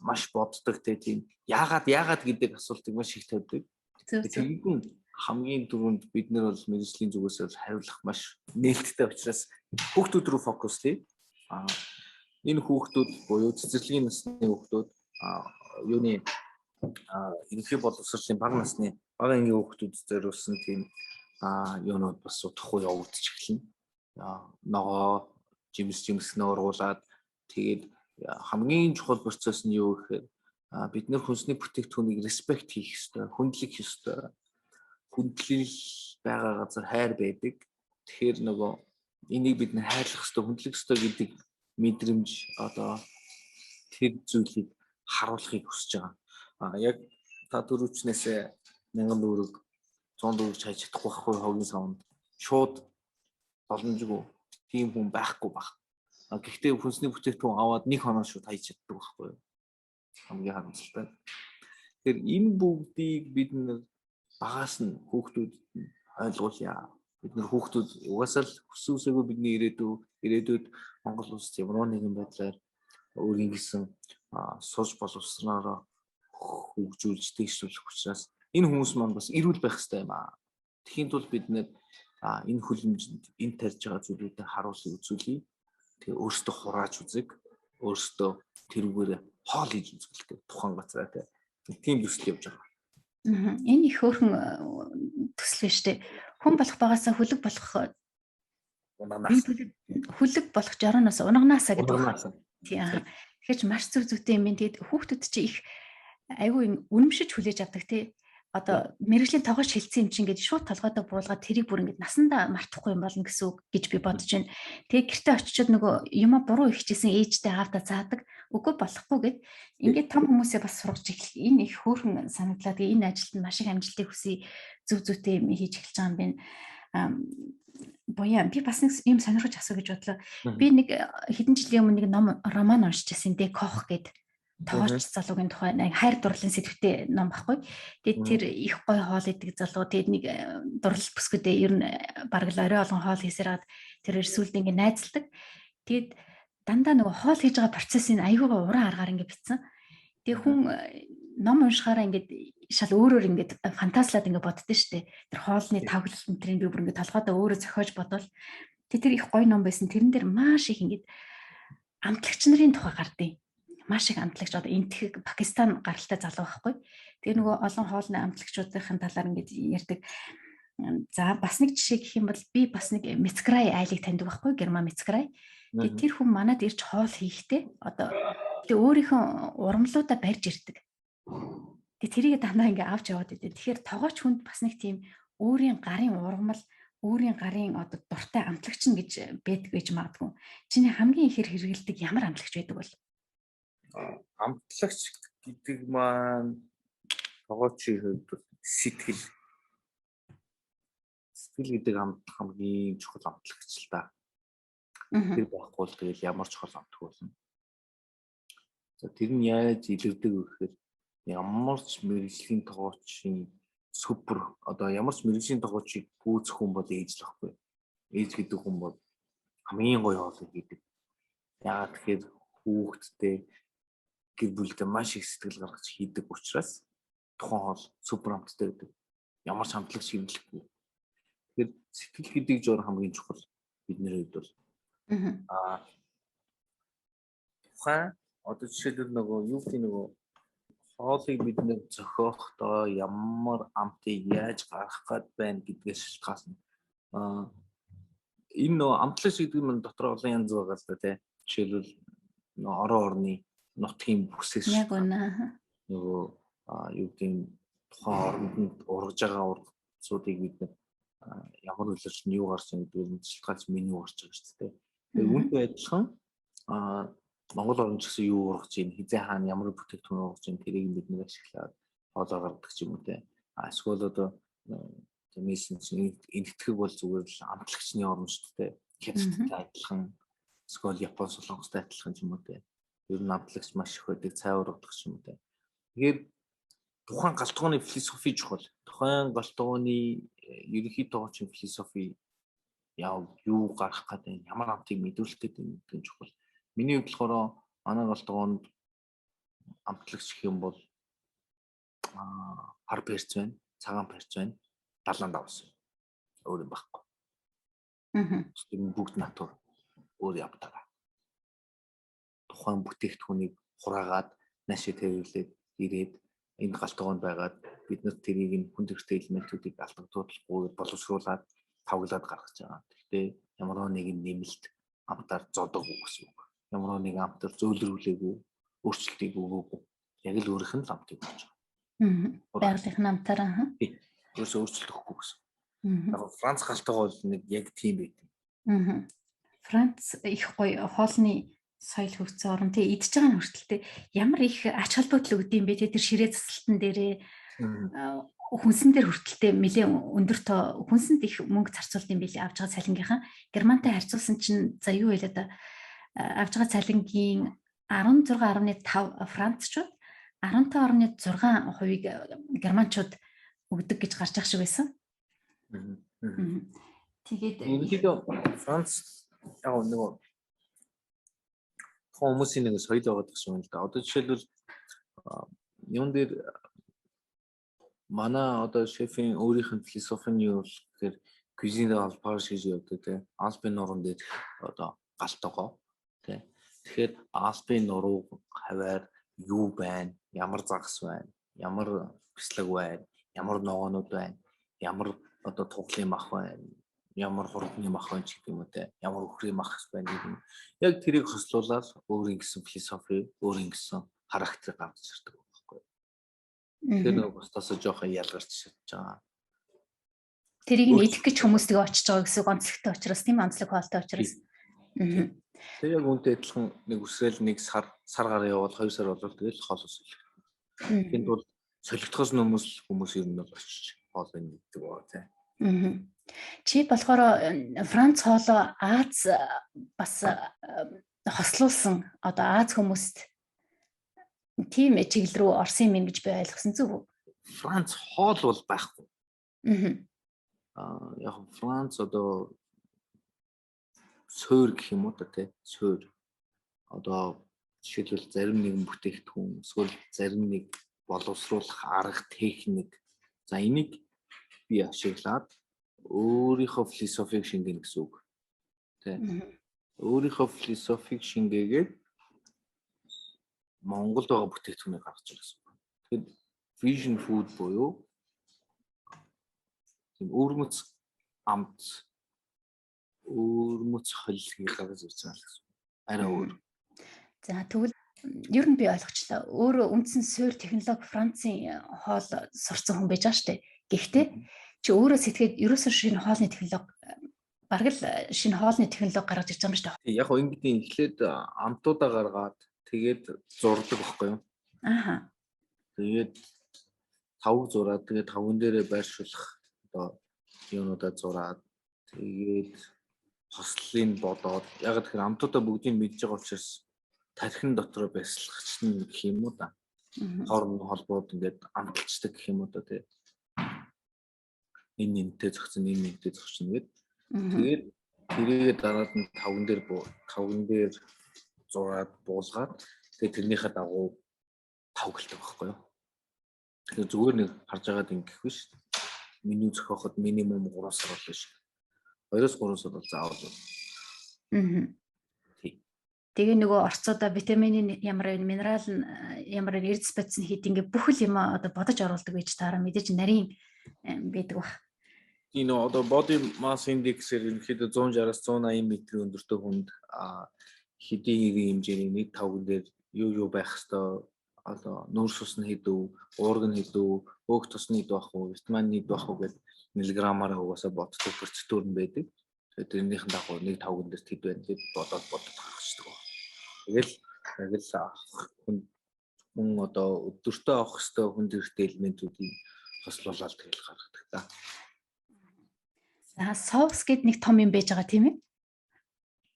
маш боддог, те, тийм яагаад яагаад гэдэг асуултыг маш их тавьдаг. Тэгээд хамгийн түрүүнд бид нар бол мэргэжлийн зүгээс бол хариулах маш нээлттэй учраас хүүхдүүд рүү фокуслая. Энэ хүүхдүүд буюу цэцэрлэгийн насны хүүхдүүд, юуны ерөнхий боловсролын бага насны бага ангийн хүүхдүүд зориулсан тийм юунууд бас удахгүй явагдчих эхэлнэ. Ногоо жимс жимснээ ургуулад, тэгээд хамгийн чухал процесс нь юу гэхээр бид нэр хүнсний бүтээгдэхүүнийг respect хийх ёстой, хүндлэх ёстой. Хүндлэл байгаа газар хайр байдаг. Тэгэхээр нөгөө энийг бид нэр хайрлах ёстой, хүндлэх ёстой гэдэг мэдрэмж, одоо тэр зүйлийг харуулахыг хүсэж байгаа. Яг та түрүүчнээсээ 1000 төгрөг, 100 төгрөг чайж чадахгүй байхгүй, хогийн савнд шууд боломжгүй тийм хүн байхгүй баг. Гэхдээ хүнсний бүтээгдэхүүн аваад нэг хоноо шууд хайж чаддаг байхгүй юу? Хамгийн харамсалтай. Тэгэхээр энэ бүгдийг бид нэр багаас нь хүүхдүүдэд нь ойлгуулъя. Бид нар хүүхдүүд угаасаа л хүссэн үсээгүй бидний ирээдүйд Монгол улс ямар нэгэн байдлаар өөрийн гэсэн сурч боловсроороо хөгжүүлж дэвшүүлэх учраас энэ хүмүүс маань бас эрүүл байх хэрэгтэй юм аа. Тэхийн тулд бид нэр энэ хүлэмжинд энэ тарьж байгаа зүйлүүдэд харуулъя, үзүүлье. Тэгээ өөрсдөө хурааж үзэг, өөрсдөө тэрүүгээр хоол хийж үзгэлтэй тухайн газараа тийм төсөл явж байгаа. Энэ их хөөрхөн төсөл биш үү? Хүн болох багасаа хүлэг болох Унаанаас. Хүлэг болох жороноос унаганаасаа гэдэг байна. Тийм. Тэгэхээр ч маш зөв зүйтэй юм байна. Тэгээд хүүхдүүд чи их айгүй юм үнэмшиж хүлээж авдаг, тий. Одоо мэргэжлийн тогоо шилжсэн юм чинь ингээд шууд толгойдоо буулгаад тэрийг бүр ингээд насандаа мартахгүй юм болно гэсэн үг гэж би бодож байна. Тэгээ гэртээ очичоод нөгөө юмаа буруу ихчээсэн ээжтэй аавдаа заадаг. Үгүй, болохгүй гэд ингээд том хүмүүсээ бас сургаж эхлэх. Энэ их хөөрхөн санагдлаа. Тэгээ энэ ажилд нь маш их амжилтыг хүсье. Зөв зүйтэй юм хийж эхэлж байгаа юм байна. Буян, би бас нэг юм сонирхож асуу гэж бодлоо. Би нэг хэдэн жилийн өмнө нэг ном, роман уншиж байсан. Де Кох гэдэг тогооч залуугийн тухай, хайр дурлалын сэдвтэй ном байхгүй. Тэгээд тэр их гоё хоол идэг залуу. Тэгээд нэг дурлал бүсгүүдээ ер нь бараг л орой болгон хоол хийсээр хаад тэр сүүлд ингээ найзалдаг. Тэгээд дандаа нөгөө хоол хийж байгаа процессыг аягүй уран аргаар ингээ бичсэн. Тэгээд хүн ном уншихаараа ингээд шал өөрөөр ингээд фантазлаад ингээд боддоо штэ. Тэр хоолны тавглалт энтрийг би бүр ингээд толгойдоо өөрөө зохиож бодвол тэр их гоё ном байсан. Тэрэн дээр маш их ингээд Амтлагч нарын тухай гардыг. Маш их амтлагч одоо Энтхэг Пакистан гаралтай залуу байхгүй. Тэгээ нөгөө олон хоолны амтлагчуудын талаар ингэж ярьдаг. За бас нэг жишээ гэх юм бол би бас нэг Мецкрай айлыг таньдаг байхгүй, Герман Мецкрай. Тэгээ тэр хүн манад ирж хоол хийхдээ одоо тэгээ өөрийнхөө урамлуудаа барьж ирдэг. Тэгээ тэрийг дандаа ингээ авч яваад идэв. Тэгэхээр тогооч хүнд бас нэг тийм өөрийн гарын ургамал, өөрийн гарын одоо дуртай амтлагч нь гэж байдаг гэж магадгүй. Чиний хамгийн ихээр хэрэгэлдэг ямар амтлагч байдаг бол? Амтлагч гэдэг маань тогоочийн хувьд бол сэтгэл. Сэтгэл гэдэг амт хамгийн чухал амтлагч л та. Тэр байхгүй бол тэгэл ямар чухал амтг болно. За тэр нь яаж илэрдэг вэ гэхээр ямар ч мэргэжлийн тогоочийн супер одоо ямар ч мэргэжлийн тогоочийг гүйцэх хүн бол ээж л байхгүй. Ээж гэдэг хүн бол хамгийн гоё хоолыг хийдэг. Яагаад тэгэхээр хүүхэдтэй гэр бүлдээ маш их сэтгэл гаргаж хийдэг учраас тухайн хоол супер амттай гэдэг. Ямар ч амтлагч хэрэглэхгүй. Тэгэхээр сэтгэл гэдэг жор хамгийн чухал бидний хувьд бол. Аа тухайн одоо жишээлбэл нөгөө юу гэдэг нөгөө хоолыг бид нэр зохиохдоо ямар амтыг яаж гаргах гээд байна гэдгээс шалтгаална. Аа энэ нөгөө амтлагч гэдэг нь дотор олон янз байгаа л да тий. Жишээлбэл нөгөө орон орны нутгийн бүсээс Яг үнэ. Нөгөө юу гэдэг нь тухайн оронд нь ургаж байгаа ургацуудыг бид нар ямар үйлдвэрлэл нь юу гарч байгаа гэдгээр нь шалтгаалж меню гарч байгаа шүү дээ. Тэгээ үүнтэй адилхан Монгол орн ч гэсэн юу ургаж ийн, хизээ хаана ямар бүтээгдэхүүн ургаж ийн тэрийг бид нэр ашиглаад хоолоо гаргадаг ч юм уу те. А эсвэл одоо тиймээс чинь энэтхэг бол зүгээр л амтлагчны орн шүү дээ. Хятадтай адилхан, эсвэл Япон, Солонгостой адилхан ч юм уу те. Ер нь амтлагч маш их байдаг, цай ургадаг ч юм уу те. Тэгэхээр тухайн галтгооны философи чухал. Тухайн галтгооны ерөнхий тоочийн философи яа юу гаргах гэдэг, ямар амтыг мэдрүүлэх гэдэг нь чухал. Миний хувьд болохоор манай галтгоонд амтлагч гэх юм бол хар перц байна, цагаан перц байна, далайн давс. Өөр юм байхгүй. Тэр нь бүгд натур өөр явдаг. Тухайн бүтээгдэхүүнийг хураагаад наашаа тэрвэрлээд ирээд энэ галтгоонд байгаад бид нар тэрийг нь хүн төрхтэй элементүүдийг алдагдуулахгүй боловсруулад тавглаад гаргаж байгаа. Гэхдээ ямар нэгэн нэмэлт амтаар зодоогүй гэсэн үг. Ямар нэгэн амтаар зөөлрүүлээгүй, өөрчлөлтийг өгөөгүй. Яг л өөрийнх нь л амтыг өгч байгаа. Байгалийн амтаар аа. Ерөөсөө өөрчлөлт өгөхгүй гэсэн. Яг Франц галтгоо бол нэг яг тийм байт. Франц их гоё хоолны соёл хөгжсөн орн тий идж байгаа нь хүртэл ямар их ач холбогдол өгд юм бэ те тэр ширээ засалтан дээрээ хүнсэн дээр хүртэлтэй нэлээ өндөр тоо хүнсэнд их мөнгө зарцуулд юм билээ авч байгаа цалингийнхан. Германтай харьцуулсан чинь за юу байлаа да авч байгаа цалингийн 16.5 францчууд 15.6%-ийг германчууд өгдөг гэж гарч ах шиг байсан. Тэгээд ерөнхийдөө Франц яг нөгөө тухайн хүмүүсийн нэг соёл байгаа гэх юм л да. Одоо жишээлбэл юун дээр манай одоо шефийн өөрийнх нь философи нь юу гэхээр cuisine алпаж гэж явдаг те. Алпын нуруунд дээр одоо галтогоо те. Тэгэхээр Алпын нуруу хаваар юу байна, ямар загас байна, ямар бислэг байна, ямар ногоонууд байна, ямар одоо туглын мах байна, ямар хурдны мах байна ч гэдэг юм уу те, ямар үхрийн мах байна гэдэг юм. Яг тэрийг хослуулаад өөрийн гэсэн философи, өөрийн гэсэн характер гаргаж ирдэг байхгүй. Тэр нэг бусдаас жоохон ялгарч чадж байгаа. Тэрийг нь идэх гэж хүмүүс тэгээ очиж байгаа гэсэн үг онцлогтой учраас тийм онцлог хоолтой учраас. Тэр яг үүнтэй адилхан нэг үсрээл нэг сар сар гараа явбал 2 сар болвол тэгэл хоол солих. Тэнд бол солигдохоос өмнө хүмүүс ер нь бол очиж хоол иддэг баа тий. Чи болохоор Франц хоолоо Аз бас хослуулсан одоо Аз хүмүүст тийм чиглэл рүү орсон юм гэж би ойлгосон зүг үү? Франц хоол бол байхгүй. Яг Франц одоо суур гэх юм уу та тий суур. Одоо жишээлбэл зарим нэгэн бүтээгдэхүүн эсвэл зарим нэг боловсруулах арга техник. За энийг би ашиглаад өөрийнхөө философиг шингэнэ гэсэн үг. Тэ. Өөрийнхөө философиг шингээгээд Монголд байгаа бүтээгдэхүүнийг гаргаж байгаа гэсэн үг. Тэгэхээр fusion food буюу тийм өвөрмөц амт, өвөрмөц холилдгийг гаргаж ирж байгаа л гэсэн. Арай өөр. За, тэгвэл ер нь би ойлгочлаа. Өөрөө үндсэн суурь технологи Францын хоол сурцсан хүн байж байгаа штэ. Гэхдээ чи өөрөө сэтгээд ерөөсөө шинэ хоолны технологи, бараг л шинэ хоолны технологи гаргаж ирж байгаа юм штэ. Яг гоо ингэдийн эхлээд амтуудаа гаргаад, тэгээд зурдаг байхгүй юу? Ааха. Тэгээд тавг зураад, тэгээд тавган дээрээ байршуулах одоо юунуудаа зураад, тэгээд хослолыг бодоод, яг тэгэхээр амтуудаа бүгдийг мэдж байгаа учраас тархин дотроо барьсалгач нь гэх юм уу да. Хооронд холбоод ингээд амталчдаг гэх юм уу да, тий. Энэ энтэй зөгцөн, энэ энтэй зөгцөн гээд. Тэгээд тэрийгээ дараад нь тавган дээр зураад буулгаад, тэгээд тэрнийхээ дагуу тавгалдаг байхгүй юу. Тэгэхээр зүгээр нэг харж байгаад ингэх биш. Меню зохиоход минимум 3 сар болно шүү. 2-3 сар бол заавал. Тий. Тэгээ нөгөө орцоодоо витамины ямар вэ, минерал нь ямар вэ, эрдэс бодис нь хэд, ингээ бүх л юм одоо бодож оруулдаг байж таараа, мэдээж нарийн байдаг бах. Тийм, нөө одоо body mass index-ээр ерөнхийдөө 160-аас 180 метрийн өндөртэй хүнд хэдийн хэдийн хэмжээний нэг тавган дээр юу юу байх хэвээр, одоо нүүрс ус нь хэдв, уурга нь хэдв, өөх тос нь хэд байх уу, витамин хэд байх уу гэж миллиграммаараа угаасаа боддог процедур нь байдаг. Тэгээд тэрнийхэн дагуу нэг тавган дээр тэд байна гэж бодоод бодоод гаргацдаг байна. Тэгэл яг л хүн одоо өдөртөө авах хэвээр хүнд хэрэгтэй элементүүдийг хослуулаад тэгэл гаргадаг та. За, соус гэд нэг том юм байж байгаа, тийм ээ?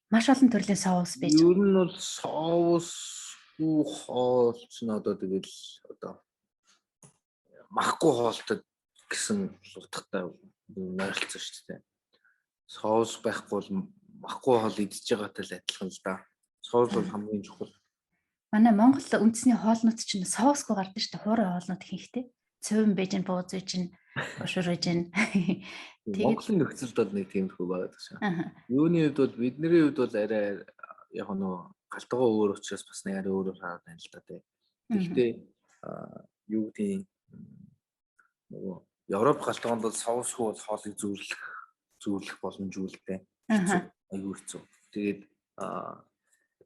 Маш олон төрлийн соус байж байгаа. Ер нь бол соусгүй хоол ч н одоо тэгэл одоо махгүй хоолтой гэсэн утгатай ойролцоо шүү дээ. Соус байхгүй бол махгүй хоол идэж байгаатай л адилхан л да. Соус бол хамгийн чухал. Манай Монгол үндэсний хоолнууд чинь соусгүй гардаг шүү дээ. Хуурай хоолнууд ихэнхдээ. Цувин байж гин, бууз байж гин, ушуур байж гин. Тэгээд Монголын нөхцөлд бол нэг тиймэрхүү байгаа гэсэн. Юуны хувьд бол, бидний хувьд бол арай яг нөө галтгоо өөр учраас бас нэг арай өөрөөр хараад байна л да, тий. Гэхдээ юу гэдгийг, нөгөө Европ галтгоонд бол соусгүй бол хоолыг зүүрлэх боломжгүй л дээ. Айгүй хэцүү. Тэгээд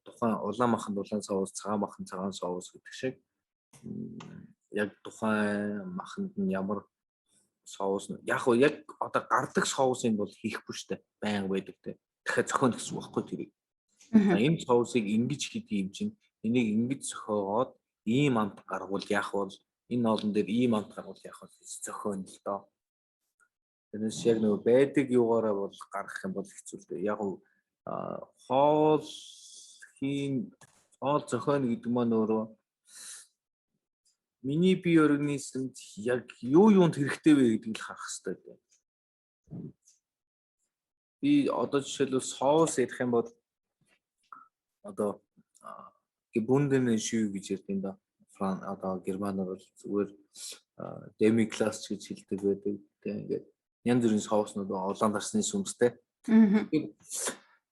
тухайн улаан маханд улаан соус, цагаан маханд цагаан соус гэдэг шиг яг тухайн маханд нь ямар соус, яг уу яг одоо гардаг соусыг бол хийхгүй штэ, байнга байдаг те. Дахиад зохион гэсэн үг байхгүй тэрийг. Энэ соусыг ингэж хийдэг юм чинь энийг ингэж зохиогоод ийм амт гаргуул яах вэ? Энэ олон дээр ийм амт гаргуул яах вэ гэж зохион л доо. Тэрнээс яг нөгөө байдаг юугаараа бол гаргах юм бол хэцүү л дээ. Яг уу хоол хийн, хоол зохион гэдэг маань өөрөө миний бие организмд яг юу юунд хэрэгтэй вэ гэдгийг л харах хэрэгтэй дээ. Би одоо жишээлбэл соус ярих юм бол одоо gebundene Jus гэж ярьдаг юм да. Фран одоо германаар бол зүгээр demi-glace гэж хэлдэг байдаг. Тэгээ ингээд янз бүрийн соуснууд, улаан дарсны сүмстэй.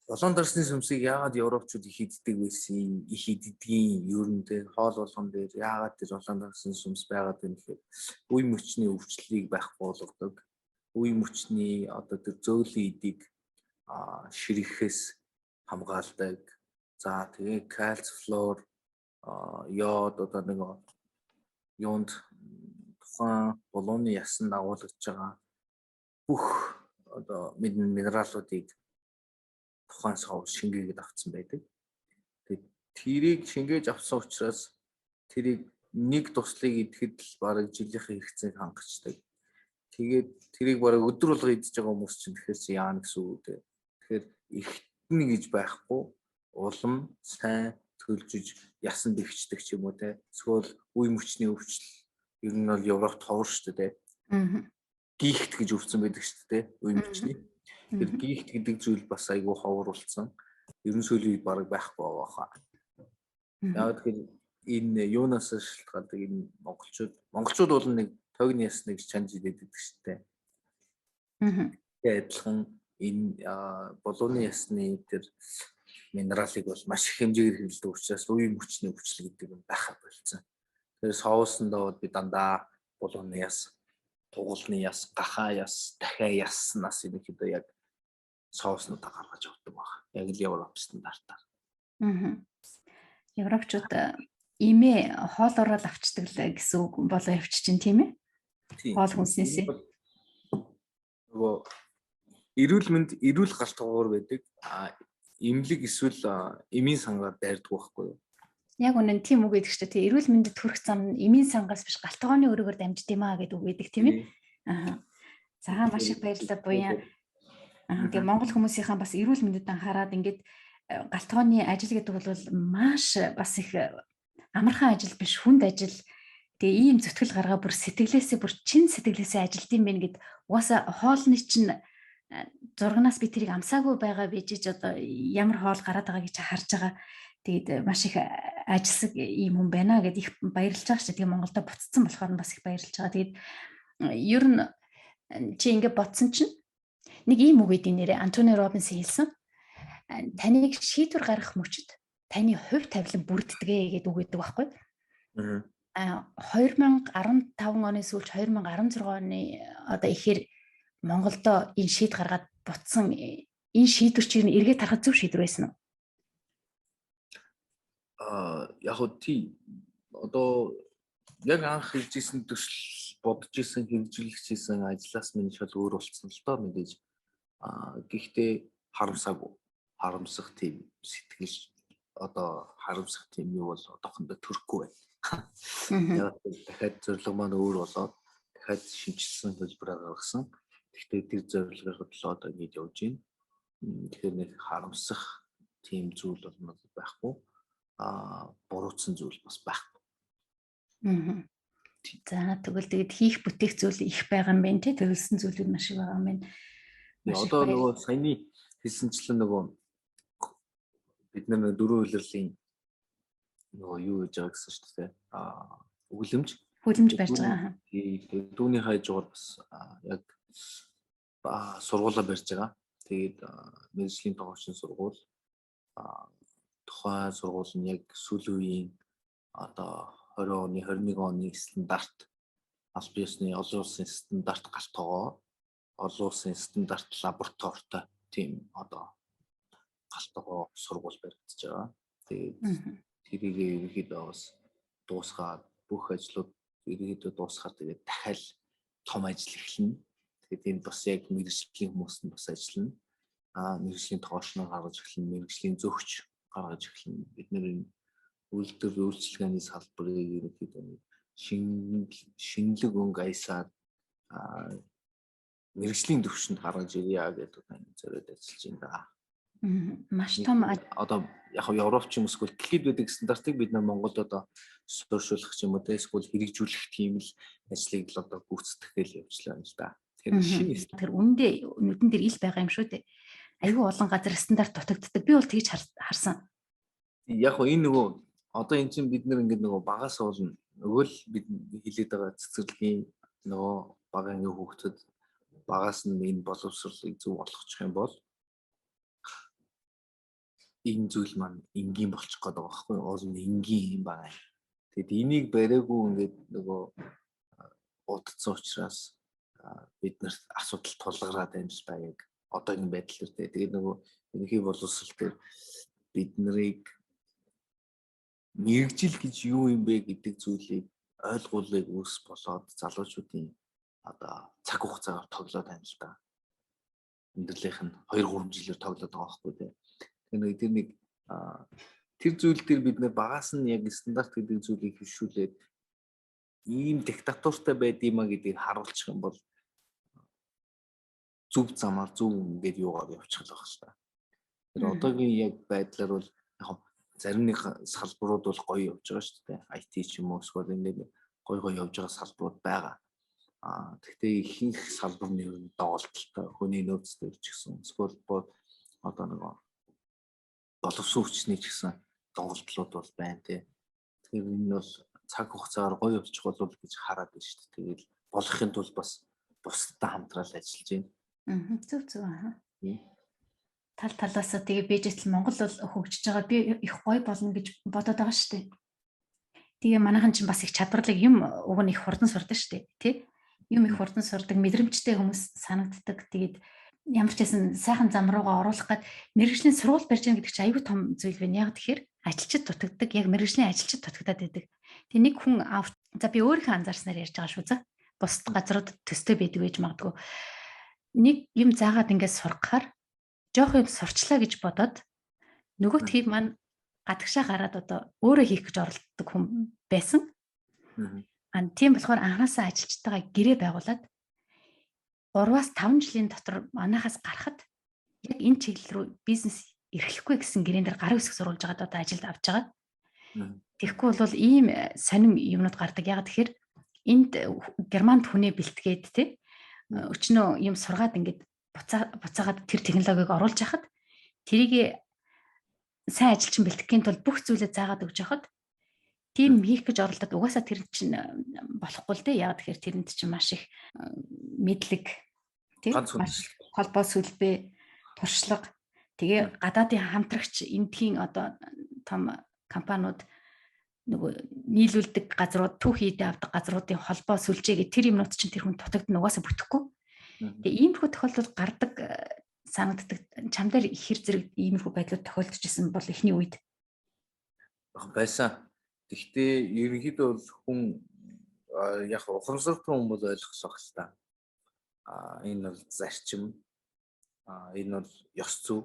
Улаан дарсны сүмсийг яагаад европчууд их иддэг байсан, их иддгийн, ер нь те хоол болгон дээр яагаад тэр улаан дарсны сүмс байгаад байна гэхээр үе мөчний өвчлөлийг байхгүй болгодог. Үе мөчний одоо тэр зөөлөн эдийг ширэхээс хамгаалдаг. За, тэгээ кальц, флуор, йод, одоо нэг юунд тухайн булууны ясанд агуулгаж байгаа бүх одоо минералуудыг тухайн соус шингээгээд авцсан байдаг. Тэгээд тэрийг шингээж авсан учраас тэрийг нэг туслыг идэхэд л бараг жилийнхээ хэрэгцээг хангацдаг. Тэгээд тэрийг бараг өдөр болго идэж байгаа хүмүүс чинь тэгэхээр чи яана гэсэн үг үү? Тэгэхээр ихтэн гэж байхгүй, улам сайн төлжиж ясан бэхждэг ч юм уу те. Эсвэл үе мөчний өвчлөл ер нь бол Европт ховор шүү дээ. Гихт гэж өвцөн байдаг шүү дээ, үе мөчний. Тэр гихт гэдэг зүйл бас айгүй ховор болсон. Ер нь сүүлийн үед бараг байхгүй байгаа хаа. Яг тэгэхээр энэ юунаас шалтгаалдаг, энэ монголчууд бол нэг тогны ясныг чанж идээд байдаг шүү дээ. Тэгээ адилхан энэ булууны ясны тэр минералыг бол маш их хэмжээгээр хэрэглэдэг учраас үе мөчний өвчлөл гэдэг юм байхаа болцсон. Тэгэхээр соусондоо бол би дандаа булууны яс, тугалны яс, гахаа яс, дахиа яснаас ерөнхийдөө яг соуснуудаа гаргаж авдаг баг. Яг л Европ стандартаар. Аа. Европчууд имээ хоолоороо л авчдаг л гэсэн үг болоо явчих чинь, тийм ээ? Хоол хүнснээсээ. Нөгөө эрүүл мэнд, эрүүл гал тогоор байдаг. А эмнэлэг эсвэл эмийн сангаар дайрдаг байхгүй юу? Яг үнэн, тийм үг гэдэг чинь тий, эрүүл мэндэд хүрэх зам нь эмийн сангаас биш, гал тогооны өрөөгөөр дамжд юм аа гэдэг үг байдаг, тийм ээ? Аа. За, маш их баярлалаа, Буян. Аа, тэгээ Монгол хүмүүсийнхаа бас эрүүл мэндэд анхаарад ингээд гал тогооны ажил гэдэг бол маш бас их амархан ажил биш, хүнд ажил. Тэгээ ийм зүтгэл гаргаа, бүр сэтгэлээсээ, бүр чин сэтгэлээсээ ажилт юм байна гэд, угаасаа хоолны чинь зурагнаас би тэрийг амсаагүй байгаа бижиж одоо ямар хоол гараад байгааг чи харж байгаа. Тэгээд маш их ажилсаг ийм хүн байна гэд их баярлж байгаа шүү. Тэгээ Монголдо буцсан болохоор нь бас их баярлж байгаа. Тэгээд ер нь чи ингэ бодсон чинь нэг ийм үг гэдэг нэрээ Антони Робинс хэлсэн. Таныг шийдвэр гаргах мөчид таны хувь тавилан бүрддэгэ гэдэг үг гэдэг байхгүй. Аа, 2015 оны сүүлч, 2016 оны одоо ихээр Монголдо энэ шийд гаргаад буцсан энэ шийдвэр чинь эргээд харахад зөв шийдвэр байсан уу? Аа, яг хөө тий, одоо яг анх хийж исэн төсөл, бодож исэн, хэрэгжүүлэх хийсэн ажлаас минь шал өөр болцсон л доо мэдээж. Аа, гэхдээ харамсаагүй. Харамсах тийм сэтгэл, одоо харамсах тийм юу бол одоохондоо төрөхгүй байна. Яг дахиад зорилго маань өөр болоод дахиад шинэчилсэн төлбөрөөр гаргасан. Гэхдээ тэр зорилгын төлөө одоо ингэж явж байна. Тэгэхээр нэг харамсах тийм зүйл бол надад байхгүй. Аа, буруутсан зүйл бас байхгүй. За, тэгвэл тэгээд хийх бүтээх зүйл их байгаа юм байна тий. Төлөвлөсөн зүйлүүд маш их байгаа юм байна. Одоо нөгөө саяны хэлсэнчлэн нөгөө бид нар дөрвөн улирлын нөгөө юу гэж байгаа гэсэн шүү дээ. Аа, өгөлөмж хүлэмж барьж байгаа. Тэгээд дүүний хажуугаар бас яг сургуулаа барьж байгаа. Тэгээд мэргэжлийн тогоочин сургууль, тухайн сургууль нь яг сүүлийн үеийн одоо 20 оны, 21 оны стандарт, аль биесны олон улсын стандарт гал тогоо, олон улсын стандарт лабораторитой тийм одоо гал тогоо сургууль баригдаж байгаа. Тэгээд тэрийг ерөнхийдөө бас дуусгаад, бүх ажлууд ерөнхийдөө дуусгаад, тэгээд дахиад том ажил эхэлнэ. Тэгээд энд бас яг мэргэжлийн хүмүүс нь бас ажиллана. Аа, мэргэжлийн тоошноо гаргаж эхэлнэ, мэргэжлийн зөгч гаргаж эхэлнэ. Бид нэр энэ үйлдвэр үйлчилгээний салбарыг ерөнхийдөө шинэлэг өнгө аясаар мэргэжлийн төвшөнд гаргаж ирье гэдэг зориод ажиллаж байна да. Маш том одоо яг Европ ч юм эсвэл дэлхийд байдаг стандартыг бид нар Монголд одоо суурьшуулах ч юм уу те, эсвэл хэрэгжүүлэх тийм л ажлыг л одоо гүйцэтгэх гээл явжлаа юм л да. Тэгэхээр шинэ тэр үндэ нүдэн дээр ил байгаа юм шүү дээ. Айгүй олон газар стандарт дутагддаг. Би бол тэгж харсан. Яг энэ нөгөө одоо эн чинь бид нар ингээд нөгөө багаас уулна нөгөө л бид хилээд байгаа цэцэрлэгийн нөгөө бага ангийн хүүхдүүд багаас нь энэ боловсролыг зөв олгочих юм бол энэ зүйл маань энгийн болчих гээд байгаа байхгүй юу? Уул нь энгийн юм байна. Тэгэд энийг бариагүй ингээд нөгөө удацсан учраас бид нарт асуудал тулгараад байна л да, яг одоогийн байдал дээр. Тэгээд нөгөө ерөнхий боловсрол дээр бид нарыг мэргэжил гэж юу юм бэ гэдэг зүйлийг ойлгуулыг үүс болоод залуучуудын одоо цаг хугацаагаар тоглоод байна л да. Өндөрлийнх нь 2 3 жилээр тоглоод байгаа байхгүй тий. Тэр нэг тэр нэг тэр зүйл дээр бид нэр багаас нь яг стандарт гэдэг зүйлийг хөвшүүлээд ийм диктатуртай байд юм а гэдгийг харуулчих юм бол зөв замаар, зөв ингээд юугаар явчих л байх л та. Тэр одоогийн яг байдлаар бол яг зарим нэг салбарууд бол гоё явж байгаа шүү дээ. IT ч юм уу, эсвэл ингээд гоё гоё явж байгаа салбарууд байгаа. Аа, тэгтээ ихэнх салбар нь ер нь доголдолтой, хүний нөөц дээр ч гэсэн эсвэл одоо нэг боловсон хүчний ч гэсэн доголдлууд бол байна тий. Тэгэхээр энэ бол цаг хугацаагаар гоё явчих болов гэж хараад байна шүү дээ. Тэгээд болохын тулд бас бусдад хамтраал ажиллаж байна. Аа, зөв зөв, аа. Тал талаасаа тэгээ бэжэтэл Монгол бол хөгжиж байгаа, би их гоё болно гэж бодоод байгаа шүү дээ. Тэгээ манайхан чинь бас их чадварлаг, юм уг нь их хурдан сурдаг шүү дээ, тий? Юм их хурдан сурдаг, мэдрэмжтэй хүмүүс санагддаг. Тэгээд ямар ч байсан сайхан зам руугаа оруулах гээд мэргэжлийн сургууль барьж байгаа гэдэг чинь аюул том зүйл байна. Яг тэгэхээр ажилчид дутагддаг, яг мэргэжлийн ажилчид дутагдаад байдаг. Тэг нэг хүн ав, за би өөрийнхөө анзаарснаар ярьж байгаа шүү за. Бусад газрууд төстэй байдаг байж магадгүй. Нэг юм заагаад ингээд сургахаар жоох юм сурчлаа гэж бодоод нөгөө тхийг маань гадагшаа гараад одоо өөрөө хийх гэж оролддог хүн байсан. Аа, тийм болохоор анханасаа ажилчтайгаа гэрээ байгуулад 3-аас 5 жилийн дотор манайхаас гарахад яг энэ чиглэл рүү бизнес эрхлэхгүй гэсэн гэрээн дээр гарын үсэг зурулж байгаад одоо ажилд авч байгаа. Тэгэхгүй бол ийм сонин юмнууд гардаг. Яг тэгэхээр энд Германд хүнээ бэлтгээд те өчнөө юм сургаад ингээд буцаагаад тэр технологиг оруулж яхад тэрийг сайн ажилчин бэлтгэхийн тулд бүх зүйлээ заагаад өгч яхад тийм хийх гэж оролдоод угаасаа тэр чинь болохгүй л дээ. Яг тэгэхээр тэрэнд чинь маш их мэдлэг тий холбоо сүлбээ туршлага, тэгээ гадаадын хамтрагч, эндхийн одоо том компаниуд, нөгөө нийлүүлдэг газрууд, түүх хийдэ авдаг газруудын холбоо сүлжээ гэх тэр юмнууд чинь тэр хүн дутагдана, угаасаа бүтэхгүй. Тэгээ иймэрхүү тохиолдол гардаг санагддаг. Чам дээр хэр зэрэг иймэрхүү байдлууд тохиолдож исэн бол эхний үед? Байсан. Гэхдээ ерөнхийдөө бол хүн яг ухамсартай хүн бол ойлгох л та. А энэ бол зарчим. А энэ бол ёс зүй.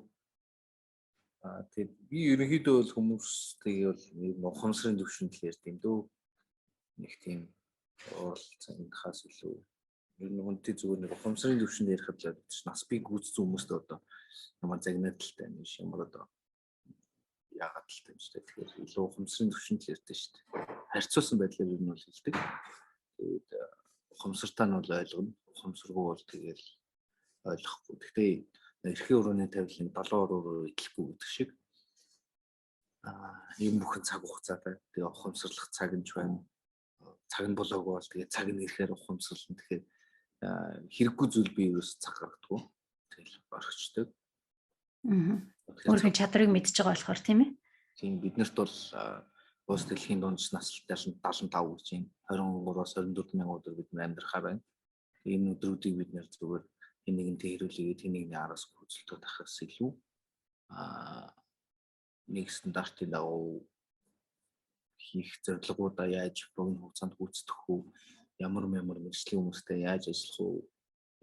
А тэгээд би ерөнхийдөө бол хүмүүстэйг бол нэг ухамсарын төвшөнд л ярьд юм дөө. Нэг тийм уулзахаас илүү ер нь хүнтэй зүгээр нэг ухамсарын төвшөнд ярихад л байдаг. Нас би гүйцсэн хүмүүстээ одоо ямар загнаадaltaй юм биш, ямар одоо яагаад л юм шүү дээ. Тэгэхээр илүү ухамсарын төвшөнд л ярьдэн шүү дээ. Харьцуулсан байдлаар ер нь бол хэлдэг. Тэгээд ухамсартай нь бол ойлгоно. Ухамсаргүй бол тэгэл ойлгохгүй. Гэхдээ эрхийн өрөөний тавилын 70 өрөө идлэхгүй гэдэг шиг юм бүхэн цаг хугацаатай. Тэгээ ухамсарлах цаг нь ч байна. Цаг нь болоогүй бол тэгээ цаг нь ирэхээр ухамсарлана. Тэгэхээр хэрэггүй зүйл би ерөөс цаг гаргадаггүй. Тэгэл орхичдаг. Өөрийнхөө чадрыг мэдж байгаа болохоор тийм ээ. Тийм, биднэрт бол улс дэлхийн дундч наслт 75 гэж байна. 23-аас 24 мянган өдөр бид нар амьдрахаар байна. Энэ өдрүүдийг бид нэр зүгээр хэн нэгэнтэй хэрүүлээгээд хэн нэгний араас хөөцөлтөд ахаас илүү нэг стандартын дагуу хийх зорилгоудаа яаж богино хугацаанд гүйцэтгэх үү, ямар ямар мэргэжлийн хүмүүстэй яаж ажиллах уу,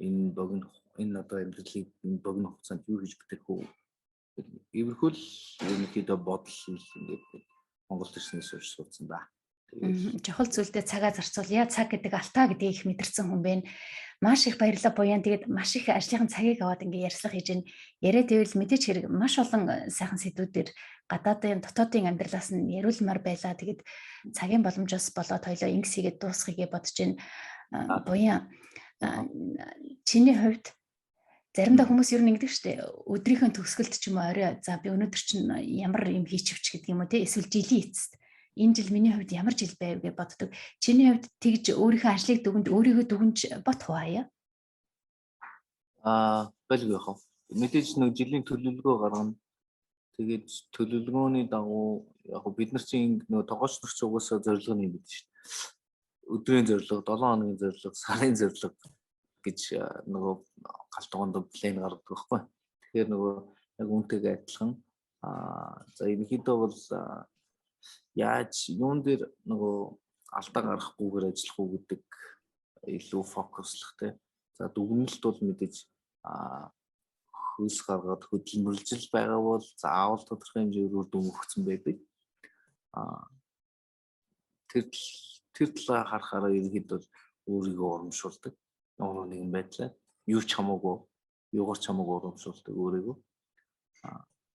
энэ богино энэ одоо амьдралыг энэ богино хугацаанд юу хийж бүтээх үү. Иймэрхүү л ерөнхийдөө бодол ингээд Монголд ирснээс хойш суудсан да. Чухал зүйлдээ цагаа зарцуулъя. Цаг гэдэг алтаа гэдгийг их мэдэрсэн хүн байна. Маш их баярлалаа, Буян. Тэгээд маш их ажлынхан цагийг аваад ингээ ярьцлага хийж байна. Яриад байвал мэдээч хэрэг маш олон сайхан сэдвүүдээр гадаадын дотоодын амьдралаас нь яриулмаар байлаа. Тэгээд цагийн боломжоос болоод хоёлоо ингэс хийгээд дуусгая гэж бодож байна. Буян, чиний хувьд заримдаа хүмүүс ер нь ингэдэг шүү дээ. Өдрийнхөө төгсгөлд ч юм уу орой за би өнөөдөр чинь ямар юм хийчихвч гэдэг юм уу те, эсвэл жилийн эцэст энэ жил миний хувьд ямар жил байв гэж боддог. Чиний хувьд тэгж өөрийнхөө ажлыг дүгнж, өөрийгөө дүгнж бодох уу аяа? Байлгүй яах вэ? Мэдээж нэг жилийн төлөвлөгөө гаргана. Тэгээд төлөвлөгөөний дагуу яг бид нар чинь нөгөө тогооч нар ч угаасаа зорилго нь юм бид шүү дээ. Өдрийн зорилго, 7 хоногийн зорилго, сарын зорилго гэж нөгөө гал тогоонд план гаргадаг байхгүй. Тэгэхээр нөгөө яг үүнтэйгээ адилхан за ерөнхийдөө бол яаж юун дээр нөгөө алдаа гаргахгүйгээр ажиллах уу гэдэг илүү фокуслах те. За дүгнэлт бол мэдээж хөлс гаргаад хөдөлмөрлжил байгаа бол заавал тодорхой хэмжээгээр үр дүн өгсөн байдаг. Тэр тэр талаа харахаараа ерөнхийдөө өөрийгөө урамшуулдаг. Ямар нэгэн байдлаар юу ч хамаагүй, юугаар ч хамаагүй урамшуулдаг өөрийгөө.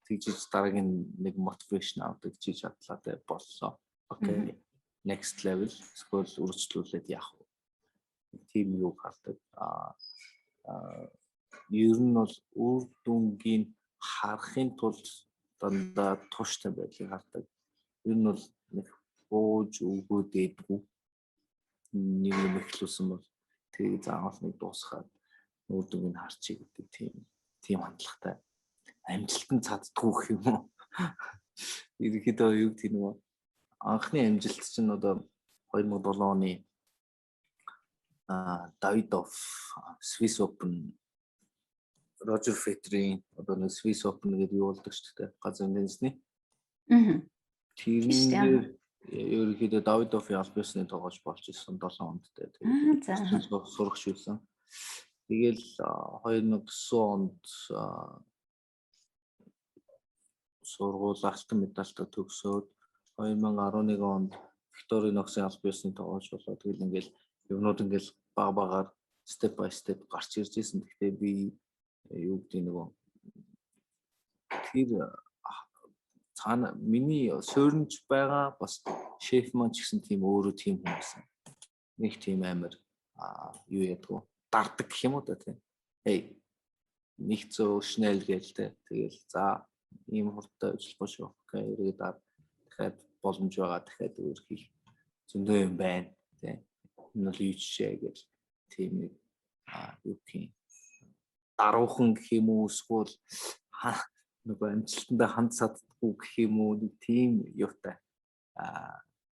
Тэгжиж дараагийн нэг мотивашн авдаг, чи чадлаа те, боллоо. Окей. Next level эсвэл үргэлжлүүлээд яах вэ? Тийм юу гардаг. Ер нь бол үр дүнгийн харахын тулд дандаа тууштай байдлыг хардаг. Ер нь бол нэг бууж өгөөд ээдгүү нэг юм эхлүүлсэн бол тэрийг заавал нэг дуусгаад үр дүнгийг харчих гэдэг тийм хандлагатай. Амжилтанд цаддаггүй гэх юм уу. Ерөнхийдөө юу гэдэг нөгөө анхны амжилт чинь одоо 2007 оны Давидов Swiss Open, Рожер Федерийн одоо нэг Swiss Open гэдэг юу болдог шүү дээ. Газрын теннисний. Тэр ерөнхийдөө Давидовын аль биесны тоглож болж исэн 7 онд те. Тэгээд сурагч байсан. Тэгэл 2009 онд сургууль алтан медальтай төгсөөд 2011 онд Викториноксын аль биесны тоглож болоо. Тэгэл ингээл юмнууд ингээл баг багаар step by step гарч ирж исэн. Гэхдээ би юу гэдэг нөгөө тэр цаана миний суурнж байгаа бас шеф маань ч гэсэн тийм өөрөө тийм хүн байсан. Нэг тийм амар юу ядгүй дардаг гэх юм уу да, тийм. Hey, нэг зөө schnell гээл те. Тэгэл за ийм хурдтай ажиллахгүй шүү. Okay, эргээд дахиад боломж байгаа, дахиад өөр хийх зөндөө юм байна тий. Энэ бол юу жишээ гэж тийм нэг юу гэх юм даруухан гэх юм уу, эсвэл нөгөө амжилтандаа ханд саддаггүй гэх юм уу, нэг тийм юутай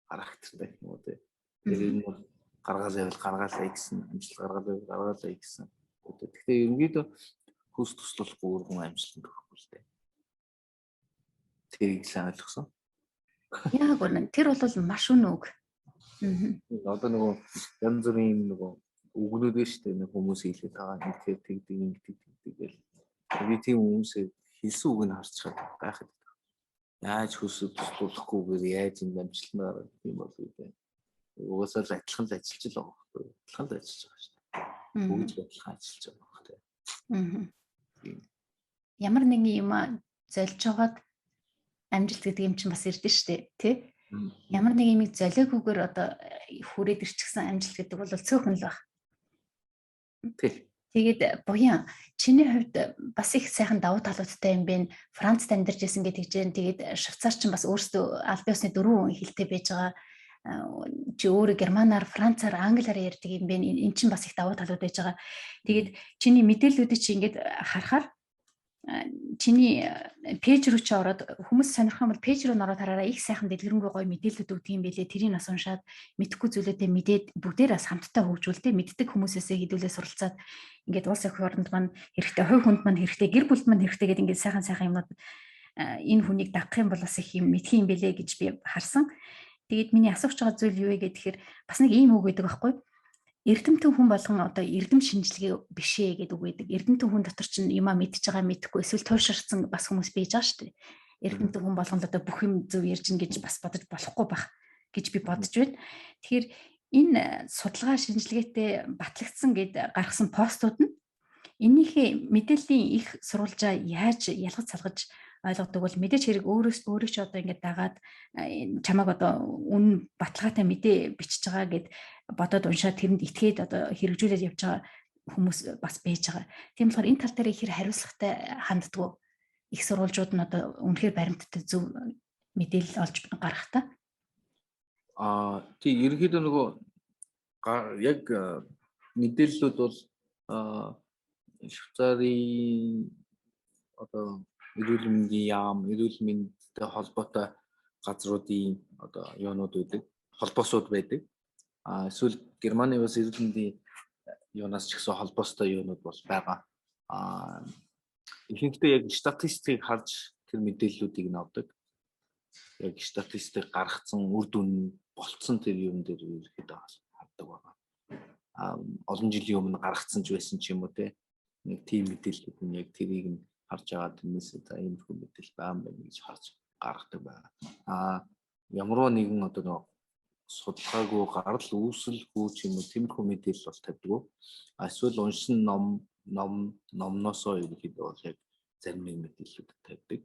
характертай гэх юм уу тий. Тэр энэ бол гаргаалаа байвал гаргаалаа гэсэн, амжилт гаргаалаа байвал гаргаалаа гэсэн. Гэхдээ ерөнхийдөө хөөс туслахгүй хүн амжилтанд хүрэхгүй л дээ. Тэрийг сайн ойлгосон. Яг үнэн. Тэр бол маш үнэн үг. Одоо нөгөө янз бүрийн нөгөө үгнүүд нь шүү дээ. Нэг хүмүүс хэлээд байгаа ингэхээр тэгдэг, ингэдэг, тэгдэг гэл. Би тийм хүмүүсээ хэлсэн үг нь харчихад гайхаад. Яаж хөсөд туслуулахгүйгээр яаж энэ амжилтанд гарах юм бол үү. Угаасаа л адилхан л ажиллаж л байгаа байхгүй юу? Адилхан л ажиллаж байгаа шүү дээ. Бүгд л адилхан ажиллаж байгаа байхгүй юу? Ямар нэгэн юм золж жагаад амжилт гэдэг юм чинь бас ирдэ шүү дээ, тий? Ямар нэг юмыг золиогүйгээр одоо хүрээд ирчихсэн амжилт гэдэг бол цөөхөн л баг. Тий. Тэгээд буян, чиний хувьд бас их сайхан давуу талуудтай юм бэ. Францад амьдарч исэн гэдэг чинь, тэгээд Швейцар чинь бас өөрсдөө аль биесны дөрвөн хэлтэй байж байгаа. Чи өөрөө германаар, францаар, англиар ярьдаг юм бэ. Энэ чинь бас их давуу талууд байж байгаа. Тэгээд чиний мэдээллүүдийг чи ингээд харахаар чиний page рүү чи ороод, хүмүүс сонирхох юм бол page рүү ороод хараараа, их сайхан дэлгэрэнгүй гоё мэдээлэлүүд өгдөг юм билээ. Тэрийг бас уншаад мэдэхгүй зүйлүүдээ мэдээд бүгдээр бас хамтдаа хөгжүүлтэй, мэддэг хүмүүсээсээ хэдүүлээ суралцаад, ингээд улс эх оронд маань хэрэгтэй, хувь хүнд маань хэрэгтэй, гэр бүлд маань хэрэгтэй гэдэг ингээд сайхан сайхан юмнууд, энэ хүнийг дагах юм бол бас их юм мэдх юм билээ гэж би харсан. Тэгээд миний асуух байгаа зүйл юу вэ гэхээр бас нэг ийм үг байдаг байхгүй юу? Эрдэмтэн хүн болгон одоо эрдэм шинжилгээ биш ээ гэдэг үг байдаг. Эрдэмтэн хүн дотор чинь юмаа мэдж байгаа, мэдэхгүй, эсвэл туйлширсан бас хүмүүс байж байгаа шүү дээ. Эрдэмтэн хүн болгонд одоо бүх юм зөв ярьж гин гэж бас бодож болохгүй байх гэж би бодож байна. Тэгэхээр энэ судалгаа шинжилгээтэй батлагдсан гэд гаргасан постууд нь энийхээ мэдээллийн их сурвалжаа яаж ялгаж салгаж ойлгодог бол, мэдээч хэрэг өөрөөс өөрөө ч одоо ингээд дагаад чамааг одоо үнэн баталгаатай мэдээ бичиж байгаа гэд бодоод уншаад, тэрэнд итгээд одоо хэрэгжүүлээд явж байгаа хүмүүс бас байж байгаа. Тийм болохоор энэ тал дээр хэр хариуцлагатай ханддаг, их сурвалжууд нь одоо үнэхээр баримттай зөв мэдээлэл олж гаргах та. Тий, ерөнхийдөө нөгөө яг мэдээллүүд бол Швейцарын одоо эрүүл мэндийн яам, эрүүл мэндтэй холбоотой газруудын одоо юунууд байдаг, холбоосууд байдаг. Эсвэл Германы бас эрүүл мэндийн юунаас ч гэсэн холбоостой юунууд бол байгаа. Ихэнхдээ яг статистикийг харж тэр мэдээллүүдийг нь авдаг. Яг статистик гаргацсан, үр дүн болцсон тэр юм дээр ерөөхдөө хардаг байгаа. Олон жилийн өмнө гаргацсан ч байсан ч юм уу те. Нэг тийм мэдээллүүд нь яг тэрийг нь харж байгаа, тэрнээс за иймэрхүү мэдээлэл байгаа юм байна гэж харж гаргадаг байгаа. Ямарваа нэгэн одоо нэг судалгаагүй, гарал үүсэлгүй ч юм уу, тиймэрхүү мэдээлэл бол тавьдаг. Эсвэл уншсан номноосоо ерөнхийдөө бол яг зарим нэг мэдээллүүд тавьдаг.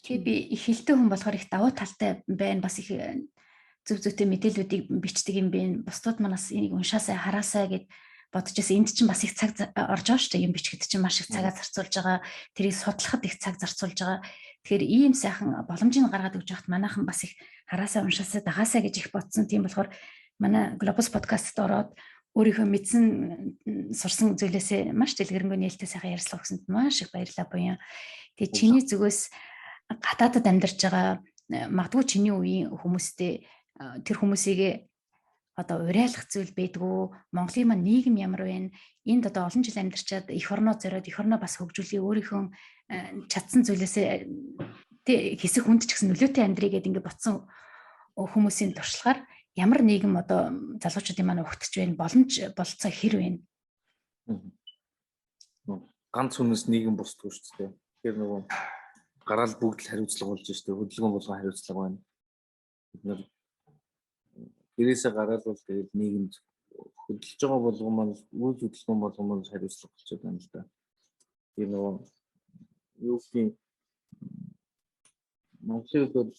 Тэгээ би их хэлтэй хүн болохоор их давуу талтай байна. Бас их зөв зөвтэй мэдээллүүдийг бичдэг юм байна. Бусдууд манаас энийг уншаасай, хараасай гэд бодож байсан. Энд чинь бас их цаг орж байгаа шүү дээ. Юм бичгэд чинь маш их цагаа зарцуулж байгаа. Тэрийг судлахад их цаг зарцуулж байгаа. Тэгэхээр ийм сайхан боломжийг гаргаад өгч байхад манайхан бас их хараасаа, уншаасаа, дагаасаа гэж их бодсон. Тийм болохоор манай Globus podcast-д ороод Өөрийнхөө мэдсэн, сурсан зүйлээсээ маш дэлгэрэнгүй нээлттэй сайхан ярилцлага өгсөнд маш их баярлалаа, Буян. Тэгээ чиний зүгээс гадаадад амьдарч байгаа, магадгүй чиний үеийн хүмүүстэй, тэр хүмүүсийг одоо уриалах зүйл байдгүй, Монголын маань нийгэм ямар байна, энд одоо олон жил амьдарчаад эх орноо зориод, эх орноо бас хөгжүүлээ, өөрийнхөө чадсан зүйлээсээ хэсэг хүнд ч гэсэн нөлөөтэй амьдрий гэдэг ингээд ботсон хүмүүсийн туршлагаар ямар нийгэм одоо залуучуудын маань угтж байна, боломж болцоо хэр байна? Ганц хүнээс нийгэм босдгүй шүү дээ. Тэгэхээр нөгөө гараал бүгд л хариуцлага болж шүү дээ. Хөдөлгөөн болгон хариуцлага байна. Бид нар гэрээсээ гараад бол тэгэл нийгэмд хөдөлж байгаа болгон маань, үйл хөдөлгөөн болгон маань хариуцлага болчиход байна л да. Тэр нөгөө юу гэх, Монголын хувьд бол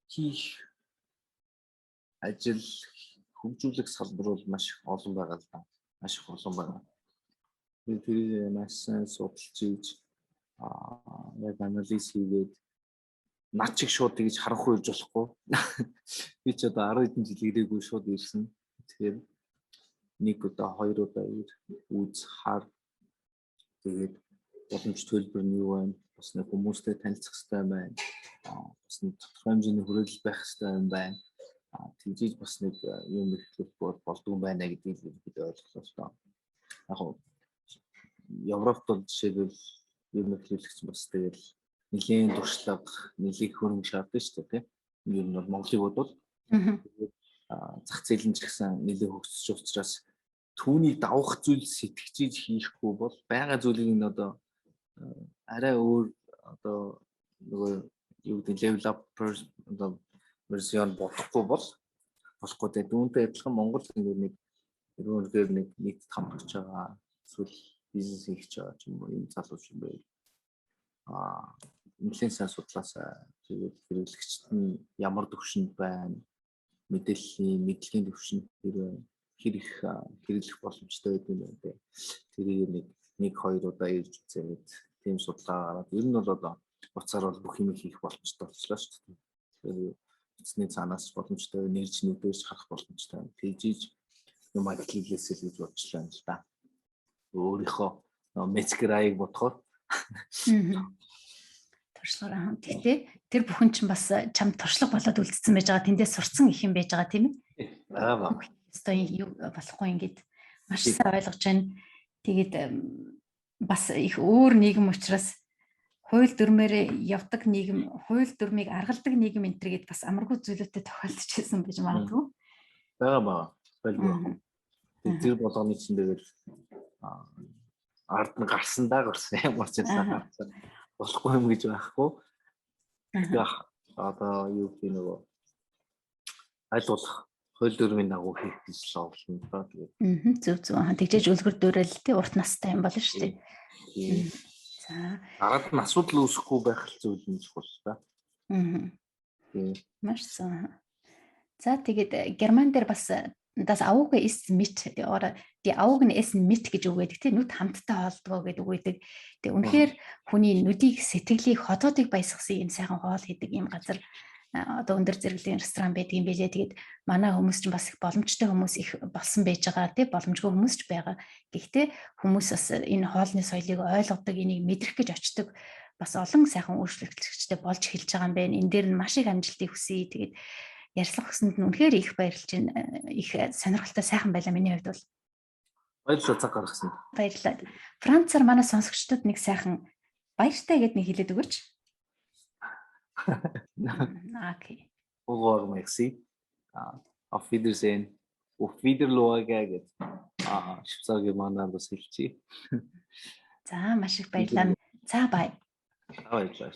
хийх ажил, хөгжүүлэх салбар бол маш их олон байгаа л да. Маш их олон байгаа. Тэр маш сайн судалж ийж, яг анализ хийгээд, над чиг шууд тэгж харанхуй ирж болохгүй. Би ч одоо 10 хэдэн жил ирээгүй шууд ирсэн. Тэгэхээр нэг удаа, хоёр удаа ир, үз, хар, тэгээд боломж төлбөр нь юу байна? Бас нэг хүмүүстэй танилцах хэрэгтэй байна. Бас нэг тодорхой хэмжээний хүрээлэл байх хэрэгтэй юм байна. Тэгжиж бас нэг юм эхлэх бол болдгүй юм байна гэдгийг бид ойлголоо л доо. Яг нь Европт бол жишээлбэл юм эхлүүлэгч бас тэгэл нэлийн туршлага, нэлийн хөрөнгө шаардсан шүү дээ, тийм. Ер нь бол Монголыг бодвол зах зээл нь ч гэсэн нэлээд хөгжиж учраас түүнийг давах зүйл сэтгэжиж хийхгүй бол байгаа зүйлийг нь одоо арай өөр одоо нөгөө юу гэдэг level up одоо version болохгүй бол болохгүй дээ. Үүнтэй адилхан Монгол ингээд нэг ерөнхийдөө нэг нийт хамрагч байгаа, эсвэл бизнес хийж байгаа ч юм уу юм залууч юм байв. Нэлээд сайн судлаасаа, тэгээд хэрэглэгчд нь ямар төвшөнд байна, мэдээллийн мэдлэгийн төвшөнд хэр хэр их хэрэглэх боломжтой байдаг юм бэ. Тэрийг нэг нэг хоёр удаа ирж үзээд, тийм судалгаа гараад, ер нь бол одоо утсаар бол бүх юм хийх боломжтой болчихлоо шүү дээ. Тэгэхээр утасны цаанаас боломжтой, нэрж нүдээс харах боломжтой. Тэгжиж юм ажиглуулээсэй л гэж бодчихлоо юм л да. Өөрийнхөө Metzger-ыг бодохоор туршлагаар. Гэхдээ тэр бүхэн чинь бас чам туршлага болоод үлдсэн байж байгаа. Тэндээс сурцсан их юм байж байгаа, тийм ээ? Аа. Ёстой юу болохгүй ингээд маш сайн ойлгож байна. Тэгээд бас их өөр нийгэм учраас хууль дүрмээр явдаг нийгэм, хууль дүрмийг аргалдаг нийгэм энэ төр гээд бас амаргүй зүйлүүтэй тохиолдож байсан гэж магадгүй. Байгаа баа. Байлгүй. Тэр болгоны чинь тэгэл ард нь гарсан даа гарсан, ямар ч юм гарсан. Болохгүй юм гэж байхгүй. Тэгээ одоо юу гэх нөгөө аль болох хууль дүрмийн дагуу хийх гэж л орлоо да. Тэгээд. Зөв зөв. Тэгжээж үлгэр дуурайл тий урт настай юм болно шүү дээ. За. Дараад нь асуудал үүсэхгүй байх л зүйл нь чухал та. Тийм. Маш сайн. За, тэгээд Герман дээр бас "Das Auge isst mit" oder "Die Augen essen mit" гэж үг байдаг, тийм, нүд хамттай хоолдгоо гэдэг үг байдаг. Тэгээ үнэхээр хүний нүдийг, сэтгэлийг, ходоодыг баясгасан юм сайхан хоол хийдэг юм газар, одоо өндөр зэрэглэлийн ресторан байдаг юм билээ. Тэгээд манай хүмүүс ч бас их боломжтой хүмүүс их болсон байж байгаа, тийм, боломжгүй хүмүүс ч байгаа. Гэхдээ хүмүүс бас энэ хоолны соёлыг ойлгодог, энийг мэдрэх гэж очдог бас олон сайхан өөрчлөгчтэй болж эхэлж байгаа юм байна. Энэ дээр нь маш их амжилтыг хүсье. Тэгээд ярилцлага өгсөнд нь үнэхээр их баярлж байна. Их сонирхолтой сайхан байлаа миний хувьд бол. Баярлалаа цаг гаргасан. Баярлалаа. Францаар манай сонсогчдод нэг сайхан баяртай гэдээ нэг хэлээд өгөөч. Okay. Au revoir, merci. Auf Wiedersehen. Auf Wiedersehen гэдэг Швейцар германаар бас хэлчихье. За, маш их баярлалаа. За, bye. Баярлалаа.